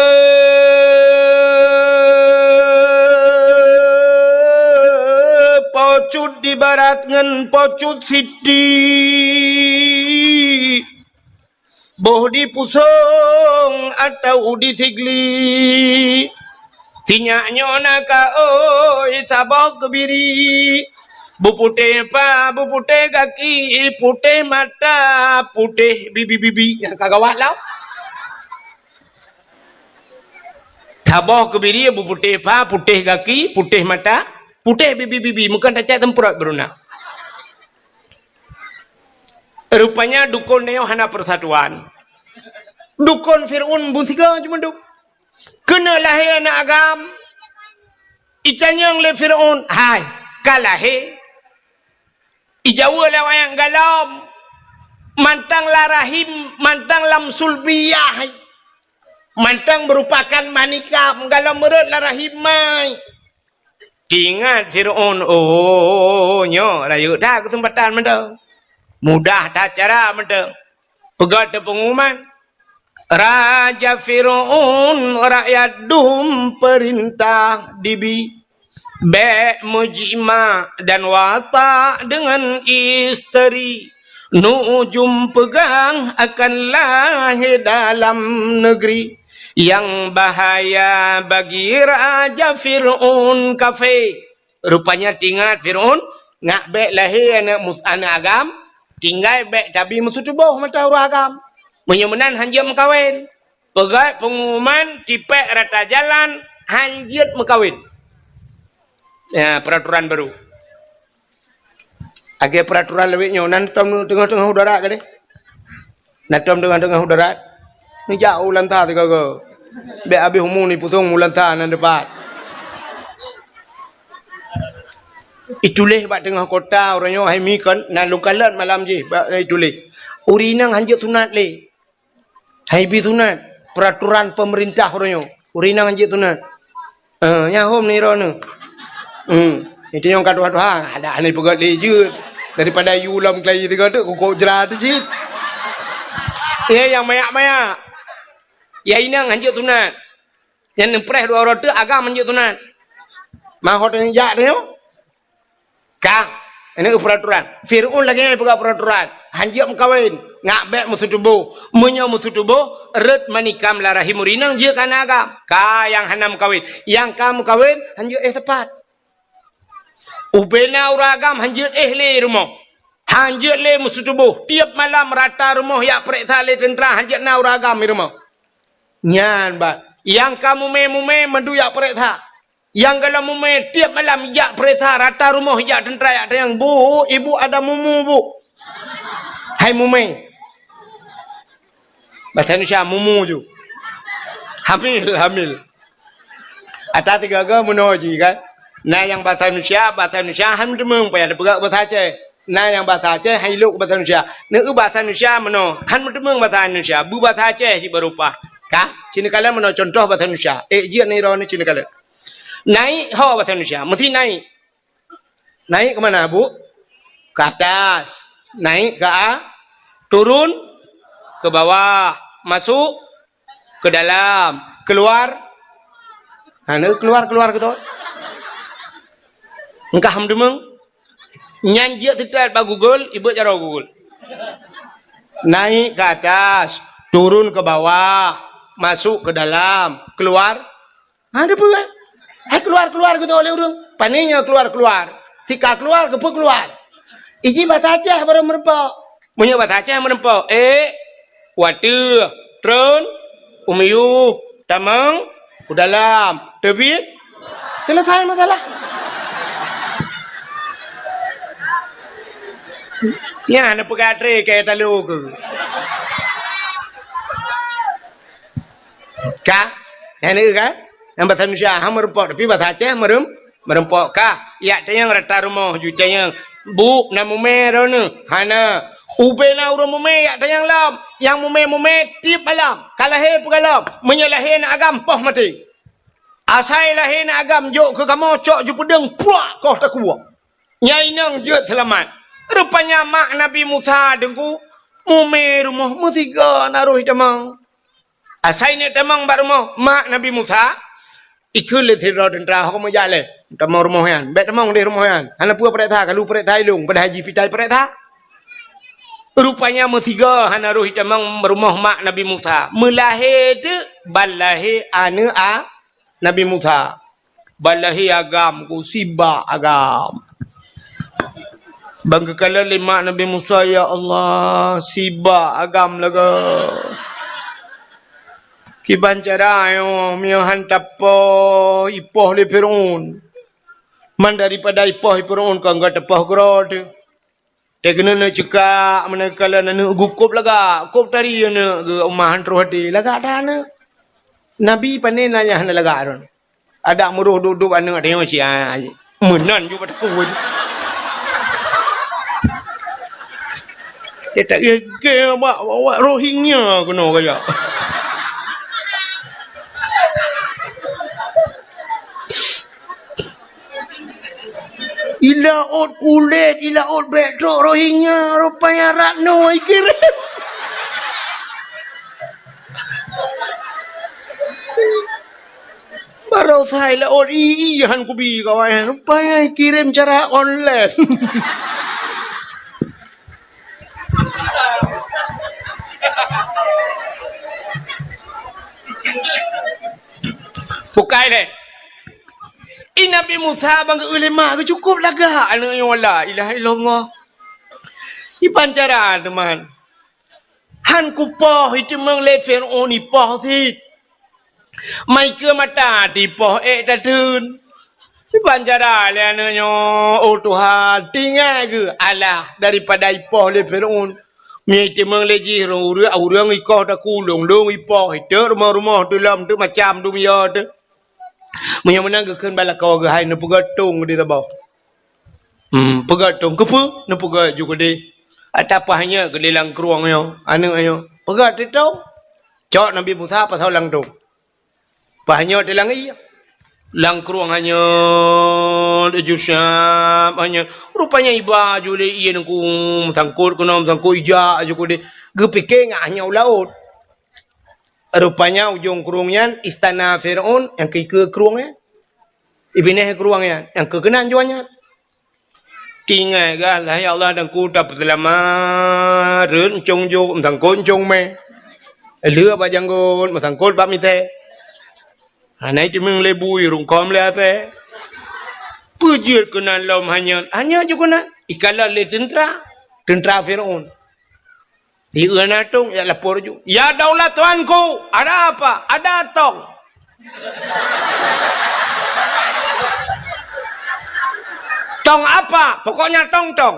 pocut di barat ngon pocut siti. Boh di Pusong atau di Sigli. Sinyak nyoe na ka oi saboh keubiri. Buputéh pa, buputéh gaki, putéh mata, putéh bibi-bibi. Nyang ka gawat lom. Saboh keubiri buputéh pa, putéh gaki, putéh mata, putéh bibi-bibi. Meukeun tacak teumprot beuruna. Rupanya dukon nyoe hana persatuan. Dukon Fir'aun beusigoe cuma duek. Keuneuk lahé aneuk agam. Itanyong lé Fir'aun, "Hai, ka lahé?" Ijaweub lé awak nyan, "Galom." Mantong lam rahim, mantong lam sulbiyah. Mantong meurupakan manikam, galom meurot lam rahim mai. Teuingat Fir'aun, "Oh, nyoe rayeuk that keuseumpatan mantong. Mudah that cara mantong." Peugah teupeunguman, "Raja Fir'aun, rakyat dum peurintah dibi. Bèk meujimak dan watak deungon isteri. Nujum peugah akan lahé dalam negeri. Nyang bahaya bagi Raja Fir'aun kafé." Rupanya teuingat Fir'aun, ngak bèk lahé aneuk mu-, aneuk agam, tinggai bèk tabi meututoboh mata ureueng agam. Meunyoe meunan hanjeuet meukawen. Peugah peunguman tipèk rata jalan hanjeuet meukawen. Ya, peraturan baru. Lagèe peraturan lawét nyoe, nan tom teungoh-teungoh udarat gadeh. Nan tom teungoh-teungoh udarat. Neujak u Lanta sigoe-goe. Bèk habéh umu ni pusong u Lanta nan dipat. Ituléh bak teungoh kota uroe nyoe hai mi kon, nan lôn kalon malam jih bak ituléh. Ureueng inong hanjeuet sunat lé. Hai bi sunat, peraturan pemerintah uroe nyoe. Ureueng inong hanjeuet sunat. Eh, nyan hom nirone. Hmm. Itu nyang ka tuha-tuha, ada aneh peugah lé jeuet. Daripada yue lom kelai tiga tu, kukok jera tu cit. Ya, nyang mayak-mayak. Ya, inong hanjeuet sunat. Nyang neupreh dua uroe teuk agam hanjeuet sunat. Mahot nyang jak tu nyoe. Ka, ini peraturan. Fir'aun lagèe nyan peugah peraturan. Hanjeuet meukawen, ngak bèk meututoboh. Meunyoe meututoboh, rot manikam lam rahim ureueng inong jeuet keu aneuk agam. Ka nyang hana meukawen. Nyang ka meukawen, hanjeuet éh sapat. Ubena ureueng agam hanjeuet éh lé rumoh. Hanjeuet lé meututoboh. Tiep malam rata rumoh jak peureksa lé teuntra hanjeuet na ureueng agam di rumoh. Nyan bah. Nyang ka mumè-mumè mandum jak peureksa. Nyang golom mumè tiep malam jak peureksa rata rumoh jak teuntra jak tanyong, "Bu, ibu ada mumu, Bu?" Hai mumè. Bahasa Indonesia, mumu ju. Hamil, hamil. Ata tiga-tiga meunoe jih kan. Na nyang bahasa Indonesia, bahasa Indonesia han meuteumèe payah tapeugah bahasa Aceh. Na nyang bahasa Aceh han ilok bahasa Indonesia. Neu bahasa Indonesia meunoe, han meuteumèe bahasa Indonesia. Beubahasa Aceh jih baru paih. Ka? Sinoe kalon meunoe contoh bahasa Indonesia. Eh, jeuet nirone sinoe kalon. Naik ho bahasa Indonesia, meusti naik. Naik ke mana, Bu? Ke atas. Naik ke a-, turun ke bawah. Masuk ke dalam. Keluar. Ha, na keluar-keluar gitu. Engkah meudeungoe. Nyan jeuet teutat bak Google, ibeuet jaroe Google. Naik ke atas, turun ke bawah, masuk ke dalam, keluar. Ha, ada apa, eh? Hai keluar-keluar gitu oleh ureueng. Pane nyoe keluar-keluar. Sika keluar, keupeue keluar? Iji bahasa Aceh baru meureumpok. Meunyoe bahasa Aceh meureumpok, eh, wateueh, tron, u miyueb, tamong, u dalam, teubiet, selesai masalah. Nyan na peugah tré keu talo keu. Ka? Nyan ka? Nyang bahasa Indonesia ha meureumpok, tapi bahasa Aceh meureumpok. Meurumpok kah, jak tanyong rata rumoh ju tanyong, "Bu, na mumè droeneuh?" "Hana." "Ubé na ureueng mumè jak tanyong lom. Nyang mumè-mumè tiep malam, ka lahé peugalom. Meunyoe lahé na agam, poh maté. Asai lahé na agam, jok keu kamoe cok ju peudeueng, pruak koh takue. Nyan inong jeuet seulamat." Rupanya mak Nabi Musa deungoe, mumè rumoh meusigoe na roh itamong. Asai neuk tamong bak rumoh mak Nabi Musa, ikheun lé sidroe teuntra, "Ho kamoe jak lé, tamong rumoh nyan. Bèk tamong deh rumoh nyan. Hana peue pareksa, ka lheueh pareksa ilong, padahai jih pitai pareksa." Rupanya meusigoe hana roh itamong rumoh mak Nabi Musa. Meulahé teuk ban lahé aneuk a Nabi Musa. Ban lahé agam ku, sibak agam. Ban geukalon lé mak Nabi Musa, "Ya Allah, sibak agam lagèe." "Kiban cara nyoe, meunyoe han tapoh, ipoh lé Fir'aun. Man daripada ipoh lé Fir'aun, kon geuh tapoh keudroe teuh." Teuk keuneuk neuk ceukak, meunan kalon aneuk geuh kôb lagak, kôb tari aneuk geuh, uma han troh até, lagak that aneuk. Nabi pané na nyang hana lagak droe. Adak meuroh dub-dub aneuk tanyoe siat. Meunan ju bak teupeu. Eh, tak gègèe bak, bak Rohingya keunoe kajak. Ilaôt kulét, ilaôt bèk trok Rohingya, rupanya Ratno ikirém. Baroesa ilaôt i-i han kubi kawan, rupanya ikirém cara online. Bukai lé. I Nabi Musa ban geu-eu lé mak geuh cukôp lagak aneuk nyoe, la ilaha illallah. Iban cara teuma. Han kupoh, iteumeung lé Fir'aun ipoh cit. Mai keu mata tipoh ék tateun. Iban cara lé aneuk nyoe, oh Tuhan, tinggai geuh alah daripada ipoh lé Fir'aun. Meunyoe iteumeung lé jih ureueng, ureueng ikoh takulong, lôn ipoh, iteuk rumoh-rumoh teuh lom, teuk macam dunia teuh. Meunyoe meunan geukheun bak lakoe geuh, hai neupeugöt tong di saboh. Hmm, peugöt tong keupeue? Neupeugöt ju keudeh. Ata paih nyoe keudeh lam krueng nyoe, aneuk nyoe. Peugöt tong. Cok Nabi Musa pasoe lam tong. Paih nyoe teulang ié. Lam krueng hanyeut, ju siap hanyeut. Rupanya iba ju lé ié nangku, meusangkot keunoe, meusangkot ijak ju keudeh. Geupike ngat hanyeut u laôt. Rupanya ujong krueng nyan istana Fir'aun nyang keue krueng nyan. Ibinéh krueng nyan nyang keue keunan juan nyan. Tinggai gah, "Hai Allah, dan ku tapeuseulamat, rhot euncong jok, meusangkot euncong mè. Lheueh bak janggot, meusangkot bak mitée. Hana iteumeung lé bui, rungkôm lé asée." Peue jeuet keunan lom hanyeut, hanyeut ju keunan. Ikalon lé teuntra, teuntra Fir'aun. Di na tong, jak lapor ju. "Ya daulah tuanku, ada apa?" "Ada tong." "Tong apa?" "Pokoknya tong-tong."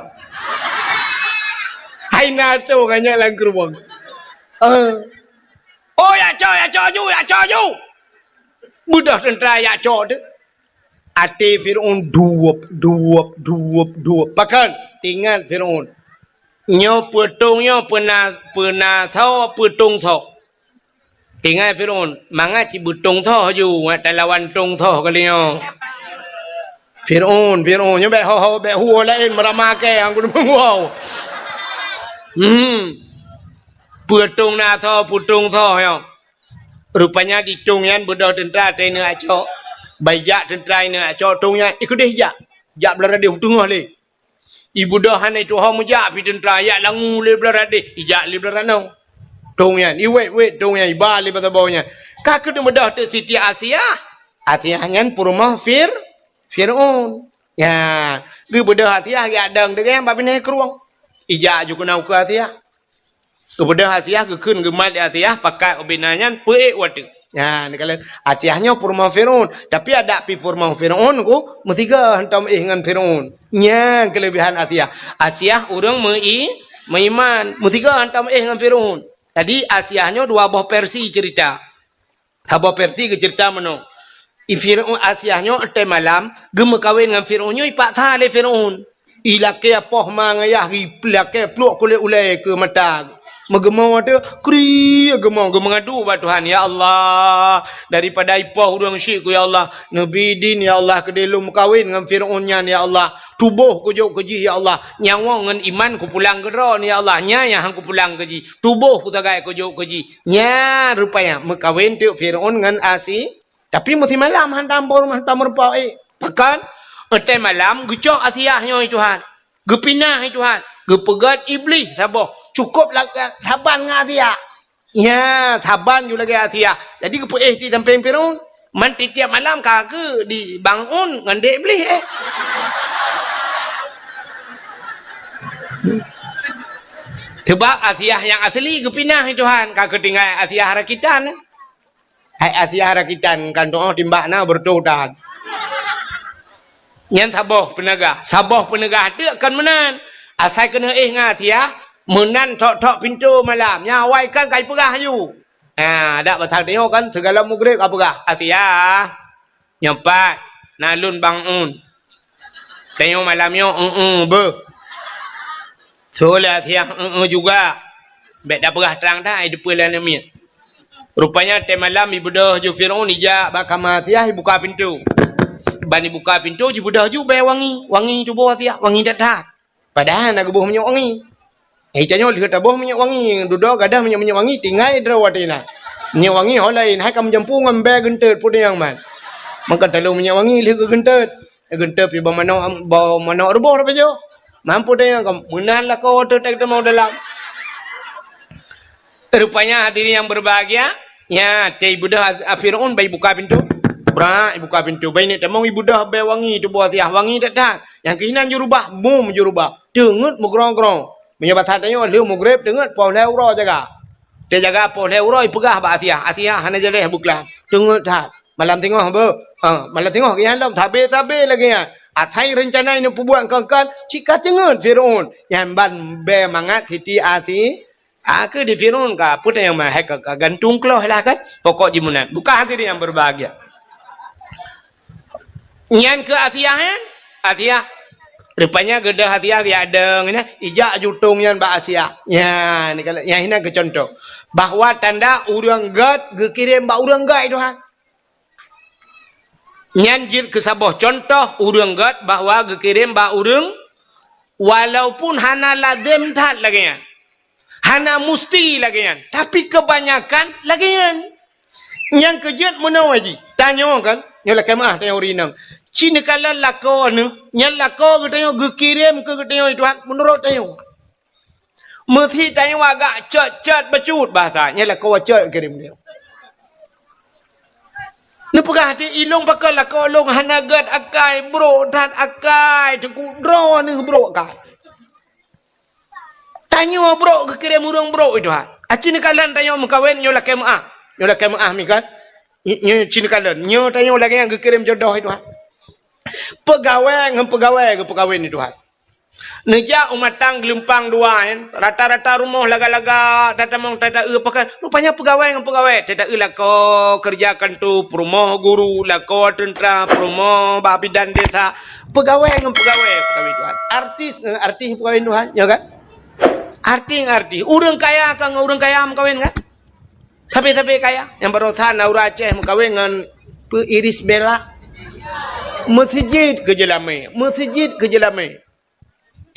Hai na tong hanyeut lam krueng. Eh. "Oh, jak cok, jak cok ju, jak cok ju." Beudôh teuntra jak cok teuh. Até Fir'aun duep, duep, duep, duep. Pakon? Teuingat Fir'aun. Nyoe peue tong nyoe, peue na, peue na soe, peue tong soe. Teuingat Fir'aun, mangat cit beutong soe ju, ngat talawan tong soe kali nyoe. Fir'aun, Fir'aun, nyoe bèk ho-ho, bèk huwoe laén meurama kèe, anggô meunguwoe. Hmm. Peue tong na soe, peue tong soe nyoe. Rupanya di tong nyan beudôh teuntra teuineuh acok. Bai jak teuntra ineuh acok tong nyan, ikeudeh jak. Jak blah radeh u teungoh lé. Ibeudôh hana ituho meujak pi teuntra, jak langue lé blah radeh, ijak lé blah ranoe. Tong nyan, iwét-wét tong nyan, iba lé bak saboh nyan. Ka keuneuk beudôh teuk Siti Asiah. Asiah nyan peurumoh Fir-, Fir'aun. Nya, geubeudôh Asiah geujak dong deungon bak binéh krueng. Ijak ju keunoe keu Asiah. Geubeudôh Asiah, geukheun geumat lé Asiah, pakat ubé na nyan peuék u ateueh. Nyan, neukalon Asiah nyoe peurumoh Fir'aun. Tapi adak pi peurumoh Fir'aun ku meusigoe hantom éh ngon Fir'aun. Nyan keuleubehan Asiah. Asiah ureueng meu-i-, meuiman, meusigoe hantom éh ngon Fir'aun. Jadi, Asiah nyoe dua boh versi cerita. Saboh versi geuceurita meunoe. I Firaun Asiah nyoe watèe malam geumeukawen ngon Firaun nyoe ipaksa lé Firaun. Ilakèe poh ma ngon yah, ilakèe pluek kulét ulèe keu mata. Meugeumong teuh, kri geumo, geumeungadu bak Tuhan, "Ya Allah, daripada ipoh ureueng syik keuh, ya Allah, neubi idin, ya Allah, keudéh lôn meukawen ngon Firaun nyan, ya Allah. Tuboh keu jok keu jih, ya Allah. Nyawöng ngon iman kupulang keu droe, ya Allah. Nyan nyang han kupulang keu jih. Tuboh keu sagai keu jok keu jih." Nyan rupanya meukawen teuk Firaun ngon Asi-, Tapi meusimalam han tampôh rumoh, han tameurumpok ék. Pakon? Watèe malam geucok Asiah nyoe, Tuhan. Geupinah, Tuhan. Geupeugöt Iblih saboh. Cukôp la-, saban ngon Asiah. Nya, saban ju lagèe Asiah. Jadi geupeuéh di sampéng Firaun. Man tiep-tiep malam ka keu di bangun ngon dek Iblih, eh. Sebab Asiah nyang asli geupinah, Tuhan. Ka keu tinggai Asiah rakitan. Hai Asiah rakitan, kan tu'oh timbak na beureutoh that. Nyan saboh peuneugah. Saboh peuneugah teuk kon meunan. Asai keuneuk éh ngon Asiah, meunan thok-thok pintoe malam. Nyan awai kan ka ipeugah aju. Ha, dak pasal tanyoe kan, sigohlom mugreb ka peugah, "Asiah, nyoe pat, na lôn bangun." Tanyoe malam nyoe, eu-eu beuh. Soe lé Asiah, eu-eu juga. Bèk tapeugah trang that, ai teupeue lé aneuk miet. Rupanya watèe malam ibeudôh ju Firaun ijak bak kama Asiah, ibuka pintoe. Ban ibuka pintoe, jibeudôh ju bèe wangi. Wangi tuboh Asiah, wangi that-that. Padahai na geuboh minyeuk wangi. Eh, tanyoe lheueh taboh minyeuk wangi, dudoe gadoh minyeuk, minyeuk wangi tinggai droe watèe na. Minyeuk wangi ho laén, hai ka meujampu ngon bèe geunteut peue nyang man. Maka talôn minyeuk wangi lheueh geugeunteut. Geunteut pih bak manok, bak manok ruboh tapajoh. Mampu tanyoe ka meunan lakoe teuh teuk teumong dalam. Rupanya hadirin yang berbahagia, nya, watèe ibeudôh a-, a Firaun bai buka pintoe. Brak, ibuka pintoe. Bai neuk tamong ibeudôh bèe wangi tuboh Asiah, wangi that-that. Nyang keuh inan jurubah, bum jurubah. Teungeut meugrong-grong. Meunyoe basa tanyoe lheueh mugreb teungeut poh lhèe uroe jaga. Watèe jaga poh lhèe uroe ipeugah bak Asiah, "Asiah hana jaleh beuklam." Teungeut that. Malam singoh beuh. Ha, malam singoh geuyan lom sabe-sabe lagèe nyan. Asai reuncana ineuk peubuet kon-kon, cit ka teungeut Firaun. Nyan ban bèe mangat Siti Asi-, A, keu di Firaun ka, peue teuh nyang meuhai ka, ka gantung kloh lah kan. Pokok jih meunan. Bukan hadirin yang berbahagia. Nyan keu Asiah, kan? Asiah. Rupanya geudah Asiah geuyadong nyan, ijak jutong nyan bak Asiah. Nyan, ni kalau, nyan hinan keu contoh. Bahwa tanda ureueng gèt geukirém bak ureueng gèt, Tuhan. Nyan jeuet keu saboh contoh ureueng gèt bahwa geukirém bak ureueng, walaupun hana lazem that lagèe nyan. Hana musti lagèe nyan, tapi keubanyakan lagèe nyan. Nyang keu jeuet meunoe jih, tanyoe kan, nyoe lakèe meu'ah tanyoe ureueng inong. Ci neukalon lakoe neuh, nyan lakoe geutanyoe geukirém keu geutanyoe Tuhan meunurot tanyoe. Meusi tanyoe agak cot-cot bacut bahasa, nyan lakoe cot geukirém tanyoe. Neupeugah até ilong pakon lakoe lôn hana gèt akai, brok that akai, teungku droe neuh brok akai. Tanyoe brok geukirém ureueng brok itu ha. Aci neukalon tanyoe meukawen nyoe lakèe meu'ah. Nyoe lakèe meu'ah mi kan. Nyoe ci neukalon. Nyoe tanyoe lagèe nyang geukirém jodoh itu ha. Peugawée ngon peugawée geupeukawen itu ha. Neujak u Matang Geulumpang dua nyan, rata-rata rumoh laga-laga, tatamong tata-eu pakon. Rupanya peugawée ngon peugawée, tata-eu lakoe keureuja kantô, peurumoh guru, lakoe teuntra, peurumoh bak bidan desa, peugawée ngon peugawée, peugawée Tuhan. Artis ngon artis peugawée Tuhan, ya kan? Artis ngon artis. Ureueng kaya ka ngon ureueng kaya meukawen kan? Sabe-sabe kaya. Nyang barosa na ureueng Aceh meukawen ngon peu Irish Bella. Meuseujid keu jeulamé, meuseujid keu jeulamé.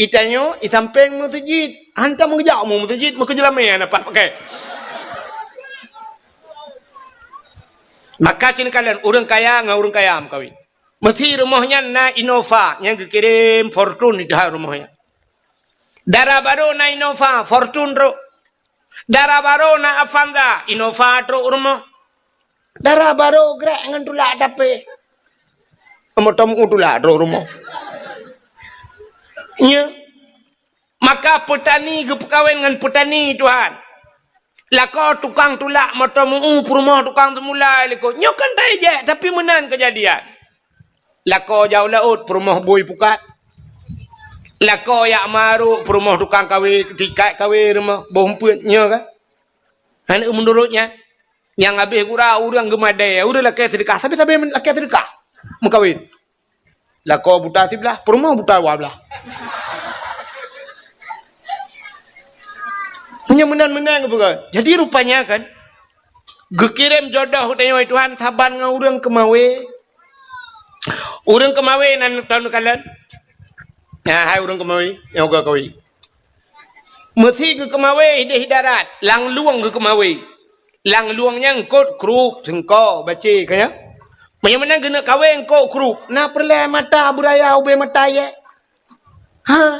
Itanyoe, isampéng meuseujid. Hantom geujak mu meuseujid, meukeujeulamé hana pat pakai. Maka ci neukalon ureueng kaya ngon ureueng kaya meukawen. Meusi rumoh nyan na Innova nyang geukirém Fortuner deuh rumoh nyan. Dara barô na Innova, Fortuner trok. Dara barô na Avanza, Innova trok u rumoh. Dara barô grek ngon tulak tapé. Meuteumèe tulak trok rumoh. Nya. Maka peutani geupeukawen ngon peutani Tuhan. Lakoe tukang tulak meuteumèe peurumoh tukang seumulai likot. Nyoe kan tajak, tapi meunan keujadian. Lakoe jak u laôt peurumoh bui pukat. Lakoe jak marok peurumoh tukang kawé, tikat kawé rumoh boh umpeuet nyoe kan. Hana meunurot nyan. Nyang habéh gura ureuëng geumadée, ureuëng lakée seudeukah, sabe-sabe lakée seudeukah meukawen. Lakoe buta siblah, peurumoh buta dua blah. Meunyoe meunan-meunan geupeugah. Jadi rupanya kan, geukirém jodoh tanyoe Tuhan saban ngon ureuëng keumawe. Ureuëng keumawe nan tahu kalon. Nah, hai ureuëng keumawe, nyang uga kawe. Meusi geukeumawe ideh darat, lam lueng geukeumawe. Lam lueng nyan eungkôt krup, seungko, bacé, ka nyan. Meunyoe meunan geuneuk kawé eungkôt krup, na peureulée mata beuraya ubé mata yé? Ha?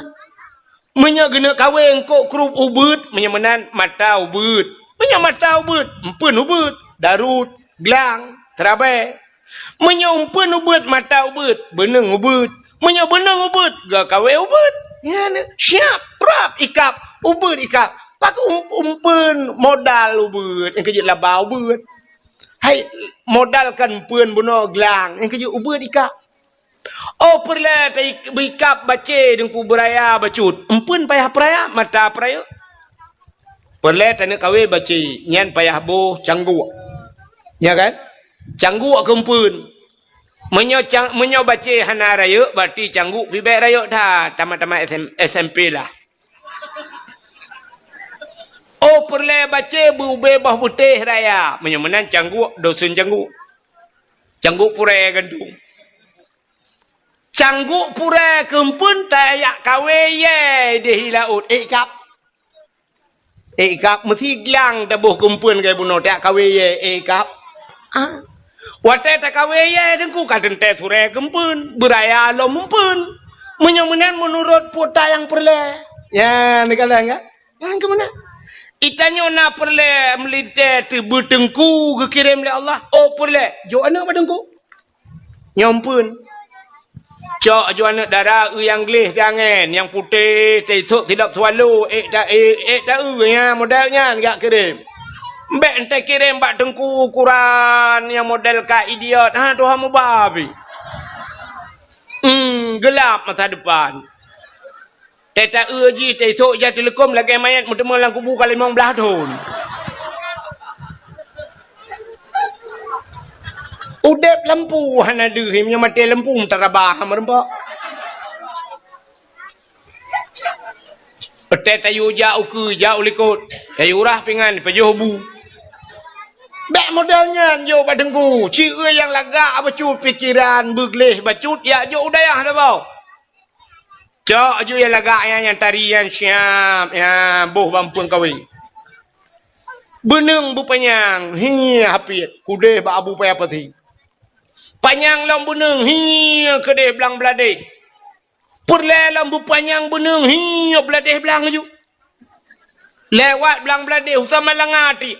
Meunyoe geuneuk kawé eungkôt krup ubeuet, meunyoe meunan mata ubeuet. Meunyoe mata ubeuet, eumpeuen ubeuet, darut, glang, teurabée. Meunyoe eumpeuen ubeuet mata ubeuet, beuneueng ubeuet. Meunyoe beuneueng ubeuet, geukawé ubeuet. Nyan siab, prap ikab, ubeuet ikab. Pakon um-, eumpeuen modal ubeuet, nyang keujeuet laba ubeuet. Hai, modal kan eumpeuen bunoe glang, nyang keujeuet ubeuet ikab. Oh, peureulée ta-, beuikab bacé deungku beuraya bacut. Eumpeuen payah peuraya, mata peuraya. Peureulée taneuk kawé bacé, nyan payah boh cangguk. Ya kan? Cangguk keu eumpeuen. Meunyoe cang-, meunyoe bacé hana rayeuk, berarti cangguk pih bék rayeuk that, tamat-tamat S M, S M P lah. Oh, peureulée bacé beu-, ubé boh beutéh raya. Meunyoe meunan cangguk, dosen cangguk. Cangguk purée gandong. Cangguk purée keu eumpeuen tajak kawé yé deh i laôt, ék kab. Ék kab meusi glang taboh keu eumpeuen keu bunoe tajak kawé yé, ék kab. Ah. Watée takawé yé deungku ka teuntée surée keu eumpeuen, beuraya lom eumpeuen. Meunyoe meunan meunurot puta nyang peureulée. Ya, neukalon ka? Nyang keu meunan. Itanyoe na peureulée meulintée teubeuteuengku geukirém lé Allah. Oh, peureulée. Jok aneuëk bak teungku. Nyoe eumpeuen. Cok aju aneuëk dara eu nyang gleh siangén, nyang putéh, teusok sidop swallow, ék ta-, ék, ék ta-eu nyan, model nyan jak kirém. Bék entée kirém bak teungku ukuran nyang model ka idiot, ha, tuha mubabi. Hmm, gelap masa depan. Teuta-eu jih, teusok jak teuleukom lagée manyét meuteumé lam kubu ka limong blaih thon. Udeb lampu hana deuh, meunyoe maté lampu meutarabah meureumpok. Teuta tayue jak ukeue, jak u likot, tayue rah pingan, pajoh bu. Bék model nyan jok bak teungku, ci nyang lagak bacut pikeran, beugleh bacut, jak jok u dayah saboh. Cok aju nyang lagak nyan, nyang tari nyan siab, nyan boh bak eumpeuen kawé. Beuneueng beupanyang, hi hapiet, keudeh bak abu paya pasi. Panyang lom beuneueng, hi keudeh blang bladeh. Peureulée lom beupanyang beuneueng, hi bladeh blang aju. Lewat blang bladeh, u Samalanga tiek.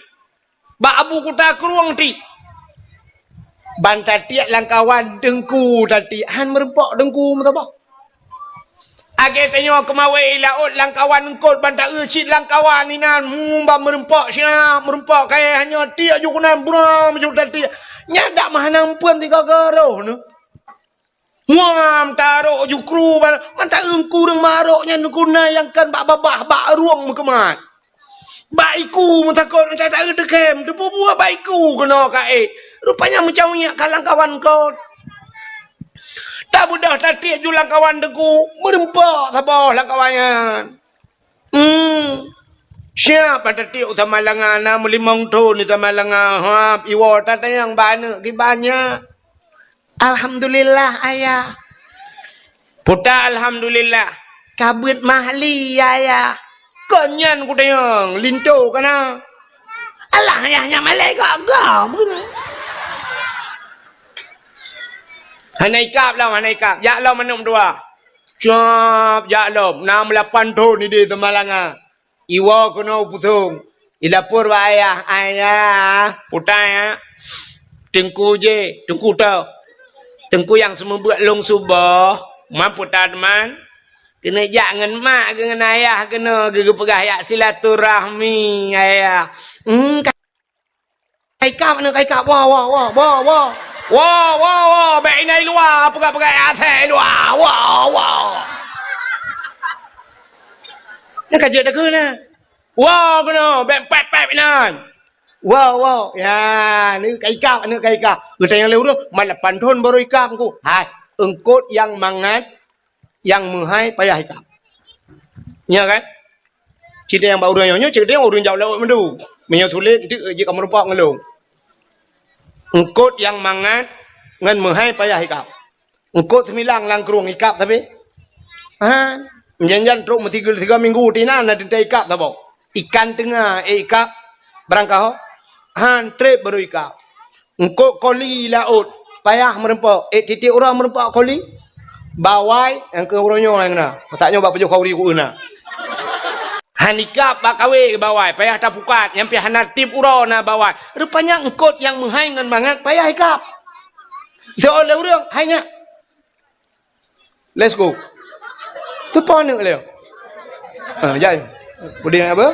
Bak abu kuta krueng tiek. Ban tatiek lam kawan teungku tatiek, han meureumpok teungku meusaboh. Lagée tanyoe keumawé i laôt lam kawan eungkôt ban ta-eu cit lam kawan inan, hmm, ban meureumpok siab, meureumpok kayée hanyoe tiek ju keunan buram ju tatiek. Nyan dak meuhana eumpeuen sigoe-goe roh neuh. Muam tarok jukru ba-, mantong ureuëng marok nyan guna nyang kan bak babah, bak rueng meukeumat. Bak iku meutakot, mantong taeu teukem, teupeue-peue bak iku keunoe ka ék. Rupanya meucaweueng nyak ka lam kawan kon. Tabeudôh tatiek ju lam kawan teungku, meureumpok saboh lam kawan nyan. Hmm. Siap bak tatiek u Samalanga, na meulimong thon di Samalanga. Hap, iwoe tatanyong bak aneuëk kiban nyak. Alhamdulillah, Ayah. Puta alhamdulillah. Ka beuet mahli, Ayah. Kon nyan kutanyong, linto kana. Alah, Ayah, nyan malée gak-gak, bukan? Hana ikab lom, hana ikab. Jak lom aneuëk meutuah. Cap, jak lom. Na meulapan thon ideh Samalanga. Iwoe keunoe u Pusong. Ilapor bak ayah, "Ayah, puta ya. Teungku je, teungku toh. Teungku nyang seumeubeuet lôn suboh, man puta teuma. Keuneuk jak ngon mak keuh ngon ayah keunoe, geupeugah jak silaturahmi, ayah." Hmm, ka-, ka ikab, aneuk ka ikab. Woe, woe, woe, woe, woe. Woe, woe, woe, bék inan i luwa, peugah-peugah asai i luwa. Woe, woe. Nyan ka jeuet takheun na. Woe keunoe, bék pép-pép inan. Wow, wow. Ya, ni ka ikab, ni ka ikab. Geutanyong lé ureueng, "Mat lapan thon baru ikab, Teungku?" Hai, eungkôt nyang mangat, nyang meuhai payah ikab. Nya kan? Cit nyang bak ureueng nyoe, cit nyang ureueng jak laôt meundu. Meunyoe sulet, enteuk jeuet ka meurumpok ngon lôn. Eungkôt nyang mangat ngon meuhai payah ikab. Eungkôt seumilang lam krueng ikab tapi. Ha, jan-jan trok meusigoe-sigoe minggu tina na teuntèe ikab saboh. Ikan teunga, eh, ikab barang kaho. Han trép baru ikab. Eungkôt koli laôt, payah meurumpok. Eh, tiep-tiep uroe meurumpok koli. Bawai, nyang keu uroe nyoe nyang na. Masak nyoe bak pajoh khauri ku na. Han ikab bak kawé bawai, payah tapukat, nyang pih hana tiep uroe na bawai. Rupanya eungkôt nyang meuhai ngon mangat payah ikab. Soe lé ureueng, hai nyak. Let's go. Teupeue aneuk lé. Ha, jai. Puding apa?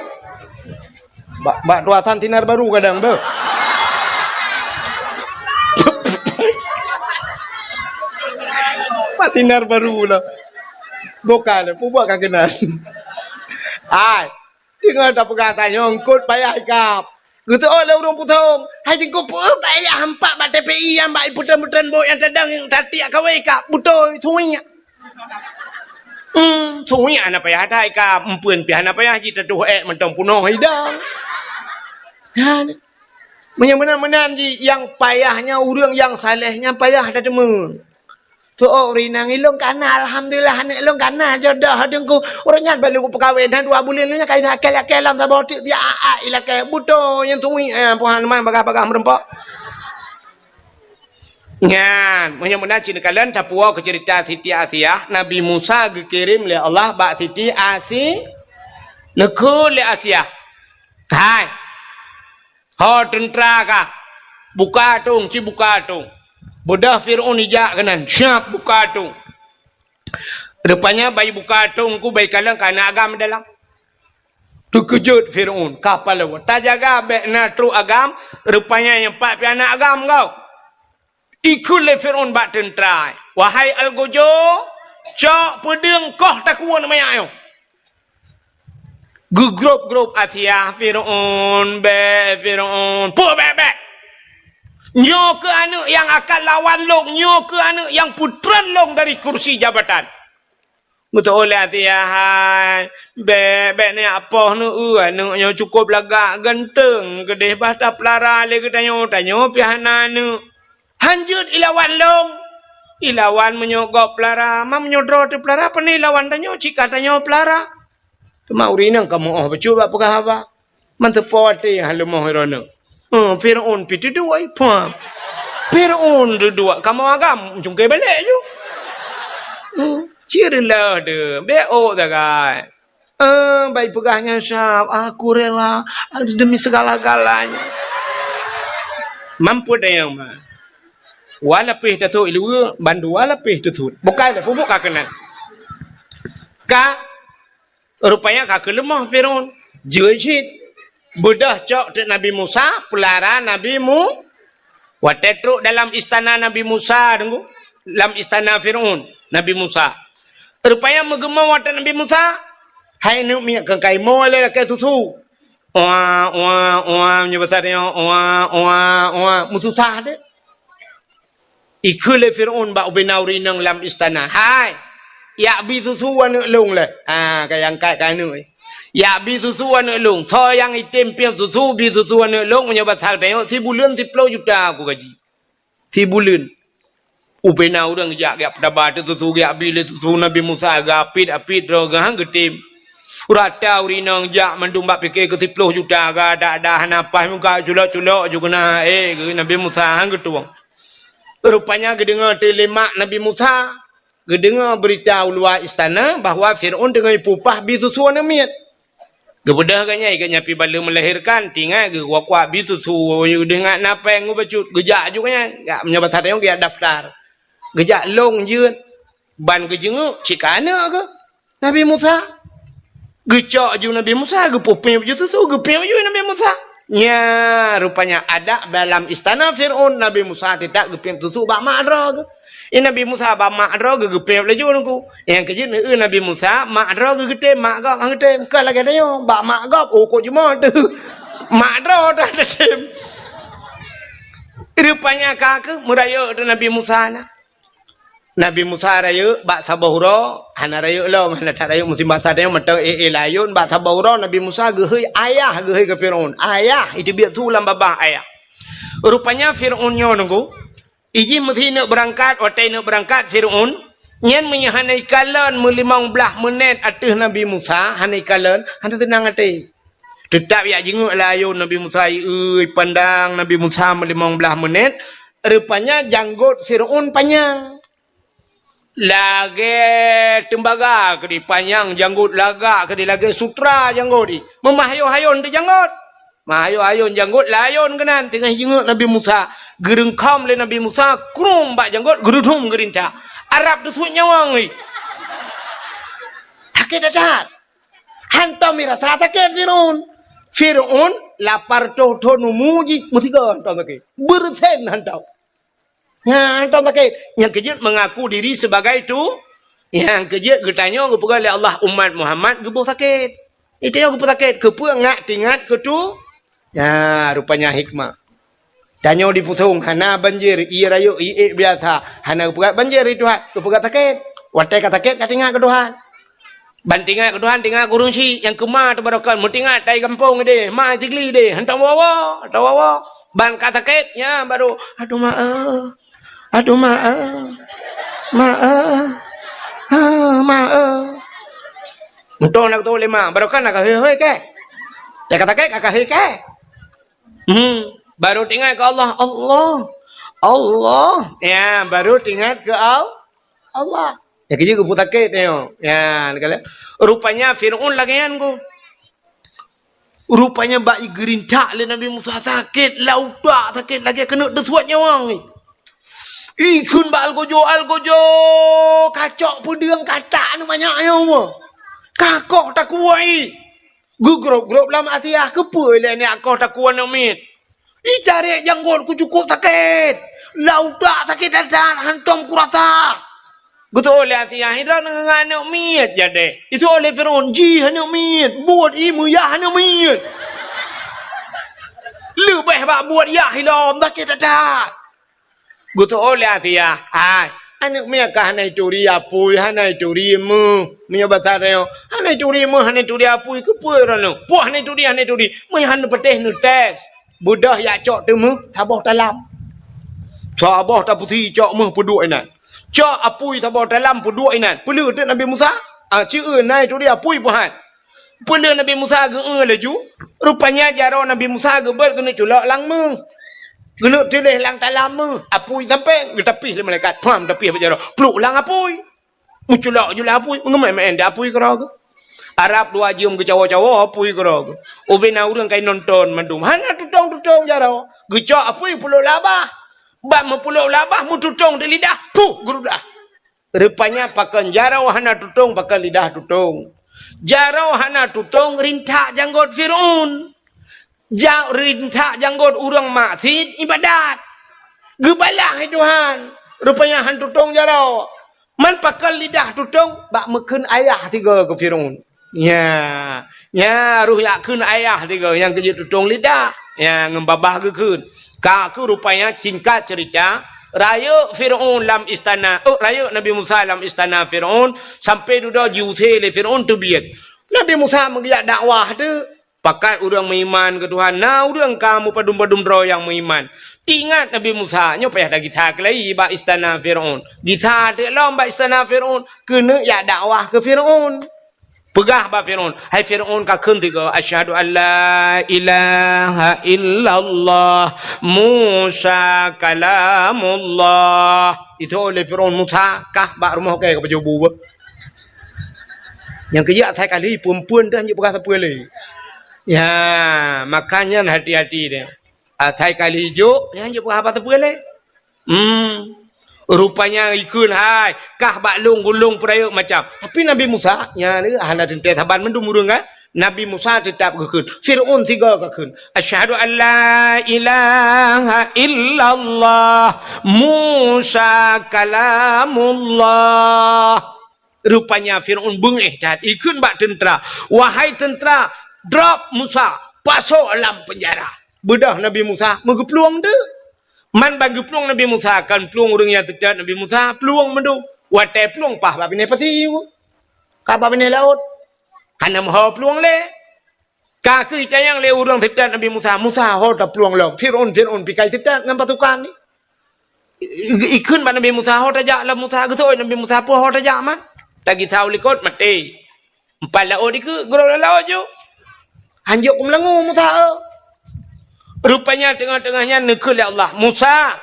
Bak, bak tuasan sinar baru kadang beuh. Bak sinar baru lah. Bukan, peubuet ka keunan. Hai. Deungon tapeugah tanyoe eungkôt payah ikab. Geuseuôt lé ureueng pusong, "Hai Teungku, peue payah hampak bak T P I nyang bak ipeutreun-peutreun bot nyang tadong nyang tatiek kawé ikab? Beutôi, suwiek." Hmm, suwiek hana payah that ikab, eumpeuen pih hana payah jitatuh ék mantong punoh idang. Nyan. Meunyoe meunan-meunan jih, nyang payah nyan ureueng nyang saleh nyan payah tateumé. Soe ureueng inong ilôn kana, alhamdulillah, aneuk lôn kana jodoh Teungku. Ureueng nyan baru kupeukawen, dan dua buleuen nyoe ka ilakée-lakée lam saboh teuk, dia a-a ilakée. Beutôi nyang tui, eh, Tuhan man bagah-bagah meurumpok. Nyan, meunyoe meunan cit neukalon tapuwoe keu ceurita Siti Asiah, Nabi Musa geukirém lé Allah bak Siti Asi-, neukheun lé Asiah. Hai. Ho teuntra kah, buka atong, ci buka atong. Beudôh Fir'aun ijak keunan, siap buka atong. Rupanya bai buka atong ku bai kalon ka na agam dalam. Teukeujot Fir'aun, ka palau. Tajaga bék na trok agam, rupanya nyang pat pih na agam kau. Ikheun lé Fir'aun bak teuntra, "Wahai algojo, cok peudeueng koh takue manyak nyoe." Geugrôp-grôp Asiah, "Fir'aun, bék, Fir'aun, peue bék-bék? Nyoe keuh aneuk nyang akan lawan lôn, nyoe keuh aneuk nyang peutreun lôn dari kursi jabatan." Geuteupeue lé Asiah, "Hai, bék, bék neupoh neueu, aneuk nyoe cukôp lagak ganteng keudeh, bah tapeulara lé geutanyoe, tanyoe pih hana aneuk. Han jeuet ilawan lôn. Ilawan meunyoe gob peulara, ma meunyoe droe teupeulara, pane ilawan tanyoe, cit ka tanyoe peulara." Teuma ureueng inong ka meu'oh bacut bak peugah haba. Man teupeue watée han leumoh droeneuh. Hmm, Fir'aun pih teuduek, pah. Fir'aun teuduek, kamoe agam cungké balek ju. Hmm, cit reuloh deuh, bék ôk sagai. Eh, bai peugah nyan sab, "Aku rela demi segala-galanya." Mampu dayang ma. Walapeh tasut iluwa, bandua lapeh tasut. Bukai dah pupuk ka keunan. Ka Rupanya ka keuleumoh Fir'aun. Jeuet cit. Beudôh cok teuk Nabi Musa, peulara Nabi Mu-, watée trok dalam istana Nabi Musa, deungoe, lam istana Fir'aun, Nabi Musa. Rupanya meugeumong watée Nabi Musa, hai neuk miet keu kaimoe lé lakée susu. Oa, oa, oa, meunyoe basa tanyoe, oa, oa, oa, meususah deh. Ikheun lé Fir'aun bak ubena ureueng inong lam istana, "Hai, jak bi susu aneuk lôn lé." Ha, ka nyang angkat keu aneuk. "Jak bi susu aneuk lôn. Soe nyang item piep susu, bi susu aneuk lôn, meunyoe basa tanyoe sibuleuen siploh juta aku gaji." Sibuleuen. Ubena ureueng jak, jak peutaba teuk susu, jak bi lé susu Nabi Musa, geuapit-apit droe geuh han geutem. Rata ureueng inong jak mandum bak pike keu siploh juta, geudak-dak hana paih muka culok-culok ju keunan, eh, geu Nabi Musa han geutueng. Rupanya geudeungoe teuh lé mak Nabi Musa, geudeungoe beurita u luwa istana bahwa Fir'aun teungoh ipeupah bi susu aneuk miet. Geubeudôh geuh nyan, geuh nyan pih ban lheueh meulahirkan, tinggai geuh kuak-kuak bi susu, geudeungoe na péng geuh bacut, geujak ju geuh nyan. Ya, meunyoe basa tanyoe geujak daftar. Geujak lôn jeuet, ban geujeungeuk cit ka aneuk geuh. Nabi Musa. Geucok ju Nabi Musa, geupeupiep ju susu, geupiep ju Nabi Musa. Nya, rupanya adat dalam istana Fir'aun, Nabi Musa teutap geupiep susu bak mak droe geuh. Eh, Nabi Musa bak mak droe geuh geupiep laju nungku. Nyang keujeuet neueu Nabi Musa, mak droe geuh geutem, mak gob han geutem. Kon lagée tanyoe, bak mak gob, oh, kok jumoe teuh. Mak droe dah tatem. Rupanya ka keuh meurayeuk tu Nabi Musa na. Nabi Musa rayeuk bak saboh uroe, hana rayeuk lom, hana that rayeuk musim basa tanyoe mantong éh-éh layôn, bak saboh uroe Nabi Musa geuhôi ayah, geuhôi keu Firaun. Ayah, iteubiet su lam babah ayah. Rupanya Firaun nyoe nunggu, ijih meusineuk beurangkat, watée neuk beurangkat Firaun, nyan meunyoe hana ikalon meulimong blaih meunét ateueh Nabi Musa, hana ikalon, hana teunang até. Teutap jak jingeuk layôn Nabi Musa, ieu ipandang Nabi Musa meulimong blaih meunét, rupanya janggot Firaun panyang. Lagée teumbaga keudéh panyang janggot, lagak keudéh lagée sutra janggot jih. Meumahayôn-hayôn teuh janggot. Mahayôn-hayôn janggot layôn keunan teungoh jingeuk Nabi Musa. Geureungkhom lé Nabi Musa, krum bak janggot, geurudum geurintak. Arab teusuet nyawöng jih. Sakét that-that. Hantom irasa sakét Firaun. Firaun lapar toh-toh numu jih meusigoe hantom sakét. Beureusen hantom. Nyan hantom sakét. Nyang keujeuet mengaku diri sebagai tu, nyang keujeuet geutanyoe geupeugah lé Allah umat Muhammad geuboh sakét. Geutanyoe geuboh sakét, keupeue ngak tingat keu tu? Nyan rupanya hikmah. Tanyoe di Pusong hana banjir, ié rayeuk, ié ék biasa. Hana geupeugah banjir di Tuhan, geupeugah sakét. Watée ka sakét ka tingat keu Tuhan. Ban tingat keu Tuhan, tingat keu ureuëng syiek nyang keuma teubarokan, meutingat tai gampông ideh, ma sigli ideh, hantom woe-woe, hantom woe-woe. Ban ka sakét, nyan baru, "Aduh ma eh, aduh ma eh, ma eh, ah, ma eh." Entong na keutoe lé ma, barokan na ka hei-hei keh. Ya ka sakét ka hei keh. Hmm, baru tingat keu Allah, Allah, Allah. Ya, baru tingat keu Al-, Allah. Ya, keujeuet geupeu sakét nyoe. Ya, rupanya Firaun lagée nyan ku. Rupanya bak igeurintak lé Nabi Musa sakét, lam utak sakét lagée keuneuk teusuet nyawöng jih. Ikheun bak algojo, algojo, kacok peudeueng katak nyoe manyak nyoe. Kakoh takuwai. Geugrôp-grôp lam asiah, keupeue lé nyak koh takuwai aneuk miet. Icarek janggot ku cukôp sakét. Lam utak sakét that-that, hantom kurasa. Geutôh lé Asiah, "Droeneuh ngon aneuk miet jadeh." Isôk lé Firaun, "Jih aneuk miet, buet ié meuyah aneuk miet." Leubeh bak buet yah ilom, sakét that-that. Geutôh lé Asiah, "Hai, aneuk miet ka hana ituri apui, hana ituri meuh." Meunyoe basa tanyoe, "Hana ituri meuh, hana ituri apui, keupeue droeneuh?" "Poh hana ituri, hana ituri. Meunyoe hana patéh neutés." Beudôh jak cok teumeuh saboh talam. Saboh tapeusi cok meuh peuduek inan. Cok apui saboh talam peuduek inan. Peuleueh teuk Nabi Musa? Ah, ci eu nai turi apui peuhat. Peuleueh Nabi Musa geu-eu laju. Rupanya jaroe Nabi Musa geubeuet keuneuk culok lam meuh. Keuneuk tuléh lam talam meuh. Apui sampéng geutapih lé malaikat. Pham tapih bak jaroe. Pluek lam apui. Meuculok ju lam apui, meungeumé-mé di apui keudroe geuh. Arab dua jeuem geucawoe-cawoe apui keudroe geuh. Ubé na ureuëng ka inonton mandum. Hana tutong-tutong jaroe. Geucok apui peuleuk labah. Bak meupeuleuk labah meututong di lidah, puh, geurudah. Rupanya pakon jaroe hana tutong, pakon lidah tutong. Jaroe hana tutong rintak janggot Firaun. Ja-, rintak janggot ureuëng maksiet ibadat. Geubalah lé Tuhan. Rupanya han tutong jaroe. Man pakon lidah tutong bak meukheun ayah sigoe keu Firaun. Nya, nya roh jak kheun ayah sigoe nyang keujeuet tutong lidah. Nya ngon babah geukheun. Ka keuh rupanya singkat cerita, rayeuk Firaun lam istana, oh, rayeuk Nabi Musa lam istana Firaun, sampai dudoe jiusé lé Firaun teubiet. Nabi Musa meugeujak dakwah teuk. Pakat ureuëng meuiman keu Tuhan, na ureuëng ka meupadum-padum droe nyang meuiman. Teuingat Nabi Musa, nyoe payah tagisa keulai bak istana Firaun. Gisa teuk lom bak istana Firaun, keuneuk jak dakwah keu Firaun. Peugah bak Firaun, "Hai Firaun, kakheun sigoe, 'Asyhadu an la ilaha illallah, Musa kalamullah.'" Itu oleh Firaun, "Musa, kah bak rumoh kèe ka pajoh bu beuh." Nyang keujak asai kali peuempuan dah nyang peugah sapeue lé. Ya, makanya hati-hati deh. Asai kali jok, nyang nyang peugah haba sapeue lé. Hmm. Rupanya ikheun hai, kah bak lôn gulong peurayeuk macam. Tapi Nabi Musa, nya ni hana teuntèe saban mandum ureuëng kan. Nabi Musa teutap geukheun. Firaun sigoe geukheun. "Asyhadu an la ilaha illallah, Musa kalamullah." Rupanya Firaun beungéh that, ikheun bak teuntra, "Wahai teuntra, drop Musa, Pasok lam peunjara. Beudôh Nabi Musa meugeuplueng teuk. Man ban geuplueng Nabi Musa, kon plueng ureuëng nyang teutot Nabi Musa, plueng mandum. Watée plueng paih bak binéh pasi, ka bak binéh laôt. Hana meuho plueng lé. Ka keuh itanyong lé ureuëng teutot Nabi Musa, "Musa, ho taplueng lom? Fir'aun, Fir'aun pih ka teutot ngon pasukan nyan. I-, i-, ikheun bak Nabi Musa, ho tajak lom Musa, geuseuôt Nabi Musa, peue ho tajak man? Tagisa u likot, maté." Empat laôt dikeue, geurok lam laôt ju. Hanjeuet kumeulangue Musa, eh. Rupanya teungoh-teungoh nyan neukheun lé Allah, "Musa,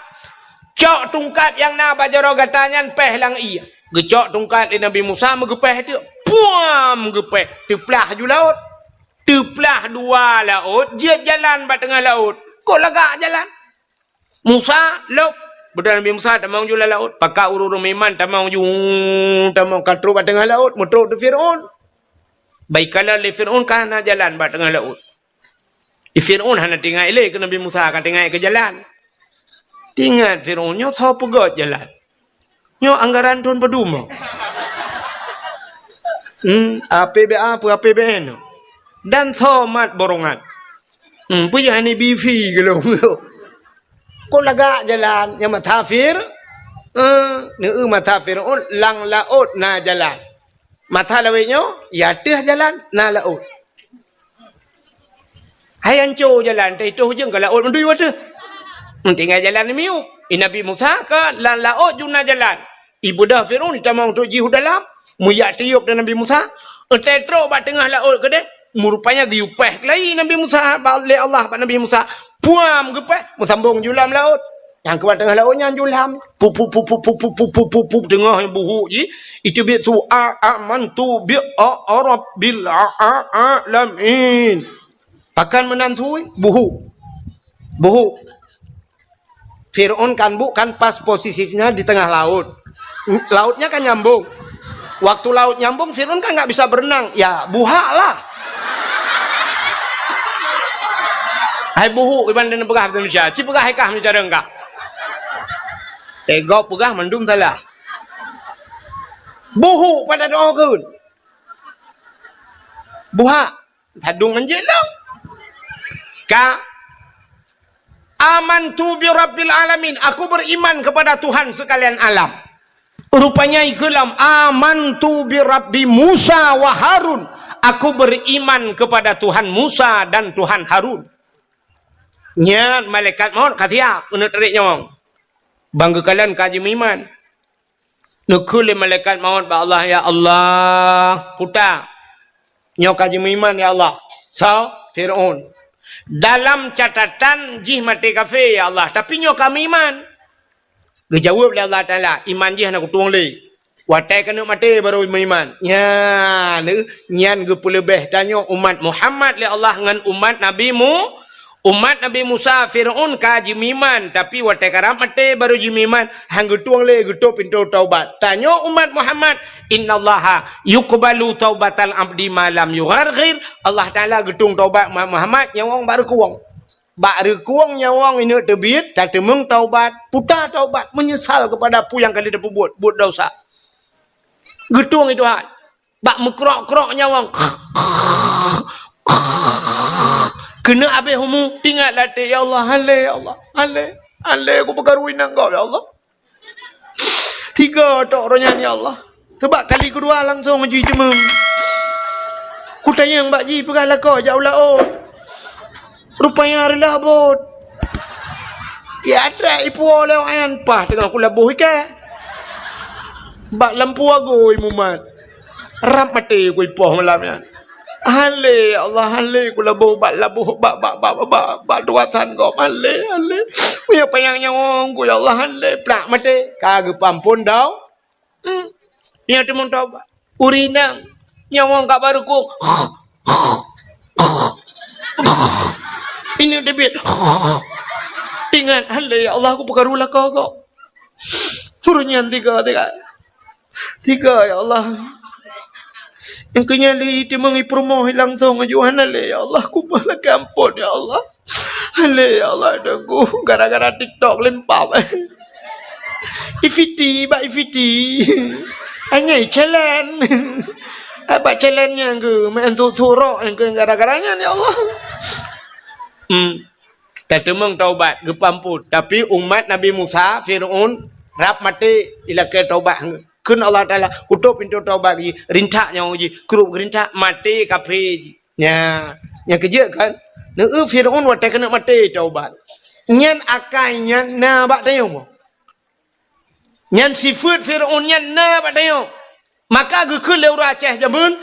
cok tungkat nyang na bak jaroe gata nyan péh lam ié." Geucok tungkat lé Nabi Musa, meugeupéh teuk. Puam! Geupéh. Teuplah ju laôt. Teuplah dua laôt, jeuet jalan bak teungoh laôt. Kok lagak jalan? "Musa, lôb!" Beudôh Nabi Musa tamong ju lam laôt. Pakat ureuëng-ureuëng meuiman tamong ju, tamong ka trok bak teungoh laôt, meutrok di Fir'aun. Bak ikalon lé Fir'aun ka hana jalan bak teungoh laôt. Di Fir'aun hana teuingat lé keu Nabi Musa, ka teuingat keu jalan. Teuingat Fir'aun, "Nyoe soe peugét jalan? Nyoe anggaran thon padum?" Hmm, A P B A, peue A P B N. Dan soe mat borongan. Hmm, peue jih hana bifi geulong. Kok lagak jalan nyang masa Fir-, eh, neu masa Fir'aun lam laôt na jalan. Masa lawét nyoe, ya teuh jalan, na laôt. Hai anco jalan, teuh itoh ujong ka laôt meudui wateuh. Tinggai jalan miyueb. I Nabi Musa ka lam laôt ju na jalan. Ibeudôh Fir'aun tamong trok jih u dalam, meujak tiyôb dan Nabi Musa, 'oh trok bak teungoh laôt keudeh, meurupanya geuyue péh keulayi Nabi Musa bak, lé Allah bak Nabi Musa. Puam geupéh, meusambong ju lam laôt. Nyang keu bak teungoh laôt nyan ju lam. Pup, pup, pup, teungoh buhuk jih, iteubiet su a, amantu bi a, a rabbil a, a, alamin. Pakon meunan su, buhuk. Buhuk. Fir'aun kan bu-, kan pas posisinya di tengah laut. Lautnya kan nyambung. Waktu laut nyambung, Fir'aun kan nggak bisa berenang. Ya, buhak lah. Hai buhuk, iban dan peugah bahasa Indonesia. Ci peugah hai kah meucareng kah. Eh, gob peugah mandum salah. Buhuk pada doa keun. Buhak. Sadung anjing lom. Ka. "Amantu bi rabbil alamin." Aku beriman kepada Tuhan sekalian alam. Rupanya ikeulam, "Amantu bi rabbi Musa wa Harun." Aku beriman kepada Tuhan Musa dan Tuhan Harun. Nyan malaikat maut ka siap keuneuk tarék nyawöng. Ban geukalon ka jimeuiman. Neukheun lé malaikat maut bak Allah, "Ya Allah, puta, nyoe ka jimeuiman, ya Allah." Soe? Fir'aun. "Dalam catatan jih maté kafé, ya Allah, tapi nyoe ka meuiman." Geujaweueb lé Allah Taala, "Iman jih hana kutueng lé. Watée keuneuk maté barô meuiman." Nyan, nyan geupeuleubeh tanyoe umat Muhammad lé Allah ngon umat Nabi Mu-, Umat Nabi Musa, Fir'aun ka jimeuiman, tapi watée karab maté barô jimeuiman, han geutueng lé geutôp pintoe taubat. Tanyoe umat Muhammad, "Innallaha yuqbalu taubatal abdi ma lam yugharghir." Allah Taala geutueng taubat umat Muhammad nyawöng bak reukueng. Bak reukueng nyawöng ineuk teubiet, tateumeung taubat, puta taubat, meunyeusal keupada peue nyang ka lheueh tapeubuet, buet desya. Geutueng i Tuhan. Bak meukrok-krok nyawöng. Keuneuk abéh umu, tingat latée, "Ya Allah, han lé, ya Allah, han lé, han lé, kupeukaru inong gob, ya Allah." Tiga tok roh nyan, ya Allah. Teubak kali keudua langsong jiteumeung. Kutanyong bak jih peugah lakoe jak u laôt. Rupanya reulah bot. Ya trek ipuwoe lé awak nyan, paih teungoh kulaboh iké. Bak lampu agui mumat. Rab maté kuipoh malam nyan. Han lé, ya Allah, han lé kulaboh bak laboh, bak, bak, bak, bak, bak, bak tugasan gob. Han lé, han lé. Meunyoe panyang nyawöng ku, ya Allah, han lé. Plak maté. Ka geupeuamphon dau. Hmm. Nyan teumeung taubat. Ureueng inong nyawöng ka bak reukueng. Ineuk teubiet. Tingat, "Han lé, ya Allah, kupeukaru lakoe gob." Ureueng nyan tiga, tiga. Tiga, ya Allah. Nyang keu nyan lé iteumeung ipeurumoh langsong aju, "Han lé, ya Allah, kumoh lakée amphon, ya Allah." Han lé, ya Allah, Teungku, gara-gara TikTok limpah. Ifiti, bak ifiti. Anyai challenge. Bak challenge nyang keu, main tu turok nyang keu gara-gara nyan, ya Allah. Hmm. Tateumeung taubat, geupeuamphon. Tapi umat Nabi Musa, Fir'aun, rab maté ilakée taubat. Kheun Allah Taala, "Kutôb pintoe taubat jih, rintak nyawöng jih, krup geurintak, maté kafé jih." Nya, nyang keujeuet kan? Neu Fir'aun watée keuneuk maté taubat. Nyan akai nyan na bak tanyoe. Nyan sifeuet Fir'aun nyan na bak tanyoe. Maka geukheun lé ureuëng Aceh jameun,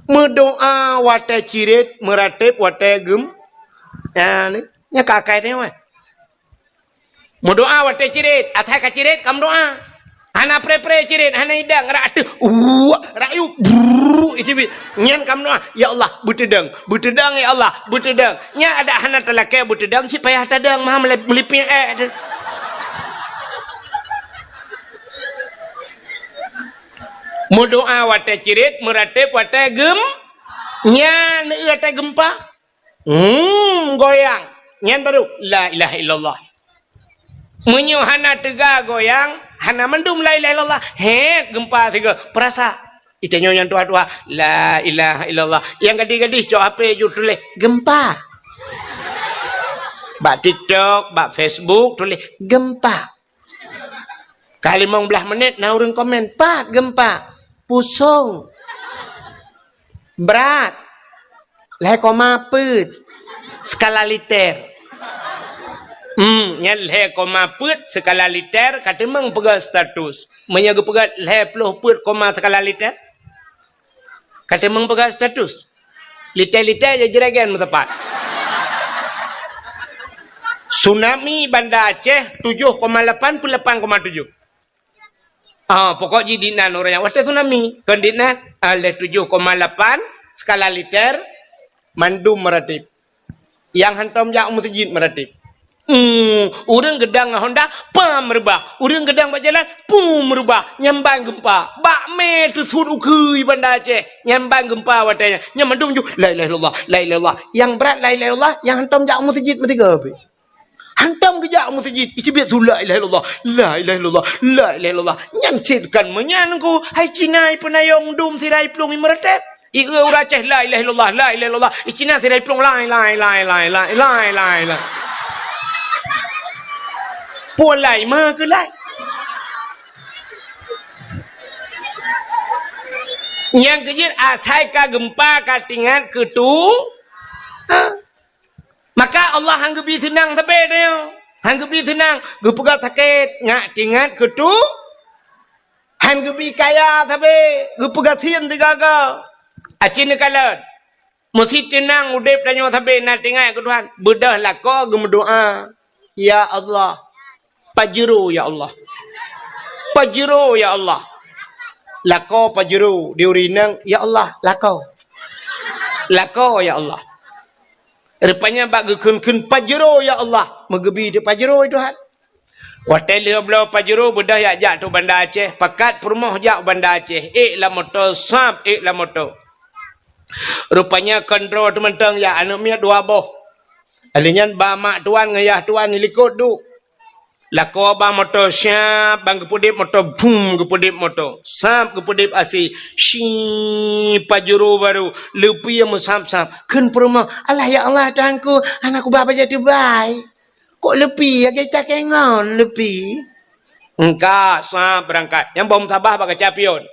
meudoá watée cirét, meuratéb watée geum-, nyan, nyan ka akai tanyoe. Meudoá watée cirét, asai ka cirét ka meudoá. Hana pré-pré cirét, hana idang, rak ateueh, uwak, rak yub, brrrr, iteubiet. Nyan ka meudoá, "Ya Allah, beuteudang, beuteudang, ya Allah, beuteudang." Nyan adak hana talakée beuteudang, cit payah tadang, maha meulip-, meulipék ék teuh. Meudoá watée cirét, meuratéb watée geum-, nyan watée geumpa. Hmm, goyang. Nyan baru, "La ilaha illallah." Meunyoe hana teuga goyang, hana mandum la ilaha illallah. Hét, geumpa sigoe. Peurasa. Itanyoe nyang tuha-tuha, "La ilaha illallah." Nyang gadih-gadih cok H P ju tuléh, "Geumpa." Bak TikTok, bak Facebook tuléh, "Geumpa." Ka limong blaih menit na ureuëng komen, "Pat geumpa?" "Pusong." "Brat?" "Lhée koma peuet skala liter." Hmm, nyan lhée koma peuet skala liter ka teumeung peugah status. Meunyoe geupeugah lhée ploh peuet koma skala liter, ka teumeung peugah status. Liter-liter jijregen meutepat. Tsunami Banda Aceh tujoh koma lapan peuet lapan koma tujoh. Ah, pokok jih dinan ureuëng nyang watée tsunami. Kon dinan, ah, lhée tujoh koma lapan skala liter mandum meuratéb. Nyang hantom jak u meuseujid meuratéb. Hmm, ureuëng geudang ngon honda, pam reubah. Ureuëng geudang bak jalan, pum reubah. Nyan ban geumpa. Bak mé teusuet ukeue Banda Aceh. Nyan ban geumpa watée nyan. Nyan mandum ju, "La ilaha illallah, la ilaha illallah." Nyang brat la ilaha illallah, nyang hantom jak u meuseujid meusigoe pih. Hantom geujak u meuseujid, iteubiet su, "La ilaha illallah, la ilaha illallah, la ilaha illallah." Nyan cit kan meunyan ku, hai Cina ipeunayong dum sira iplueng imeuratéb. Ieu ureuëng Aceh, "La ilaha illallah, la ilaha illallah." I Cina sira iplueng, "Lai, lai, lai, lai, lai, lai, lai, lai." Pulan lai, ma keu lai. Nyang keujeuet asai ka geumpa ka tingat keu tu. Ha. Maka Allah han geubi seunang sabe tanyoe. Han geubi seunang, geupeugah sakét, ngat tingat keu tu. Han geubi kaya sabe, geupeugah sien sigaga. Aci neukalon. Meusi teunang udeb tanyoe sabe na tingat keu Tuhan. Beudôh lakoe geumeudoá, "Ya Allah, Pajero, ya Allah. Pajero, ya Allah." Lakoe pajero di ureuëng inong, "Ya Allah, lakoe. Lakoe, ya Allah." Rupanya bak geukheun-kheun pajero, "Ya Allah," meugeubi teuk pajero, "Ya Tuhan." Watée lheueh bloe pajero beudôh jak, jak tu Banda Aceh, pakat peurumoh jak u Banda Aceh, ék lam moto, sab ék lam moto. Rupanya kon droe teuh mantong jak, aneuëk miet dua boh. Alheuh nyan ba mak tuan ngon yah tuan di likot duek. Lakoe ba moto, siab ban geupeudeb moto, bum, geupeudeb moto. Sab geupeudeb asi, si pajero baru, leupie meusab-sab. Kheun peurumoh, "Alah ya Allah, Tuhanku, hana kuba bajée teubai. Kok leupie, lagée takée ngon leupie?" Engka, sab beurangkat. Nyang boh meutabah bak kaca pion.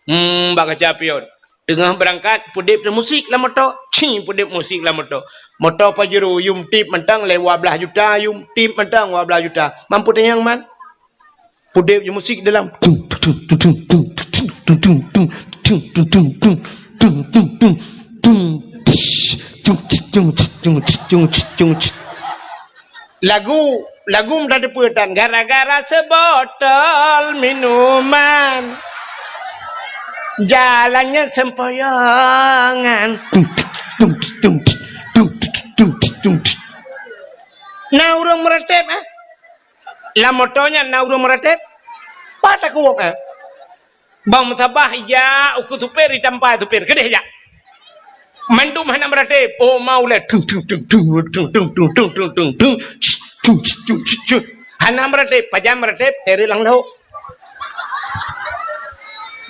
Hmm, bak kaca pion. Teungoh beurangkat, peudeb teuh musik lam moto. Ci, peudeb musik lam moto. Moto pajero, yum tip mantong lé dua blaih juta, yum tip mantong dua blaih juta. Mampu tanyong man? Peudeb ju musik dalam. Lagu, lagu meutateupeue tan, gara-gara seubotol minuman, jalannya sempoyongan. Na ureuëng meuratéb, eh? Lam moto nyan na ureuëng meuratéb? Pat takuwok, eh? Bang meusabah ijak ukeue supir, itampa supir, keudeh jak. Mandum hana meuratéb. Oh, mau lé. Tung, tung, tung. Hana meuratéb, pajan meuratéb, teureuk lam lhok.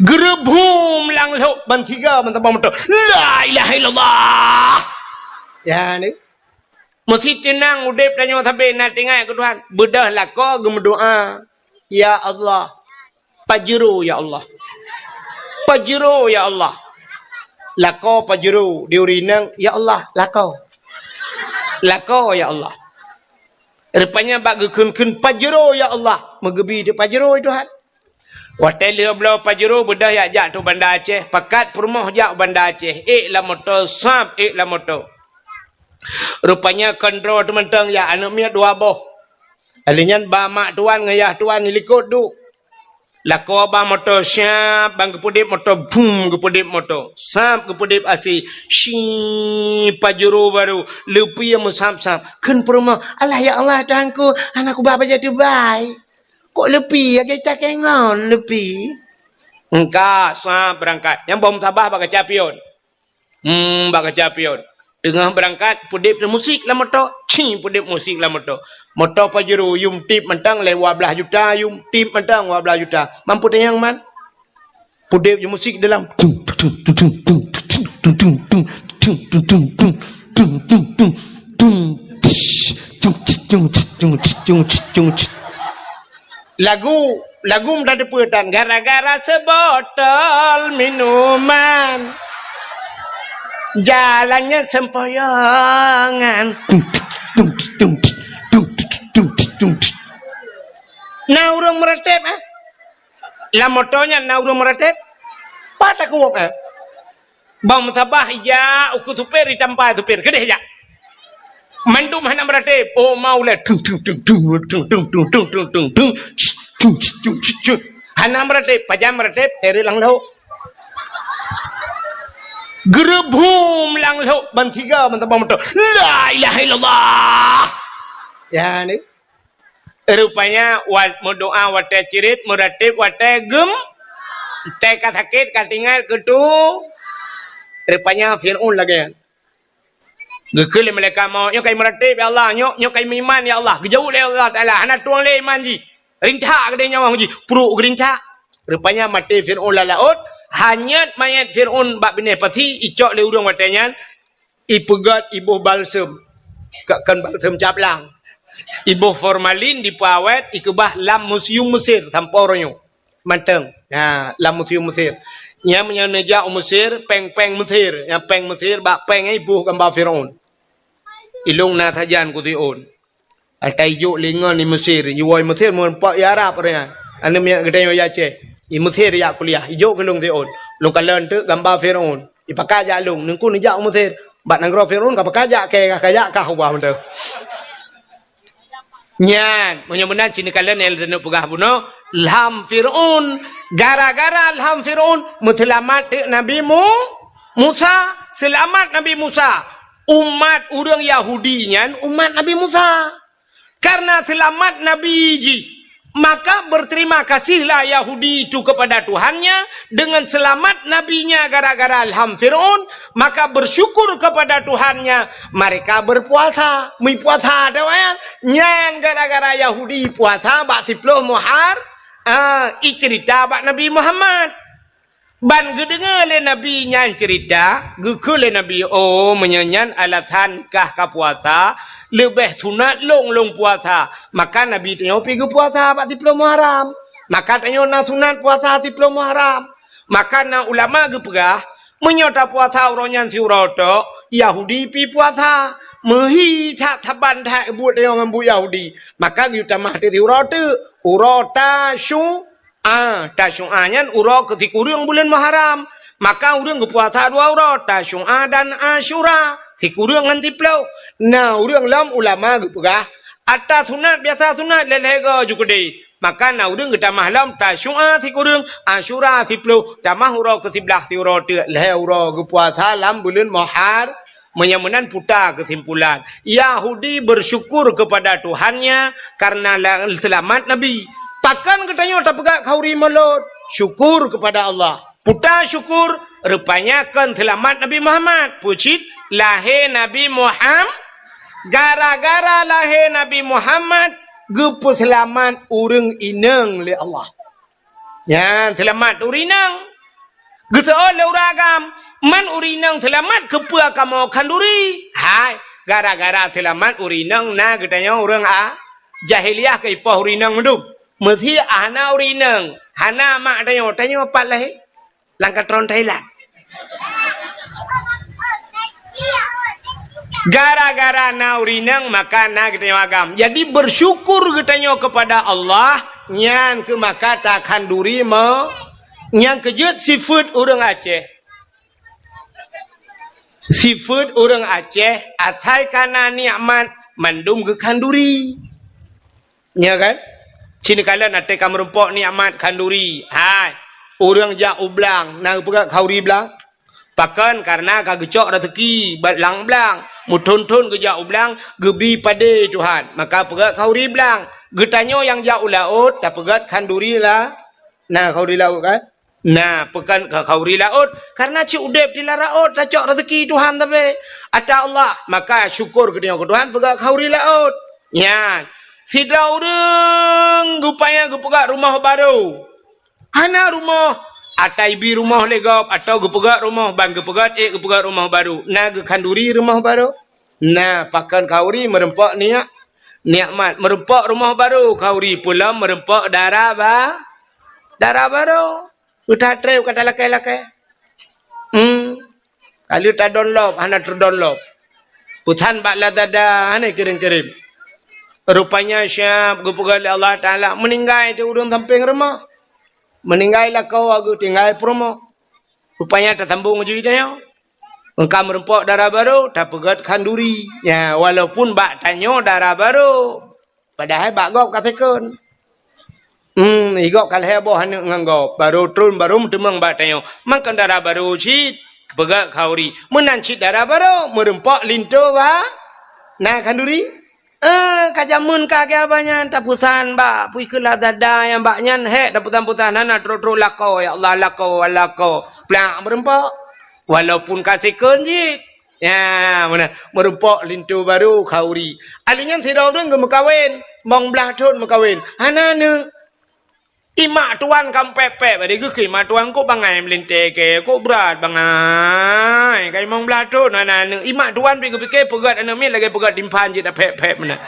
Geureubum lam lhok, ban tiga, ban tabang moto. La ilaha illallah. Ya, ni. Meusti teunang udeb tanyoe sabe na teuingat keu Tuhan. Beudôh lakoe geumeudoa, "Ya Allah, pajero ya Allah. Pajero ya Allah." Lakoe pajero di ureueng inong, "Ya Allah, lakoe. Lakoe ya Allah." Rupanya bak geukheun-kheun, "Pajero ya Allah," meugeubi teuk pajero Tuhan. Watèe lheueh bloe pajero beudôh jak, jak tu Banda Aceh, pakat peurumoh jak Banda Aceh, ék lam moto, sab ék lam moto. Rupanya kon droe teuh mantong jak, aneuk miet dua boh. Lheueh nyan ba mak tuan ngon yah tuan di likot duek. Lakoe ba moto, siab ban geupeudeb moto, bum, geupeudeb moto. Sab geupeudeb asai, si pajero barô, leupie meusab-sab. Kheun peurumoh, "Alah ya Allah Tuhanku, hana kuba bajèe teubai. Kok leupie, lagèe takèe ngon leupie?" Engka sab beurangkat. Nyang boh meusabah bak kaca pion. Hmm, bak kaca pion. Teungoh beurangkat, peudeb musik lam moto. Ci, peudeb musik lam moto. Moto pajero, yum tip mantong lé dua blaih juta, yum tip mantong dua blaih juta. Mampu tanyong man? Peudeb musik dalam. Tung, tung, tung. Lagu, lagu mudah teupeu tan, gara-gara seubotol minuman, jalannya sempoyongan. Na ureueng meuratéb, eh? Lam moto nyan na ureueng meuratéb? Pat takeuwok, eh? Bang meusabah ija ukeue supir, itampa supir, keudeh jak. Mandum hana meuratéb. Oh, mau lé. Tung, tung, tung. Hana meuratéb, pajan meuratéb, teureuk lam lhok. Geureubum lam lhok, ban tiga, ban sabah moto. La ilaha illallah. Ya, ni. Rupanya, wat meudoa watèe cirit, meuratéb watèe gem, watèe ka sakét, ka tinggai, keu tu. Rupanya, Fir'aun lagèe nyan. Geukheun lé malaikat maut, "Nyoe ka imeuratéb, ya Allah. Nyoe, nyoe ka imeuiman, ya Allah." Geujaweueb lé Allah Taala, "Hana tueng lé iman jih. Rintak keudéh nyawöng jih." Pruek geurintak. Rupanya maté Fir'aun lam laôt, hanyut manyét Fir'aun bak binéh pasi, icok lé ureueng watèe nyan, ipeugöt, iboh balsem. Ka kon balsem caplang. Iboh formalin, dipeuawét, ikeubah lam museum Mesir sampoe uroe nyoe. Mantong. Ha, lam museum Mesir. Nyan meunyoe neujak u Mesir, péng-péng Mesir. Nyan péng Mesir, bak péng nyan iboh gamba Fir'aun. Ilôn na sajan keu Fir'aun. Ata ijok lé ngon i Mesir, iwoe i Mesir meureumpok i Arab ureueng nyan. Aneuk miet geutanyoe i Aceh. I Mesir jak kuliah, ijok keu lôn Fir'aun. Lôn kalon teuk gamba Fir'aun. Ipakat jak lôn, neungku neujak u Mesir. Bak nanggroe Fir'aun ka pakat jak kèe, ka jak kah ubah mantong. Nyan, meunyoe meunan cit neukalon nyang lôn peugah bunoe, lham Fir'aun, gara-gara lham Fir'aun, meuseulamat teuk Nabi Mu-, Musa, seulamat Nabi Musa. Umat ureueng Yahudi nyan umat Nabi Musa. Karena seulamat Nabi jih, maka berterima kasihlah Yahudi itu kepada Tuhannya dengan selamat nabinya gara-gara lham Fir'aun, maka bersyukur kepada Tuhannya, mereka berpuasa. Meupuasa ata nyan, nyan gara-gara Yahudi puasa bak siploh Muhar-, ah, icerita bak Nabi Muhammad. Ban geudeungoe lé Nabi nyan ceurita, geukheun lé Nabi, "Oh, meunyoe nyan alasan kah ka puasa, leubeh sunat lôn lôn puasa." Maka Nabi tanyoe pi geupuasa bak siploh Muharram. Maka tanyoe na sunat puasa siploh Muharram. Maka na ulama geupeugah, meunyoe tapuasa uroe nyan siuroe tok, Yahudi pi puasa. Meuhi that saban that buet tanyoe ngon buet Yahudi. Maka geuyue tamah teuk siuroe teuk, uroe Tasyu-, A, Tasyu'a nyan uroe keu sikureueng buleuen Muharram. Maka ureueng geupuasa dua uroe, Tasyu'a dan Asyura, sikureueng ngon siploh. Na ureueng lom ulama geupeugah, ata sunat biasa sunat lhèe-lhèe go ju keudeh. Maka na ureueng geutamah lom Tasyu'a sikureueng, Asyura siploh, tamah uroe keu siblaih siuroe teuk lhèe uroe geupuasa lam buleuen Muhar-, Meunyoe meunan puta keusimpulan, Yahudi bersyukur kepada Tuhannya karena la-, seulamat Nabi. Pakon geutanyoe tapeugah khauri mulod? Syukur kepada Allah. Puta syukur, rupanya kon seulamat Nabi Muhammad. Peue cit? Lahé Nabi Muham-, gara-gara lahé Nabi Muhammad, geupeuseulamat ureueng inong lé Allah. Nyan seulamat ureueng inong. Geuseuôt lé ureueng agam, man ureueng inong seulamat, keupeue kamoe khanduri? Hai, Gara-gara seulamat ureueng inong na geutanyoe ureueng a-, jahiliah keu ipoh ureueng inong mandum. Meusé hana ureueng inong, hana mak tanyoe, tanyoe pat lahé. Lam katron Thailand. Gara-gara na ureueng inong, maka na geutanyoe agam. Jadi, bersyukur geutanyoe kepada Allah, nyan keuh maka takhanduri me-, nyang keujeuet sifeuet ureueng Aceh. Sifeuet ureueng Aceh, asai ka na nikmat, mandum geukhanduri. Nya kan? Sinoe kalon até ka meurumpok nikmat khanduri. Hai, ureueng jak u blang, na geupeugah khanduri blang? Pakon? Kareuna ka geucok raseuki bak lam blang. Meuthon-thon geujak u blang, geubri padé Tuhan. Maka peugah khanduri blang. Geutanyoe nyang jak u laôt, tapeugah khanduri la-, na khanduri laôt kan? Na, pakon ka khanduri laôt, kareuna cit udeb di lam laôt tacok raseuki Tuhan sabe. Ata Allah, maka syukur geutanyoe keu Tuhan peugah khanduri laôt. Nyan, sidroe ureueng geupaya geupeugah rumoh barô. Hana rumoh, ata ibi rumoh lé gob, atawa geupeugah rumoh ban geupeugah ék geupeugah rumoh barô. Na geukhanduri rumoh barô? Na, pakon khanduri meurumpok nia-, nikmat. Meurumpok rumoh barô khanduri, peulom meurumpok dara ba-, dara barô. Uta treb ka talakée-lakée. Hmm. Ka lheueh tadonlop, hana teudonlop. Peusan bak Lazada, hana kirém-kirém. Rupanya siab geupeugah lé Allah Taala, meuninggai di ureueng sampéng rumoh. Meuninggai lakoe geutinggai peurumoh. Rupanya tasambong jih tanyoe. Meunyoe ka meurumpok dara barô, tapeugah khanduri. Ya, walaupun bak tanyoe dara barô. Padahai bak gob ka second. Hmm, i gob ka lhée boh aneuk ngon gob. Barô tron, barô meuteumeung bak tanyoe. Makon dara barô cit, peugah khanduri. Meunan cit dara barô, meurumpok linto ba-, na khanduri. Eh, ka jameun ka geuh abah nyan tapeusan bak, pui keu Lazada nyang bak nyan hék tapeusan-peusan hana trok-trok lakoe, ya Allah, lakoe, lakoe. Plak meurumpok. Walaupun ka second cit. Ya, meunan. Meurumpok linto barô khanduri. Ahli nyan sidroe ureueng geumeukawen, limong blaih thon meukawen. Hana aneuk. Imak tuan ka pép-pép, bari geukheun mak tuan, "Kok bangai meulintée keu, kok brat bangai, ka limong blaih thon hana aneuk." Imak tuan pih geupike peugét aneuk miet lagée peugét timphan jih tapép-pép meunan.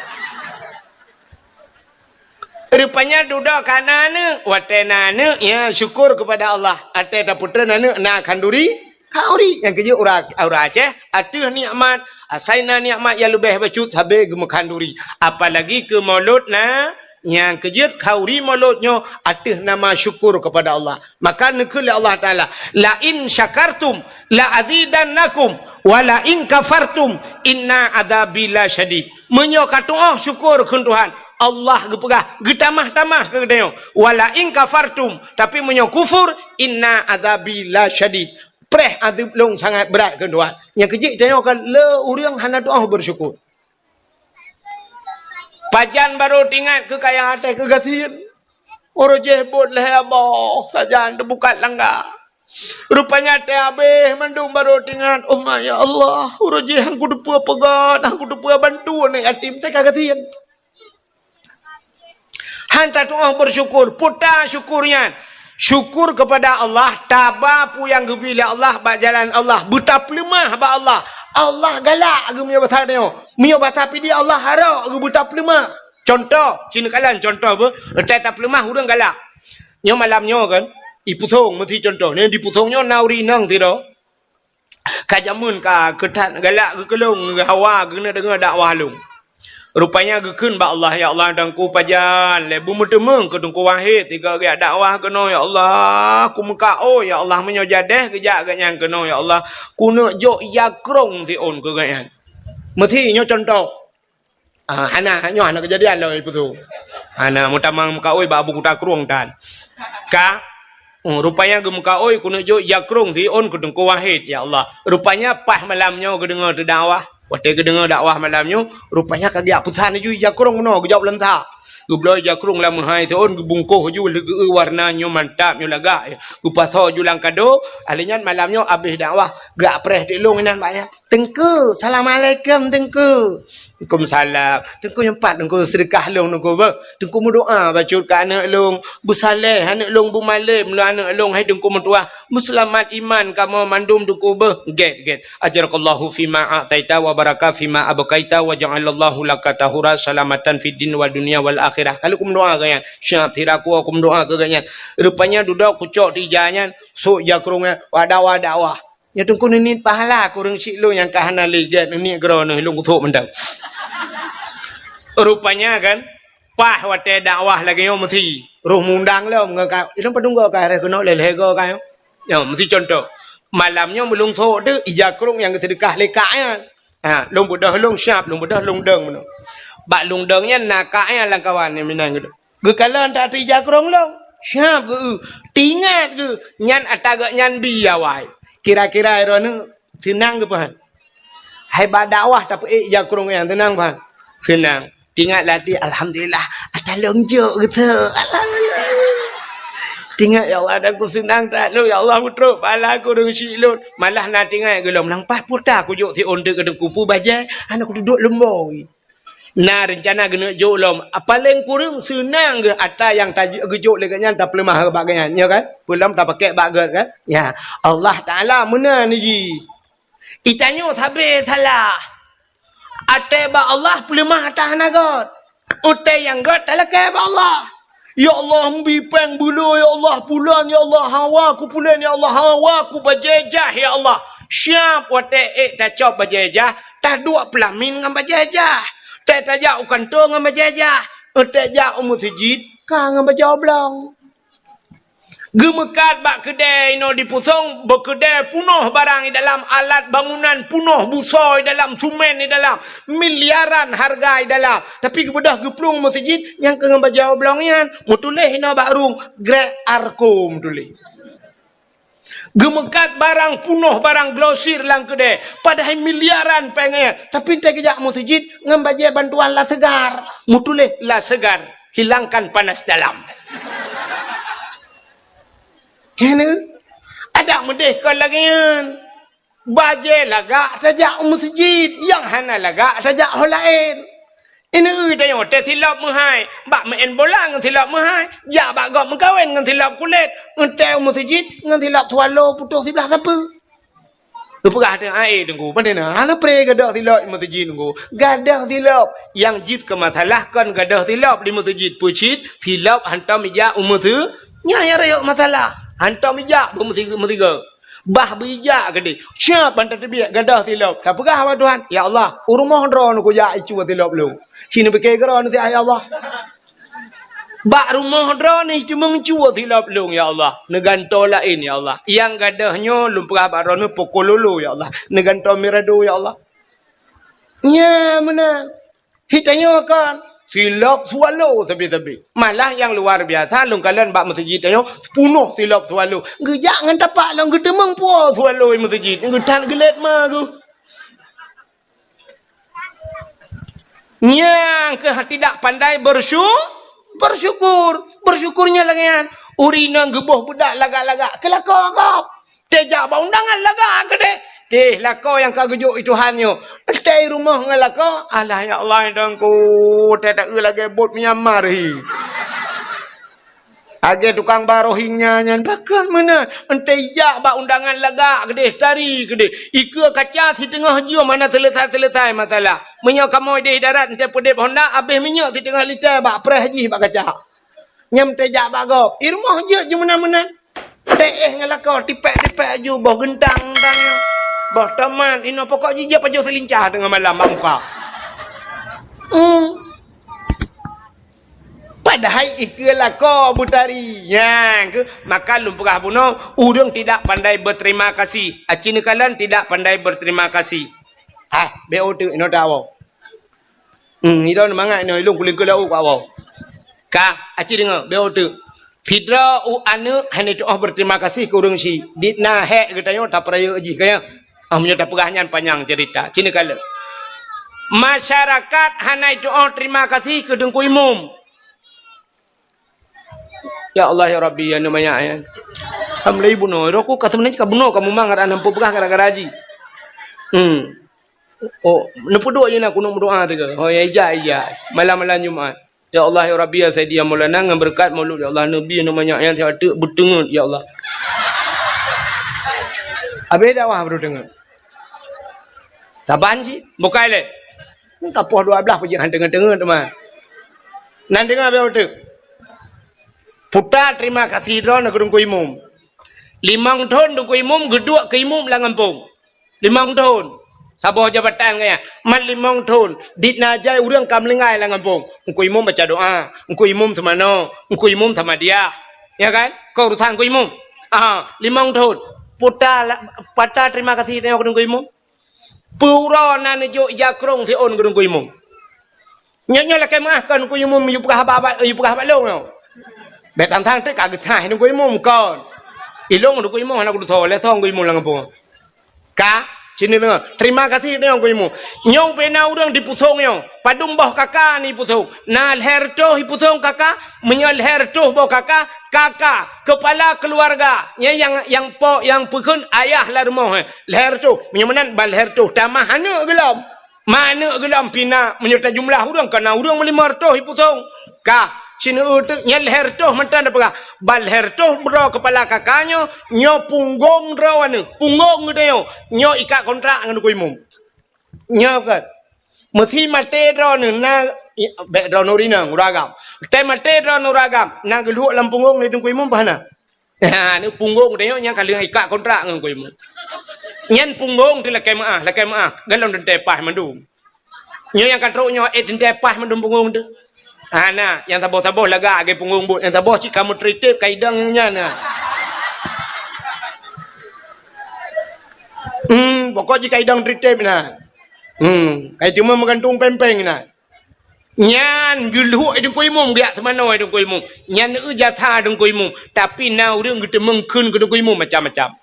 Rupanya dudoe ka na aneuk. Watée na aneuk, ya, syukur kepada Allah. Watée tapeutreun aneuk na khanduri, khanduri. Nyang keujeuet ureueng, ureueng Aceh, ateueh nikmat, asai na nikmat nyang leubeh bacut sabe geumeukhanduri. Apalagi keu mulod na, nyang keujeuet khanduri mulod nyoe ateueh nama syukur kepada Allah. Maka neukheun lé Allah Taala, "La in syakartum la azidannakum, wa la in kafartum inna adzabi lasyadid." Meunyoe ka tuoh syukur kheun Tuhan, Allah geupeugah, geutamah-tamah keu geutanyoe. "Wa la in kafartum," tapi meunyoe kufur, "inna adzabi lasyadid." Preh azeub lôn sangat brat kheun Tuhan. Nyang keujeuet tanyoe ka le ureueng hana tuoh bersyukur. Pajan barô teuingat keu kaya até keu gasien. Uroe jéh bot lhée boh sajan teubukat langga. Rupanya até abéh mandum barô teuingat, "Oh ma, ya Allah, uroe jéh han kuteupeu peugét, han kuteupeu bantu aneuk yatim teuka gasien." Han tatuoh bersyukur, puta syukur nyan. Syukur kepada Allah, taba peue nyang geubri lé Allah bak jalan Allah, beutapeuleumah bak Allah. Allah galak geumeunyoe basa tanyoe. Meunyoe basa pih di Allah harok geubeutapeuleumah. Contoh, sinoe kalon contoh beuh, teuh tapeuleumah ureueng galak. Nyoe malam nyoe kan, i Pusong meusi contoh. Nyoe di Pusong nyoe na ureueng inong sidroe. Ka jameun ka keu that galak geukeulong, geuhawa geuneuk deungoe dakwah lôn. Rupanya geukheun bak Allah, "Ya Allah, Teungku pajan lé beumeuteumeung keu Teungku Wahid sigoe geujak dakwah keunoe, ya Allah. Kumeukaôi, ya Allah, meunyoe jadéh geujak gobnyan keunoe, ya Allah, kuneuk jok ija krông siôn keu gobnyan." Meusi nyoe contoh. Ah, hana, nyoe hana keujadian lom ipeue tu. Hana meutamong meukaôi bak Abu Kuta Krueng tan. Ka, oh, rupanya geumeukaôi keuneuk jok ija krông siôn keu Teungku Wahid, ya Allah. Rupanya paih malam nyoe geudeungoe teudakwah. Watée geudeungoe dakwah malam nyoe, rupanya ka geujak peusan laju ija krông keunoe geujok lam sa. Geubloe ija krông lam meuhai siôn geubungkoh laju leugeue warna nyoe mantap nyoe lagak. Geupasoe laju lam kado, ahli nyan malam nyoe abéh dakwah, geupreh teuk lôn inan bak nyan. "Teungku, assalamualaikum Teungku." Teungku meusalam. Teungku nyang pat, Teungku seudeukah lôn, Teungku beuh. Teungku meudoa bacut keu aneuk lôn. Beusaleh aneuk lôn, beumalem lôn aneuk lôn, hai Teungku meutuah. Beuseulamat iman kamoe mandum, Teungku beuh. Gét, gét. Ajarakallahu fima a'taita wa baraka fima abqaita wa ja'alallahu laka tahura salamatan fid din wa dunya wal akhirah. Ka lheueh kumeudoa keu nyan. Siap, sira ku kumeudoa keu nyan. Rupanya dudoe kucok tija nyan, sôk ija krông nyan, wada-wada wah. Nyoe Teungku neuniet pahala kureueng syiek lôn nyang ka hana lé gét, neuniet keudroe neuh lôn kuthok mantong. Rupanya kan, paih watée dakwah lagée nyoe meusi roh mundang lom ngon ka, ilôn padum goe ka harôh keunoe lé lhée goe ka nyoe. Nyoe meusi contoh. Malam nyoe meulôn thok teuh ija krông nyang geuseudeukah lé kak nyan. Ha, lôn beudôh lôn siab, lôn beudôh lôn dong meunoe. Bak lôn dong nyan na kak nyan lam kawan nyang meunan geudoh. Geukalon that ija krông lôn. Siab geu-eu. Teuingat geu, nyan ata geuh nyan bi awai. Kira-kira droeneuh seunang geupeugah. Hai bak dakwah tapeuék ija krông nyan seunang peugah. Seunang. Teuingat lati, alhamdulillah, ata lôn jok geuteuk. Alhamdulillah. Teuingat, ya Allah, dan ku seunang that lôn, ya Allah, meutrok pahala kureueng syiek lôn. Malah na teuingat geu lom, nang paih puta kujok siôn teuk keu Teungku, peue bajée, hana kuduek leumbôi. Na reuncana geuneuk jok lom. Paleng kureueng seunang geuh ata nyang ta-, geujok lé geuhnyan tapeuleumah bak geuhnyan, nyo kan? Peulom tapakèk bak gét kan? Ya, Allah Taala meunan jih. Itanyoe sabe salah. Até bak Allah peuleumah ata hana gét. Até nyang gét talakée bak Allah. Ya Allah, meubi péng beulo, ya Allah, pulan, ya Allah, hawa ku pulan, ya Allah, hawa ku bajée jah, ya Allah. Siab watée ék tacok bajée jah, taduek peulamin ngon bajée jah. Tée tajak u kantô ngon bajée jah. Tée jak u meuseujid, ka ngon bajée oblong. Geumeukat bak keudée inoe di Pusong, beukeudée punoh barang di dalam, alat bangunan punoh, busoe di dalam, sumen di dalam, miliaran hareuga di dalam. Tapi geubeudôh geuplueng meuseujid nyang keu ngon bajée oblong nyan, meutuléh inoe bak rueng, Grek Arko meutuléh. Geumeukat barang punoh, barang grosir lam keudée, padahai miliaran péng nyan, tapi tée geujak meuseujid ngon bajée bantuan La Segar, meutuléh La Segar. Hilangkan panas dalam. Kena. Adak meudeh kon lagée nyan. Bajée lagak tajak u meuseujid, nyang hana lagak tajak ho laén. Ineue tanyoe tée silop meuhai, bak meu'en bola ngon silop meuhai, jak bak gob meukawen ngon silop kulét, eunteuk u meuseujid ngon silop swallow putôh siblah sapeue. Geupeugah teuh, "Ai, Teungku, pane na? Hana pré gadôh silop di meuseujid, Teungku." Gadôh silop. Nyang jeuet keu masalah kon gadôh silop di meuseujid. Peue cit? Silop hantom ijak u meuseu-, nyan nyang rayeuk masalah. Hantom ijak bak meusi-, meusigoe. Bah beu ijak keudeh. Siab ban tateubiet gadôh silop. Tapeugah bak Tuhan, "Ya Allah, u rumoh droeneuh kujak icu silop lôn. Ci neupike keudroe neusiat, ya Allah." Bak rumoh droeneuh teumeung cue silop lôn, ya Allah. Neugantoe laén, ya Allah. Nyang gadôh nyoe lôn peugah bak droeneuh poko lolo, ya Allah. Neugantoe mirado, ya Allah. Nya meunan. Hitanyoe kan silop swallow sabe-sabe. Malah nyang luar biasa lôn kalon bak meuseujid tanyoe punoh silop swallow. Geujak ngon tapak lom geuteumeung po swallow di meuseujid. Geuthat geulet ma geuh. Nyang keuh tidak pandai bersyu-, bersyukur. Bersyukur nyan lagée nyan. Ureueng inong geuboh beudak lagak-lagak, keu lakoe gob. Tée jak bak undangan lagak keudeh. Teh lakoe nyang ka geujok i Tuhan nyoe. Tée i rumoh ngon lakoe, alah ya Allah, Teungku, tée taeu lagée bot Myanmar hi. Lagée tukang ba Rohingya nyan, pakon meunan. Eunteuk ijak bak undangan lagak keudeh, tari keudeh. Ikeue kaca siteungoh jeuem hana seuleusoe-seuleusoe masalah. Meunyoe kamoe ideh darat eunteuk peudeb honda, abéh minyeuk siteungoh lita bak preh jih bak kaca. Nyan eunteuk jak bak gob. I rumoh jeuet jimeunan-meunan. Tée éh ngon lakoe, tipék-tipék aju boh geuntang-geuntang nyoe. Boh tomat, inoe pokok jih jeuet pajoh seulincah teungoh malam bak muka. Hmm. Padahai ikeue lakoe beutari. Nyan keuh, maka lôn peugah bunoe, ureueng tidak pandai berterima kasih. Aci neukalon tidak pandai berterima kasih. Ah, B O teuk, inoe tawoe. Hmm, idong mangat inoe, ilong kulingkeu laôt keu awak. Ka, aci deungoe, B O teuk. Sidroe u aneuk hana tuoh berterima kasih keu ureueng syiek. Dit na hék geutanyoe tapeurayeuk jih, ka nyan. Ah, meunyoe tapeugah nyan panyang cerita. Ci neukalon. Masyarakat hana tuoh terima kasih keu Teungku Imum. Ya Allah, ya Rabbi, ya Numa, ya, ya. Alhamdulillah, bunoe. Roh ku ka seubeunajih ka bunoe, ka mumang, ada nampu peugah gara-gara jih. Hmm. Oh, neupeuduek jih na keuneuk meudoa teuka. Oh, ya, ija, ija. Malam-malam Jumat. Ya Allah, ya Rabbi, ya Sayyidi, ya Maulana, ngon beureukat Maulud, ya Allah, Nabi, nama nyak nyan siat teuk beuteungeut, ya Allah. Habéh dakwah beuteungeut. Saban cit, bukai lé. Ka poh dua belas peujeuet han teungeut-teungeut teuma. Nan deungoe beu teuk. Puta terima kasih droeneuh keu Teungku Imum. Limong thon Teungku Imum geuduek keu imum lam gampông. Limong thon. Saboh jabatan gaya. Mat limong thon. Dit na jai ureueng ka meulinggai lam gampông. Teungku Imum baca doa. Teungku Imum seumanoe. Teungku Imum sama dia. Ya kan? Keu urusan Teungku Imum. Ah, limong thon. Puta la-, pata terima kasih tanyoe keu Teungku Imum. Peue uroe na neujok ija krong siôn keu Teungku Imum. Nyoe, nyoe lakée meuáh kon Teungku Imum yue peugah haba, yue peugah haba lôn nyoe. Bék tang-tang teuk ka geusaih Teungku Imum kon. Ilôn Teungku Imum hana kutusoe, lé soe Teungku Imum lam gampông. Ka, sini deungoe. Terima kasih deungoe Teungku Imum. Nyoe ubé na ureueng dipusong nyoe. Padum boh kaka ni pusong. Na lhée reutôh ipusong kaka, meunyoe lhée reutôh boh kaka, kaka, kepala keluarga. Nyan nyang, nyang po, nyang peukheun ayah lam rumoh, eh. Lhée reutôh. Meunyoe meunan ban lhée reutôh tamah aneuk geulom. Ma aneuk geulom pih na, meunyoe tajumlah ureueng, ka na ureueng meulima reutôh ipusong. Ka, sineuk teuk nyan lhée reutôh mantong tapeugah. Ban lhée reutôh droe kepala kaka nyoe, nyoe punggong droe aneuk. Punggong geutanyoe, nyoe ikat kontrak ngon Teungku Imum. Nyoe kan. Meusi maté droeneuh na, i, bék droeneuh rinang, ureueng agam. Teumaté droeneuh ureueng agam, na geulhok lam punggong lé Teungku Imum bah na. Ha, ni punggong teuh nyoe nyang ka lheueh ikat kontrak ngon Teungku Imum. Nyan punggong teuh lakée meuáh, lakée meuáh, golom teuntée paih mandum. Nyoe nyang ka trok nyoe, eh, teuntée paih mandum punggong teuh. Ha, na, nyang saboh-saboh lagak lagée punggong buet, nyang saboh cit ka meutritép ka idong nyan na. Hmm, pokok jih ka idong tritép na. Hmm, ka iteumé meugantung péng-péng na. Nyan geulhok Teungku Imum, geujak seumanoe Teungku Imum. Nyan eu jasa Teungku Imum. Tapi na ureueng geuteumeung kheun keu Teungku Imum macam-macam.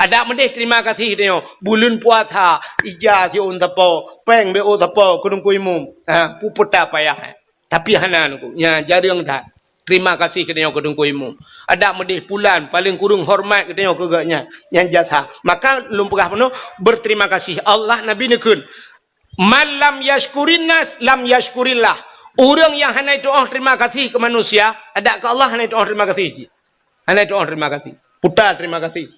Adak meudeh terima kasih tanyoe. Buleuen puasa, ija siôn sapo, péng B O sapo keu Teungku Imum. Ha, peue peue ta payah, eh. Tapi hana Teungku. Nyan jareueng that. Terima kasih keu tanyoe keu Teungku Imum. Adak meudeh pulan, paleng kureueng hormat keu tanyoe keu geuhnyan. Nyan jasa. Maka lôn peugah bunoe, berterima kasih. Allah Nabi neukheun, "Man lam yashkurin nas, lam yashkurillah." Ureueng nyang hana itu'oh terima kasih keu manusia, adak keu Allah hana itu'oh terima kasih cit. Hana itu'oh terima kasih. Puta terima kasih.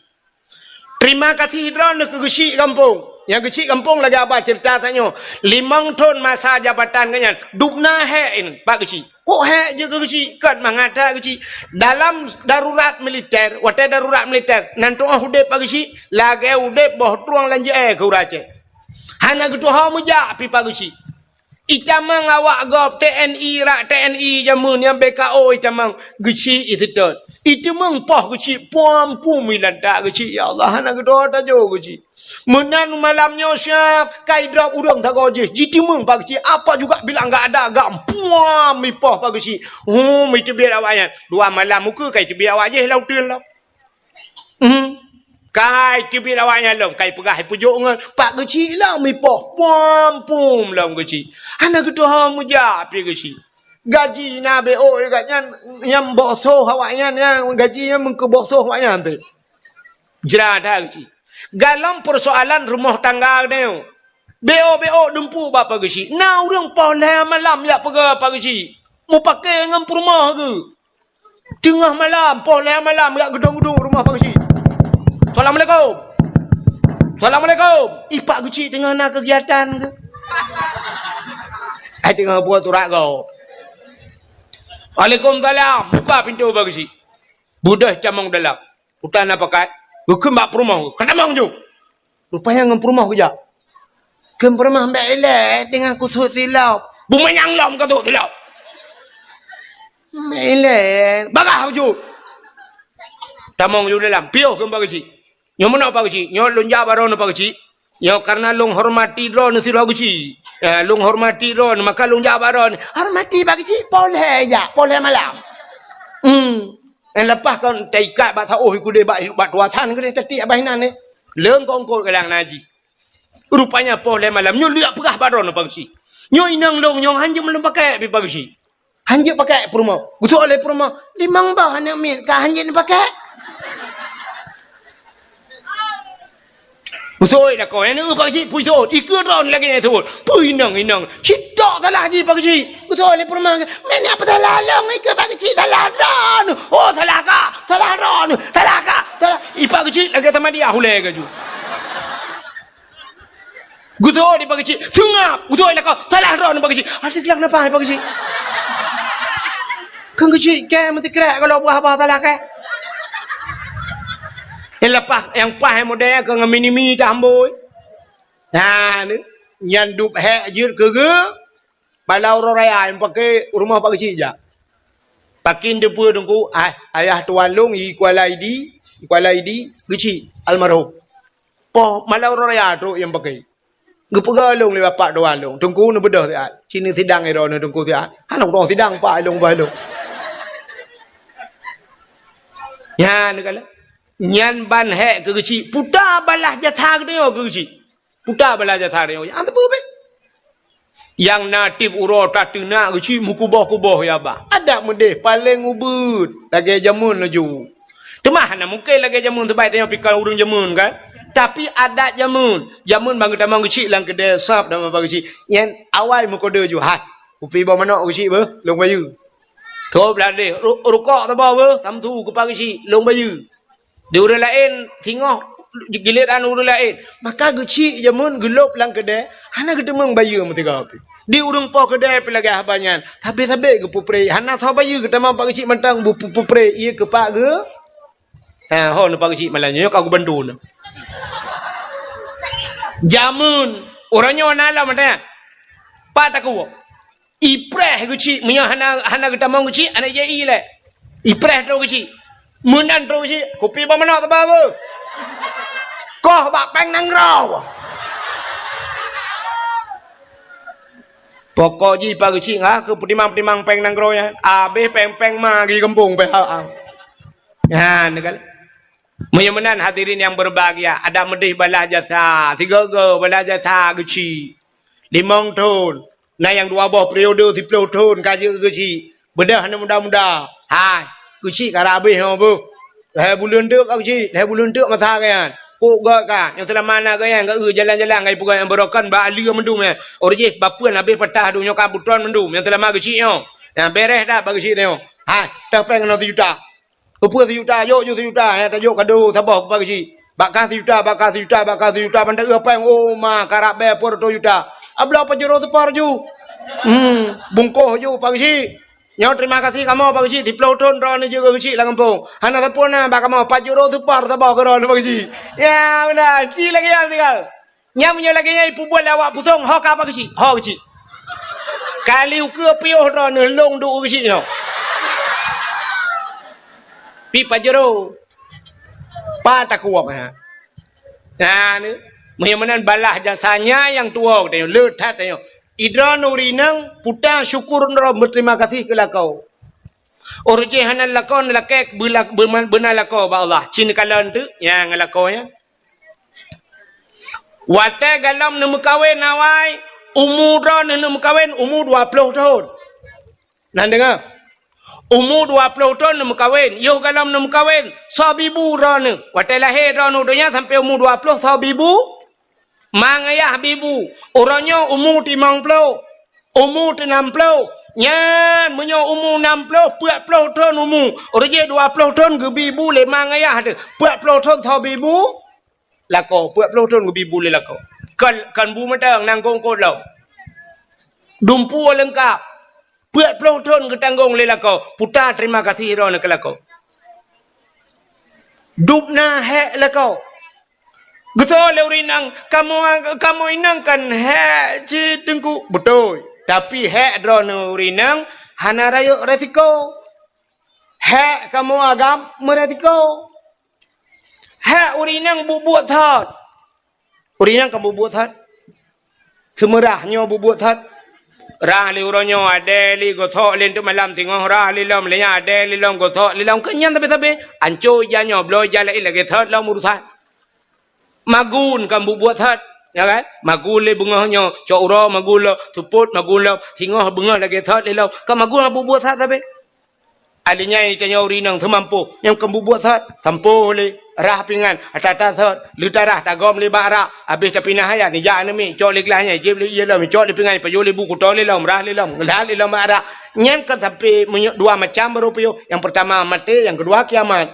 Terima kasih droeneuh keu geuchik gampông. Nyang geuchik gampông lagée haba ceurita tanyoe. Limong thon masa jabatan geuhnyan, dubna hék in bak geuchik. Kok hék jeuet keu geuchik? Kon mangat that geuchik. Dalam darurat militer, watée darurat militer, nan tu'oh udeb bak geuchik, lagée udeb boh trueng lam jeuée keu ureueng Aceh. Hana geutuho meujak pih bak geuchik. Itamong awak gob T N I, rak T N I jameun nyan B K O itamong geuchik iseutôt. Iteumeung poh geuchik puam-puam ilantak geuchik, ya Allah, hana geutuho tajo geuchik. Meunan malam nyoe siab, ka idrop ureueng sagoe jih, jiteumeung bak geuchik, apa juga bilang gak ada gam, puam ipoh bak geuchik. Hum, iteubiet awak nyan. Dua malam ukeue ka iteubiet awak jih lam uteuen lom. Hmm. Kai teubiet awak nyan lom, kai peugah ipeujok ngon pak geuchik lom ipoh, puam-puam lom geuchik. Hana geutuho meujak pih geuchik. Gaji na B O gak nyan, nyang boh soh awak nyan, nyang gaji nyan meukeu boh soh awak nyan teuh. Jra that geuchik. Galom peusoalan rumoh tangga geutanyoe. B O B O dumpeue bak pak geuchik. Na ureueng poh lhée malam jak peugah pak geuchik. Mupakée ngon peurumoh geuh. Teungoh malam, poh lhée malam, jak geudong-geudong rumoh pak geuchik. "Assalamualaikum. Assalamualaikum." Ih, pak geuchik teungoh na keugiatan geuh. Ai teungoh buet urat gob. "Waalaikumsalam." Buka pintoe pak geuchik. Beudôh tamong dalam. Puta na pakat. Geukheun bak peurumoh. "Ka tamong ju." Rupanya ngon peurumoh geujak. Keu peurumoh, "Mbak ilée teungoh kusut silop." "Bumanyang lom ka sut silop." "Mbak ilée." "Bagah baju." Tamong ju dalam. "Piôh keu pak geuchik." "Nyoe meunoe pak geuchik. Nyoe lôn jak bak droeneuh pak geuchik. Nyoe karena lôn hormati droeneuh sidroe geuchik. Eh, lôn hormati droeneuh, maka lôn jak bak droeneuh." "Hormati pak geuchik, poh lhée jak, poh lhée malam." Hmm. Eh, leupah kon taikat bak saôh ikudée bak, bak tuasan keudeh tatiek abah inan, eh. Leungkot-ngkot kadang na jih. Rupanya poh lhée malam, nyoe lheueh peugah bak droeneuh pak geuchik. "Nyoe inong lôn, nyoe hanjeuet lôn pakai pih pak geuchik." "Hanjeuet pakai peurumoh." Geusok lé peurumoh, "Limong boh aneuk miet ka hanjeuet pakai." Beutôi lakoe nyan, Pak Geuchik, pui sot. Ikeu droeneuh lagèe nyan sot. Pui inong-inong. Cit tok salah jih Pak Geuchik. Beutôi lé peurumoh. Meunyo peue salah lôn, ikeu Pak Geuchik salah droeneuh. Oh, salah kah? Salah droeneuh. Salah kah? Salah. I Pak Geuchik lagèe sama dia ulèe laju. Geuthôt di Pak Geuchik, seungab, geuthôt di lakoe, salah droeneuh Pak Geuchik. Adak geulak na paih Pak Geuchik. Kan Geuchik kèe meusikrek kalau buah-buah salah kèe. Nyang leupah, nyang paih model keu ngon mini-mini tambôi. Nah, ni, nyan dup hék jeuet keu geu, bala uroe raya nyang paké rumoh Pak Geuchik jak. Pakén teupeue Teungku, ah, ayah tuan lôn, i Kuala Idi, i Kuala Idi, Geuchik, almarhum. Poh malam uroe raya trok nyang paké. Geupeugah lôn lé bapak tuan lôn, "Teungku neubeudôh siat. Ci neusidang droeneuh Teungku siat." Hana ureueng sidang pak lôn bah lôn. Nyan kala. Nyan ban hék keu Geuchik. Puta balaih jasa geutanyoe keu Geuchik. Puta balaih jasa geutanyoe. Nyan teupeue beh. Nyang na tiep uroe tateunak Geuchik meukuboh-kuboh ya bah. Adak meudeh paleng ubeuet lagèe jameun laju. Teuma hana mungken lagèe jameun, sabab tanyoe pih kon ureueng jameun kan. Tapi adat jameun, jameun ban geutamong Geuchik lam keudè sab dan Pak Geuchik. Nyan awai meukodeu ju, "Hai, kupi boh manok Geuchik beuh, lôn bayeue." Tôb ladeh, ru-, rukok saboh beuh, samsu keu Pak Geuchik, lôn bayeue. Di ureueng laén singoh giliran ureueng laén. Maka Geuchik jameun geulôb lam keudè, hana geuteumeung bayeue meusigoe pih. Di ureueng po keudè pih lagèe haba nyan, sabé-sabé geupeupreh, hana soe bayeue geutamong Pak Geuchik mantong beupeupreh ié keu Pak Geu-, ha, ho neu Pak Geuchik malam nyoe ka geubantu neu. Jameun, uroe nyoe na lom ada. Pat takue. Ipreh Geuchik, meunyoe hana, hana geutamong Geuchik, hana jai lé. Ipreh trok Geuchik. Meunan trok Geuchik, kupi boh manok teuba beuh. Koh bak péng nanggroe. Pokok jih Pak Geuchik ngah keu peutimang-peutimang péng nanggroe nyan. Abéh péng-péng ma di gampông pih ha. Nyan kan. Meunyoe meunan hadirin nyang berbahagia, adak meudeh balaih jasa, sigoe-goe balaih jasa Geuchik. Limong thon, na nyang dua boh periode siploh thon ka jeuet Geuchik. Beudôh aneuk muda-muda. Hai, Geuchik ka rab abéh nyoe beuh. Lhèe buleuen teuk ka Geuchik, lhèe buleuen teuk masa geuh nyan. Kok gèt ka, nyang seulama na geuh nyan, geuh jalan-jalan, geuh peugah nyang beurokon bak aleue mandum nyan. Uroe jih bapeuen abéh patah donya ka butron mandum, nyang seulama Geuchik nyoe. Nyang bèrèh that bak Geuchik nyoe. Hai, teuh péng keunoe sijuta. Peue sijuta, jok ju sijuta, eh, tajok kado saboh Pak Geuchik. Bak kah sijuta, bak kah sijuta, bak kah sijuta, ban taeu péng, oh, ma, karab bèe peuet reutôh juta. Abloe Pajero seupor ju. Hmm, bungkôh ju Pak Geuchik. Nyoe terima kasih kamoe Pak Geuchik, siploh thon droeneuh jeuet keu Geuchik lam gampông. Hana sapeue na bak kamoe, Pajero seupor saboh keu droeneuh Pak Geuchik. Ya, meunan, ci lagèe nyan tinggai. Nyan meunyoe lagèe nyan ipeubuet lé awak Pusong, ho ka Pak Geuchik, ho Geuchik. Kali ukeue piôh droeneuh lôn duek Geuchik nyoe. Pi Pajero. Pat takue nyan. Nah, ni. Meunyoe meunan balaih jasa nyan nyang tuwoe geutanyoe, le that tanyoe. Idroeneuh ureueng inong puta syukur droe beuterima kasih keu lakoe. Uroe jih hana lakoe, lakèe beula-, beuna lakoe bak Allah. Ci neukalon teuk nyang lakoe nyan. Watèe galom neumeukawen awai, umu droeneuh neumeukawen umu dua ploh thon. Na deungö? Umu dua ploh thon neumeukawen, yoh galom neumeukawen, soe bibu droeneuh. Watèe lahé droeneuh donya sampoe umu dua ploh, soe bibu? Ma ngayah bibu. Uroe nyoe umu limong ploh, umu nam ploh. Nyan meunyoe umu nam ploh, peuet ploh thon umu. Uroe jih dua ploh thon geubi bu lé ma ngayah teuh. Peuet ploh thon soe bibu? Lakoe, peuet ploh thon geubi bu lé lakoe. Kon, kon bu mantong, nangkong kot lom. Dumpeue leungkap. Peuet ploh thon geutanggong lé lakoe. Puta terima kasih droeneuh keu lakoe. Dub na hék lakoe. Geutanyoe lé ureueng inong, kamoe, kamoe inong kan hék cit Teungku. Beutôi. Tapi hék droeneuh ureueng inong hana rayeuk resiko. Hék kamoe agam meuresiko. Hék ureueng inong buet-buet that. Ureueng inong kan buet-buet that. Seumeurah nyoe buet-buet that. Rah lé uroe nyoe, adèe lé gosok lé teuk malam singoh, rah lé lom lé nyan, adèe lé lom gosok lé lom. Keu nyan sabé-sabé. Anco ija nyoe, bloe ija laén lagèe that lom urusan. Magun kan buet-buet that, ya kan? Magun lé beungoh nyoe, cok uroe magun lom, seupôt magun lom, singoh beungoh lagèe that lé lom. Kan magun buet-buet that sabé. Alèh nyan tanyoe ureueng inong seumampoh, nyang keu bubuet sot, sampoh lé, rhah pingan, ata-ata sot, leutarah tagom lé bak rak, habéh tapinah ayat, nijak aneuk miet, cok lé glah nyan, jieb lé ié lom, cok lé pingan, pajoh lé bu, kuto lé lom, rhah lé lom, glah lé lom bak rak. Nyan kan sampoe meunyoe dua macam baru piôh. Nyang peurtama maté, nyang keudua kiamat.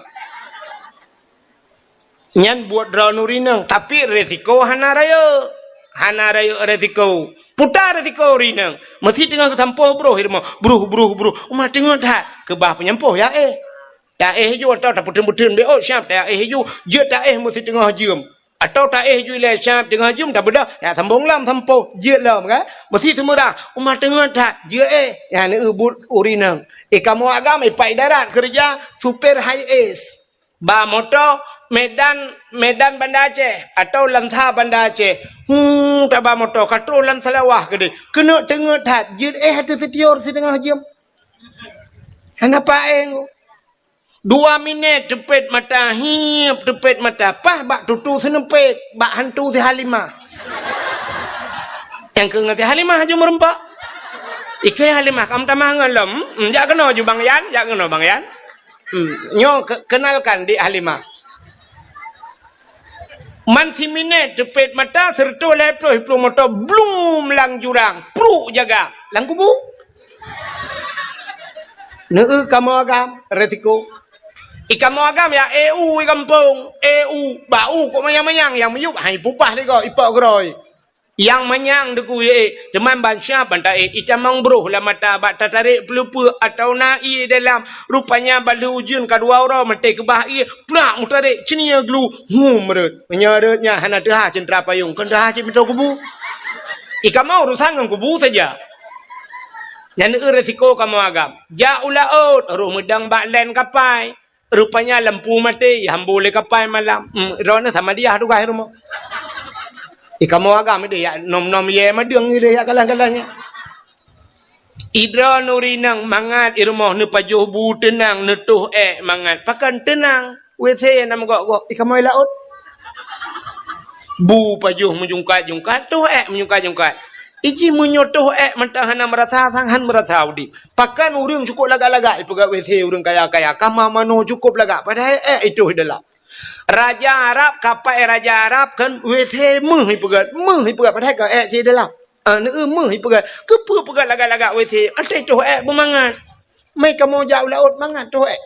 Nyan buet droeneuh ureueng inong, tapi resiko hana rayeuk. Hana rayeuk resiko. Peue ta resiko ureueng inong? Meusi teungoh geusampoh broh i rumoh. Broh, broh, broh. Uma teungoh that. Keubah peue nyang poh ya éh. Ta éh ju atau tapeuteun-peuteun bé ôt siab ta éh ju. Jeuet ta éh meusi teungoh jeuem. Atau ta éh ju ilèe siab teungoh jeuem tabeudôh. Ya sambong lom sampoh. Jeuet lom kan? Meusi seumeurah. Uma teungoh that. Jeuet éh. Nyan eu buet ureueng inong. I kamoe agam i pat idarat keureuja supir high S. Ba moto Medan, Medan Banda Aceh atau Lansa Banda Aceh. Hu, taba moto ka troh lam Seulawah keudéh. Keuneuk teungeut that, jeuet éh ateueh seutior siteungoh jeuem. Hana paéng. Dua minèt teupet mata, hiep teupet mata, paih bak tutoe seuneupet, bak hantu si Halimah. Nyang keu ngon si Halimah ju meureumpok. Ikeu Halimah, kam tamah ngon lom. Hmm, jak keunoe ju Bang Yan, jak keunoe Bang Yan. Hmm, nyoe ke-, kenalkan Dik Halimah. Man siminèt teupet mata, seureutôh lhèe ploh iplueng moto, blum lam jurang, pruk jaga, lam kubu. Neu kamoe agam, resiko. I kamoe agam ya éh u i gampông, éh u, bak u kok manyang-manyang, nyang miyueb hai pubah lé gob, ipok geurôi. Nyang manyang Teungku éh, teuma ban siab ban taéh, itamong broh lam mata bak tatarek peuleupeuk atau na ié dalam. Rupanya ban lheueh ujeuen ka dua uroe maté keubah ié, plak meutarek ceunie glu, hum rhot. Meunyoe rhot nyan hana teuhah ceuntra payong, kon teuhah cit meutoe kubu. I kamoe urusan ngon kubu saja. Nyan eu resiko kamoe agam. Jak u laôt, roh meudong bak len kapai. Rupanya lampu maté, ihambô lé kapai malam. Hmm, droeneuh Samadiyah tugaih rumoh. I kamoe agam idéh yak nom-nom yé madeueng idéh yak galah-galah nyan. I droeneuh ureueng inong mangat i rumoh neupajoh bu teunang, neutoh ék mangat. Pakon teunang? W C na meugok-gok. I kamoe laôt. Bu pajoh meujungkat-jungkat, toh ék meujungkat-jungkat. Iji meunyoe toh ék mantong hana meurasa, sang han meurasa udép. Pakon ureueng cukôp lagak-lagak ipeugét W C ureueng kaya-kaya, kama manoe cukôp lagak, padahai ék itoh i dalam. Raja Arab, kapai raja Arab kan W C méuh ipeugét, méuh ipeugét, padahai ka ék cit i dalam. Ah, neu méuh ipeugét. Keupeue peugét lagak-lagak W C? Até toh ék beumangat. Mai kamoe jak u laôt mangat toh ék.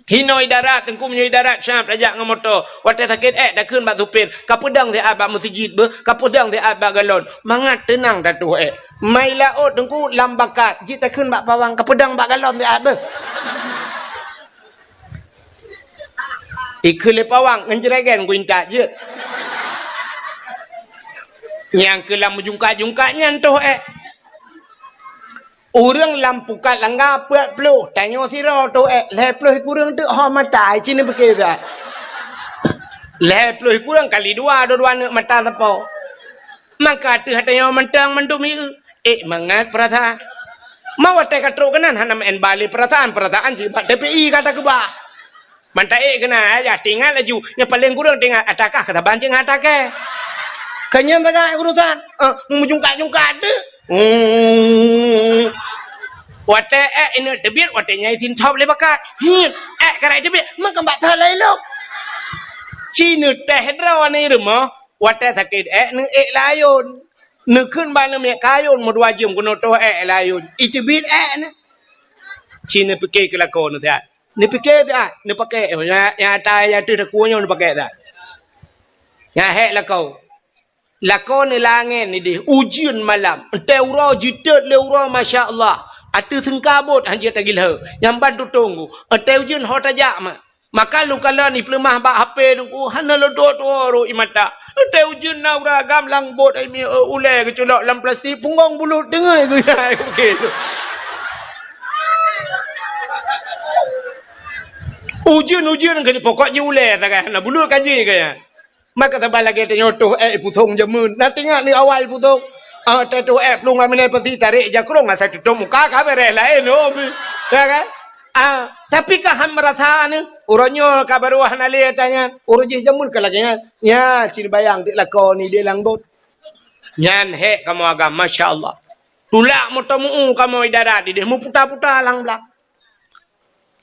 Hinoe i darat, Teungku, meunyoe i darat siab tajak ngon moto. Watée sakét ék takheun bak supir, kapeudong siat bak meuseujid beuh, kapeudong siat bak galon. Mangat teunang tatoh ék. Mai laôt, Teungku, lam bakat, jeuet takheun bak pawang, kapeudong bak galon siat beuh. Ikheun lé pawang, ngon jregen kuintat jeuet. Nyang keu lam meujungkat-jungkat nyan toh ék. Ureuëng lam pukat langga peuet ploh, tanyoe sidroe toh ék, lhée ploh kureueng teuk ho mata, ci neupiké that. Lhée ploh kureueng kali dua, dua-dua aneuk mata sapo. Maka ateueh tanyoe mantong mandum ié, ék mangat peurasaan. Ma watée ka trok keunan hana meu'en bale peurasaan, peurasaan sibat T P I ka takeubah. Mantong ék keunan, ayah, tingat laju. Nyang paleng kureueng tingat, atakah keu saban cit ngon atakée. Keu nyan sagai urusan, eh, meujungkat-jungkat teuk. Hmm. Watée ék ineuk teubiet, watée nyan sintop lé bakat. Hiet, ék karai teubiet, meukeubak that lé lom. Ci neutéh droe aneuk rumoh, watée sakét ék neuék layôn. Neukheun bak aneuk miet kayôn meudua jeuem keunoe toh ék layôn. Iteubiet ék nyan. Ci neupiké keu lakoe neusiat. Neupiké that, neupaké, nyang, nyang ata nyang ateueh takue nyoe neupaké that. Nyang hék lakoe. Lakoe neulangén idéh, ujeuen malam. Entée uroe jitot lé uroe, masya Allah. Ateueh seungka bot han jeuet tagilheu. Nyang ban tutong ku. Entée ujeuen ho tajak ma. Maka lôn kalon ipeuleumah bak H P Teungku, hana lôn tuwoe-tuwoe rot ie mata. Entée ujeuen na ureuëng agam lam bot ai mi, eh, ulée geuculok lam plastik, punggong bulut deungoe geuya ai kukée tu. Ujeuen-ujeuen keu pokok jih ulée sagai hana bulut ka jih kaya. Maka saban lagée tanyoe toh ék ipusong jameun. Na teuingat ni awai ipusong. Ah, teutoh ék plueng aminai pasi tarek jakrong asai tutong muka ka beres laén, oh. Ya kan? Ah, tapi ka han meurasa ni. Uroe nyoe ka barô hana lé ata nyan. Uroe jih jameun ka lagée nyan. Nya, ci neubayang di lakoe ni di lam bot. Nyan hék kamoe agam, masya Allah. Tulak moto meu-u kamoe i darat idéh, meuputa-puta lam blang.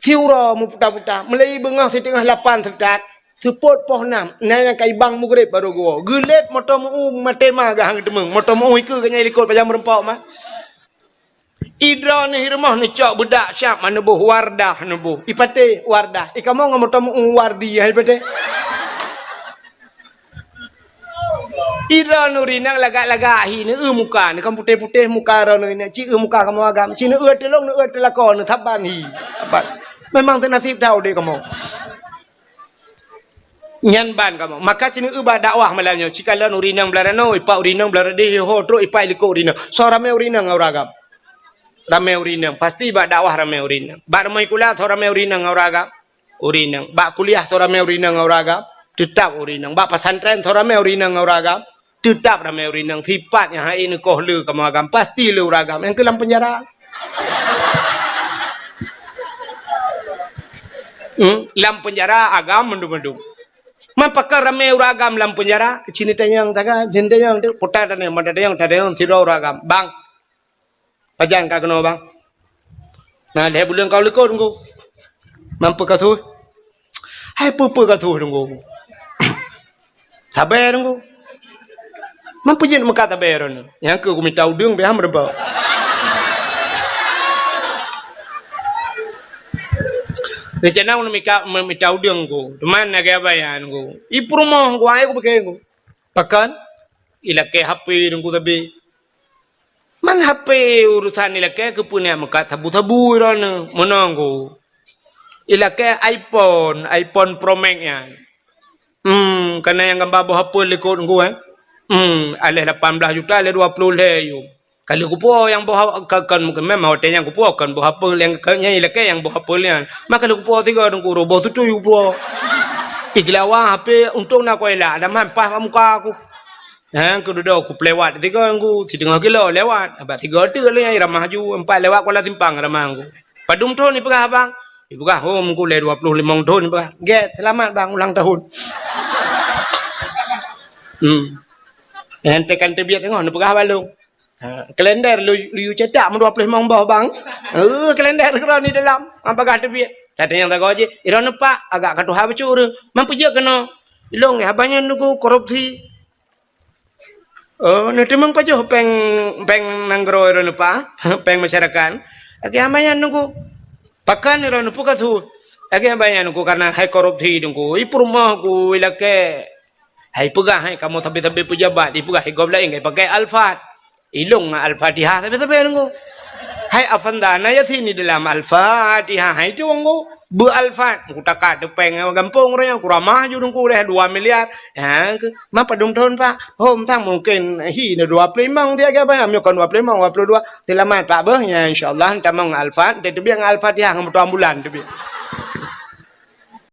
Siuroe meuputa-puta, meulai beungoh siteungoh lapan seutat, seupôt poh nam, na nyang ka ibang mugreb barô geuwoe. Geulet moto meu-u maté ma geuhang teumeueng, moto meu-u ikeue geuh nyang likot pajan meureumpok ma. Idroe neuh i rumoh neucok beudak siab ma neuboh Wardah neuboh. Ipatéh Wardah. Ikamoe ngon moto meu-u Wardi hai patéh. Idroe neuh rinang lagak-lagak hi neueu muka, neuh kan putéh-putéh muka droe neuh rinang, ci eu muka kamoe agam, ci neueu teulông neueu teulako neuh saban hi. Saban. Memang teunasib that udép kamoe. Nyan ban kamoe. Maka ci neueu bak dakwah malam nyoe. Ci kalon ureueng inong blah ranoe, ipak ureueng inong blah radeh, ho trok ipak likot ureueng inong. Soe ramé ureueng inong ngon ureueng agam? Ramé ureueng inong. Pasti bak dakwah ramé ureueng inong. Bak rumoh sikula soe ramé ureueng inong ngon ureueng agam? Ureueng inong. Bak kuliah soe ramé ureueng inong ngon ureueng agam? Teutap ureueng inong. Bak pesantren soe ramé ureueng inong ngon ureueng agam? Teutap ramé ureueng inong. Sipat nyang hai neukoh le kamoe agam, pasti le ureueng agam. Nyang keu lam peunjara. Hmm, lam peunjara agam mandum-mandum. Man pakon ramé ureueng agam lam peunjara, ci neutanyong sagai, ci neutanyong tu, puta tanyong, mata tanyong, tatanyong sidroe ureueng agam. "Bang, pajan ka keunoe, Bang?" "Na lhèe buleuen ka u likot, Teungku." "Man peue ka su?" "Hai peue-peue ka su, Teungku." "Sabe, Teungku." "Man peue jeuet meukat sabe droeneuh?" "Nyang keu kumita udeueng pih han meureumpok." Rencana ulôn mita, mita udeueng, Teungku. Teuma lagèe abaya, Teungku. I peurumoh, Teungku, hai kupike, Teungku. Pakon? Ilakèe H P, Teungku, sabe. Man H P urusan ilakèe keupeue neujak meukat sabu-sabu droeneuh, meunoe, Teungku. Ilakèe iPhone, iPhone Pro Max nyan. Hmm, ka na nyang gamba boh apel likot, Teungku, eh? Hmm, aléh lapan blaih juta, aléh dua ploh lhèe yum. Ka lheueh kupuwoe nyang boh ha-, ka, kon, memang watèe nyan kupuwoe kon boh apel nyang, ka, nyang ilakèe nyang boh apel nyan. Maka lheueh kupuwoe sigoe, Teungku, roh boh tutui kupuwoe. Igeulawa H P, untông na kuela, ada man paih bak muka ku. Ha, keududoe kupeuliwat sigoe, Teungku, siteungoh kilo lewat. Bak sigoe teuk lé nyang iramah ju, empat lewat Kuala Simpang iramah, Teungku. "Padum thon ipeugah, Bang?" Ipeugah, "Hom, Teungku, lé dua ploh limong thon," ipeugah. "Gèt, seulamat, Bang, ulang tahun." Hmm. Nyang tekan teubiet teungoh neupeugah bak lôn. Ha, kalender lu, lu cetak meudua ploh limong boh, Bang. Eh, kalender keudroe di dalam. Han peugah teubiet. Tatanyong sagoe jih, "Droeneuh, Pak, agak ka tuha bacut ureueng. Man peue jeuet keunoe?" "Ilôn, haba nyan, Teungku, korupsi." "Oh, neuteumeung pajoh péng, péng nanggroe droeneuh, Pak? Péng masyarakat?" "Lagèe haba nyan, Teungku." "Pakon droeneuh, peue ka su?" "Lagèe haba nyan, Teungku, kareuna hai korupsi, Teungku. I peurumoh ku ilakèe, hai peugah hai kamoe sabe-sabe peujabat, ipeugah hai gob laén, hai pakai Alphard. Ilôn ngon Al-Fatihah sabe-sabe, Teungku. Hai Afanda, na Yasin di dalam Al-Fatihah, hai tu, Teungku." Beu Alphard, ku taka teupeng gampông ureueng nyan, ku ramah ju, Teungku, lé dua miliar. Ha, ke, "Man padum thon, Pak?" "Hom, sang mungken hi na dua ploh limong siat geuh, Bang. Meunyoe kon dua ploh limong, dua ploh dua. Seulamat, Pak, beuh. Nyan, insya Allah, tamong Alphard, teubiet ngon Al-Fatihah ngon moto ambulan teubiet."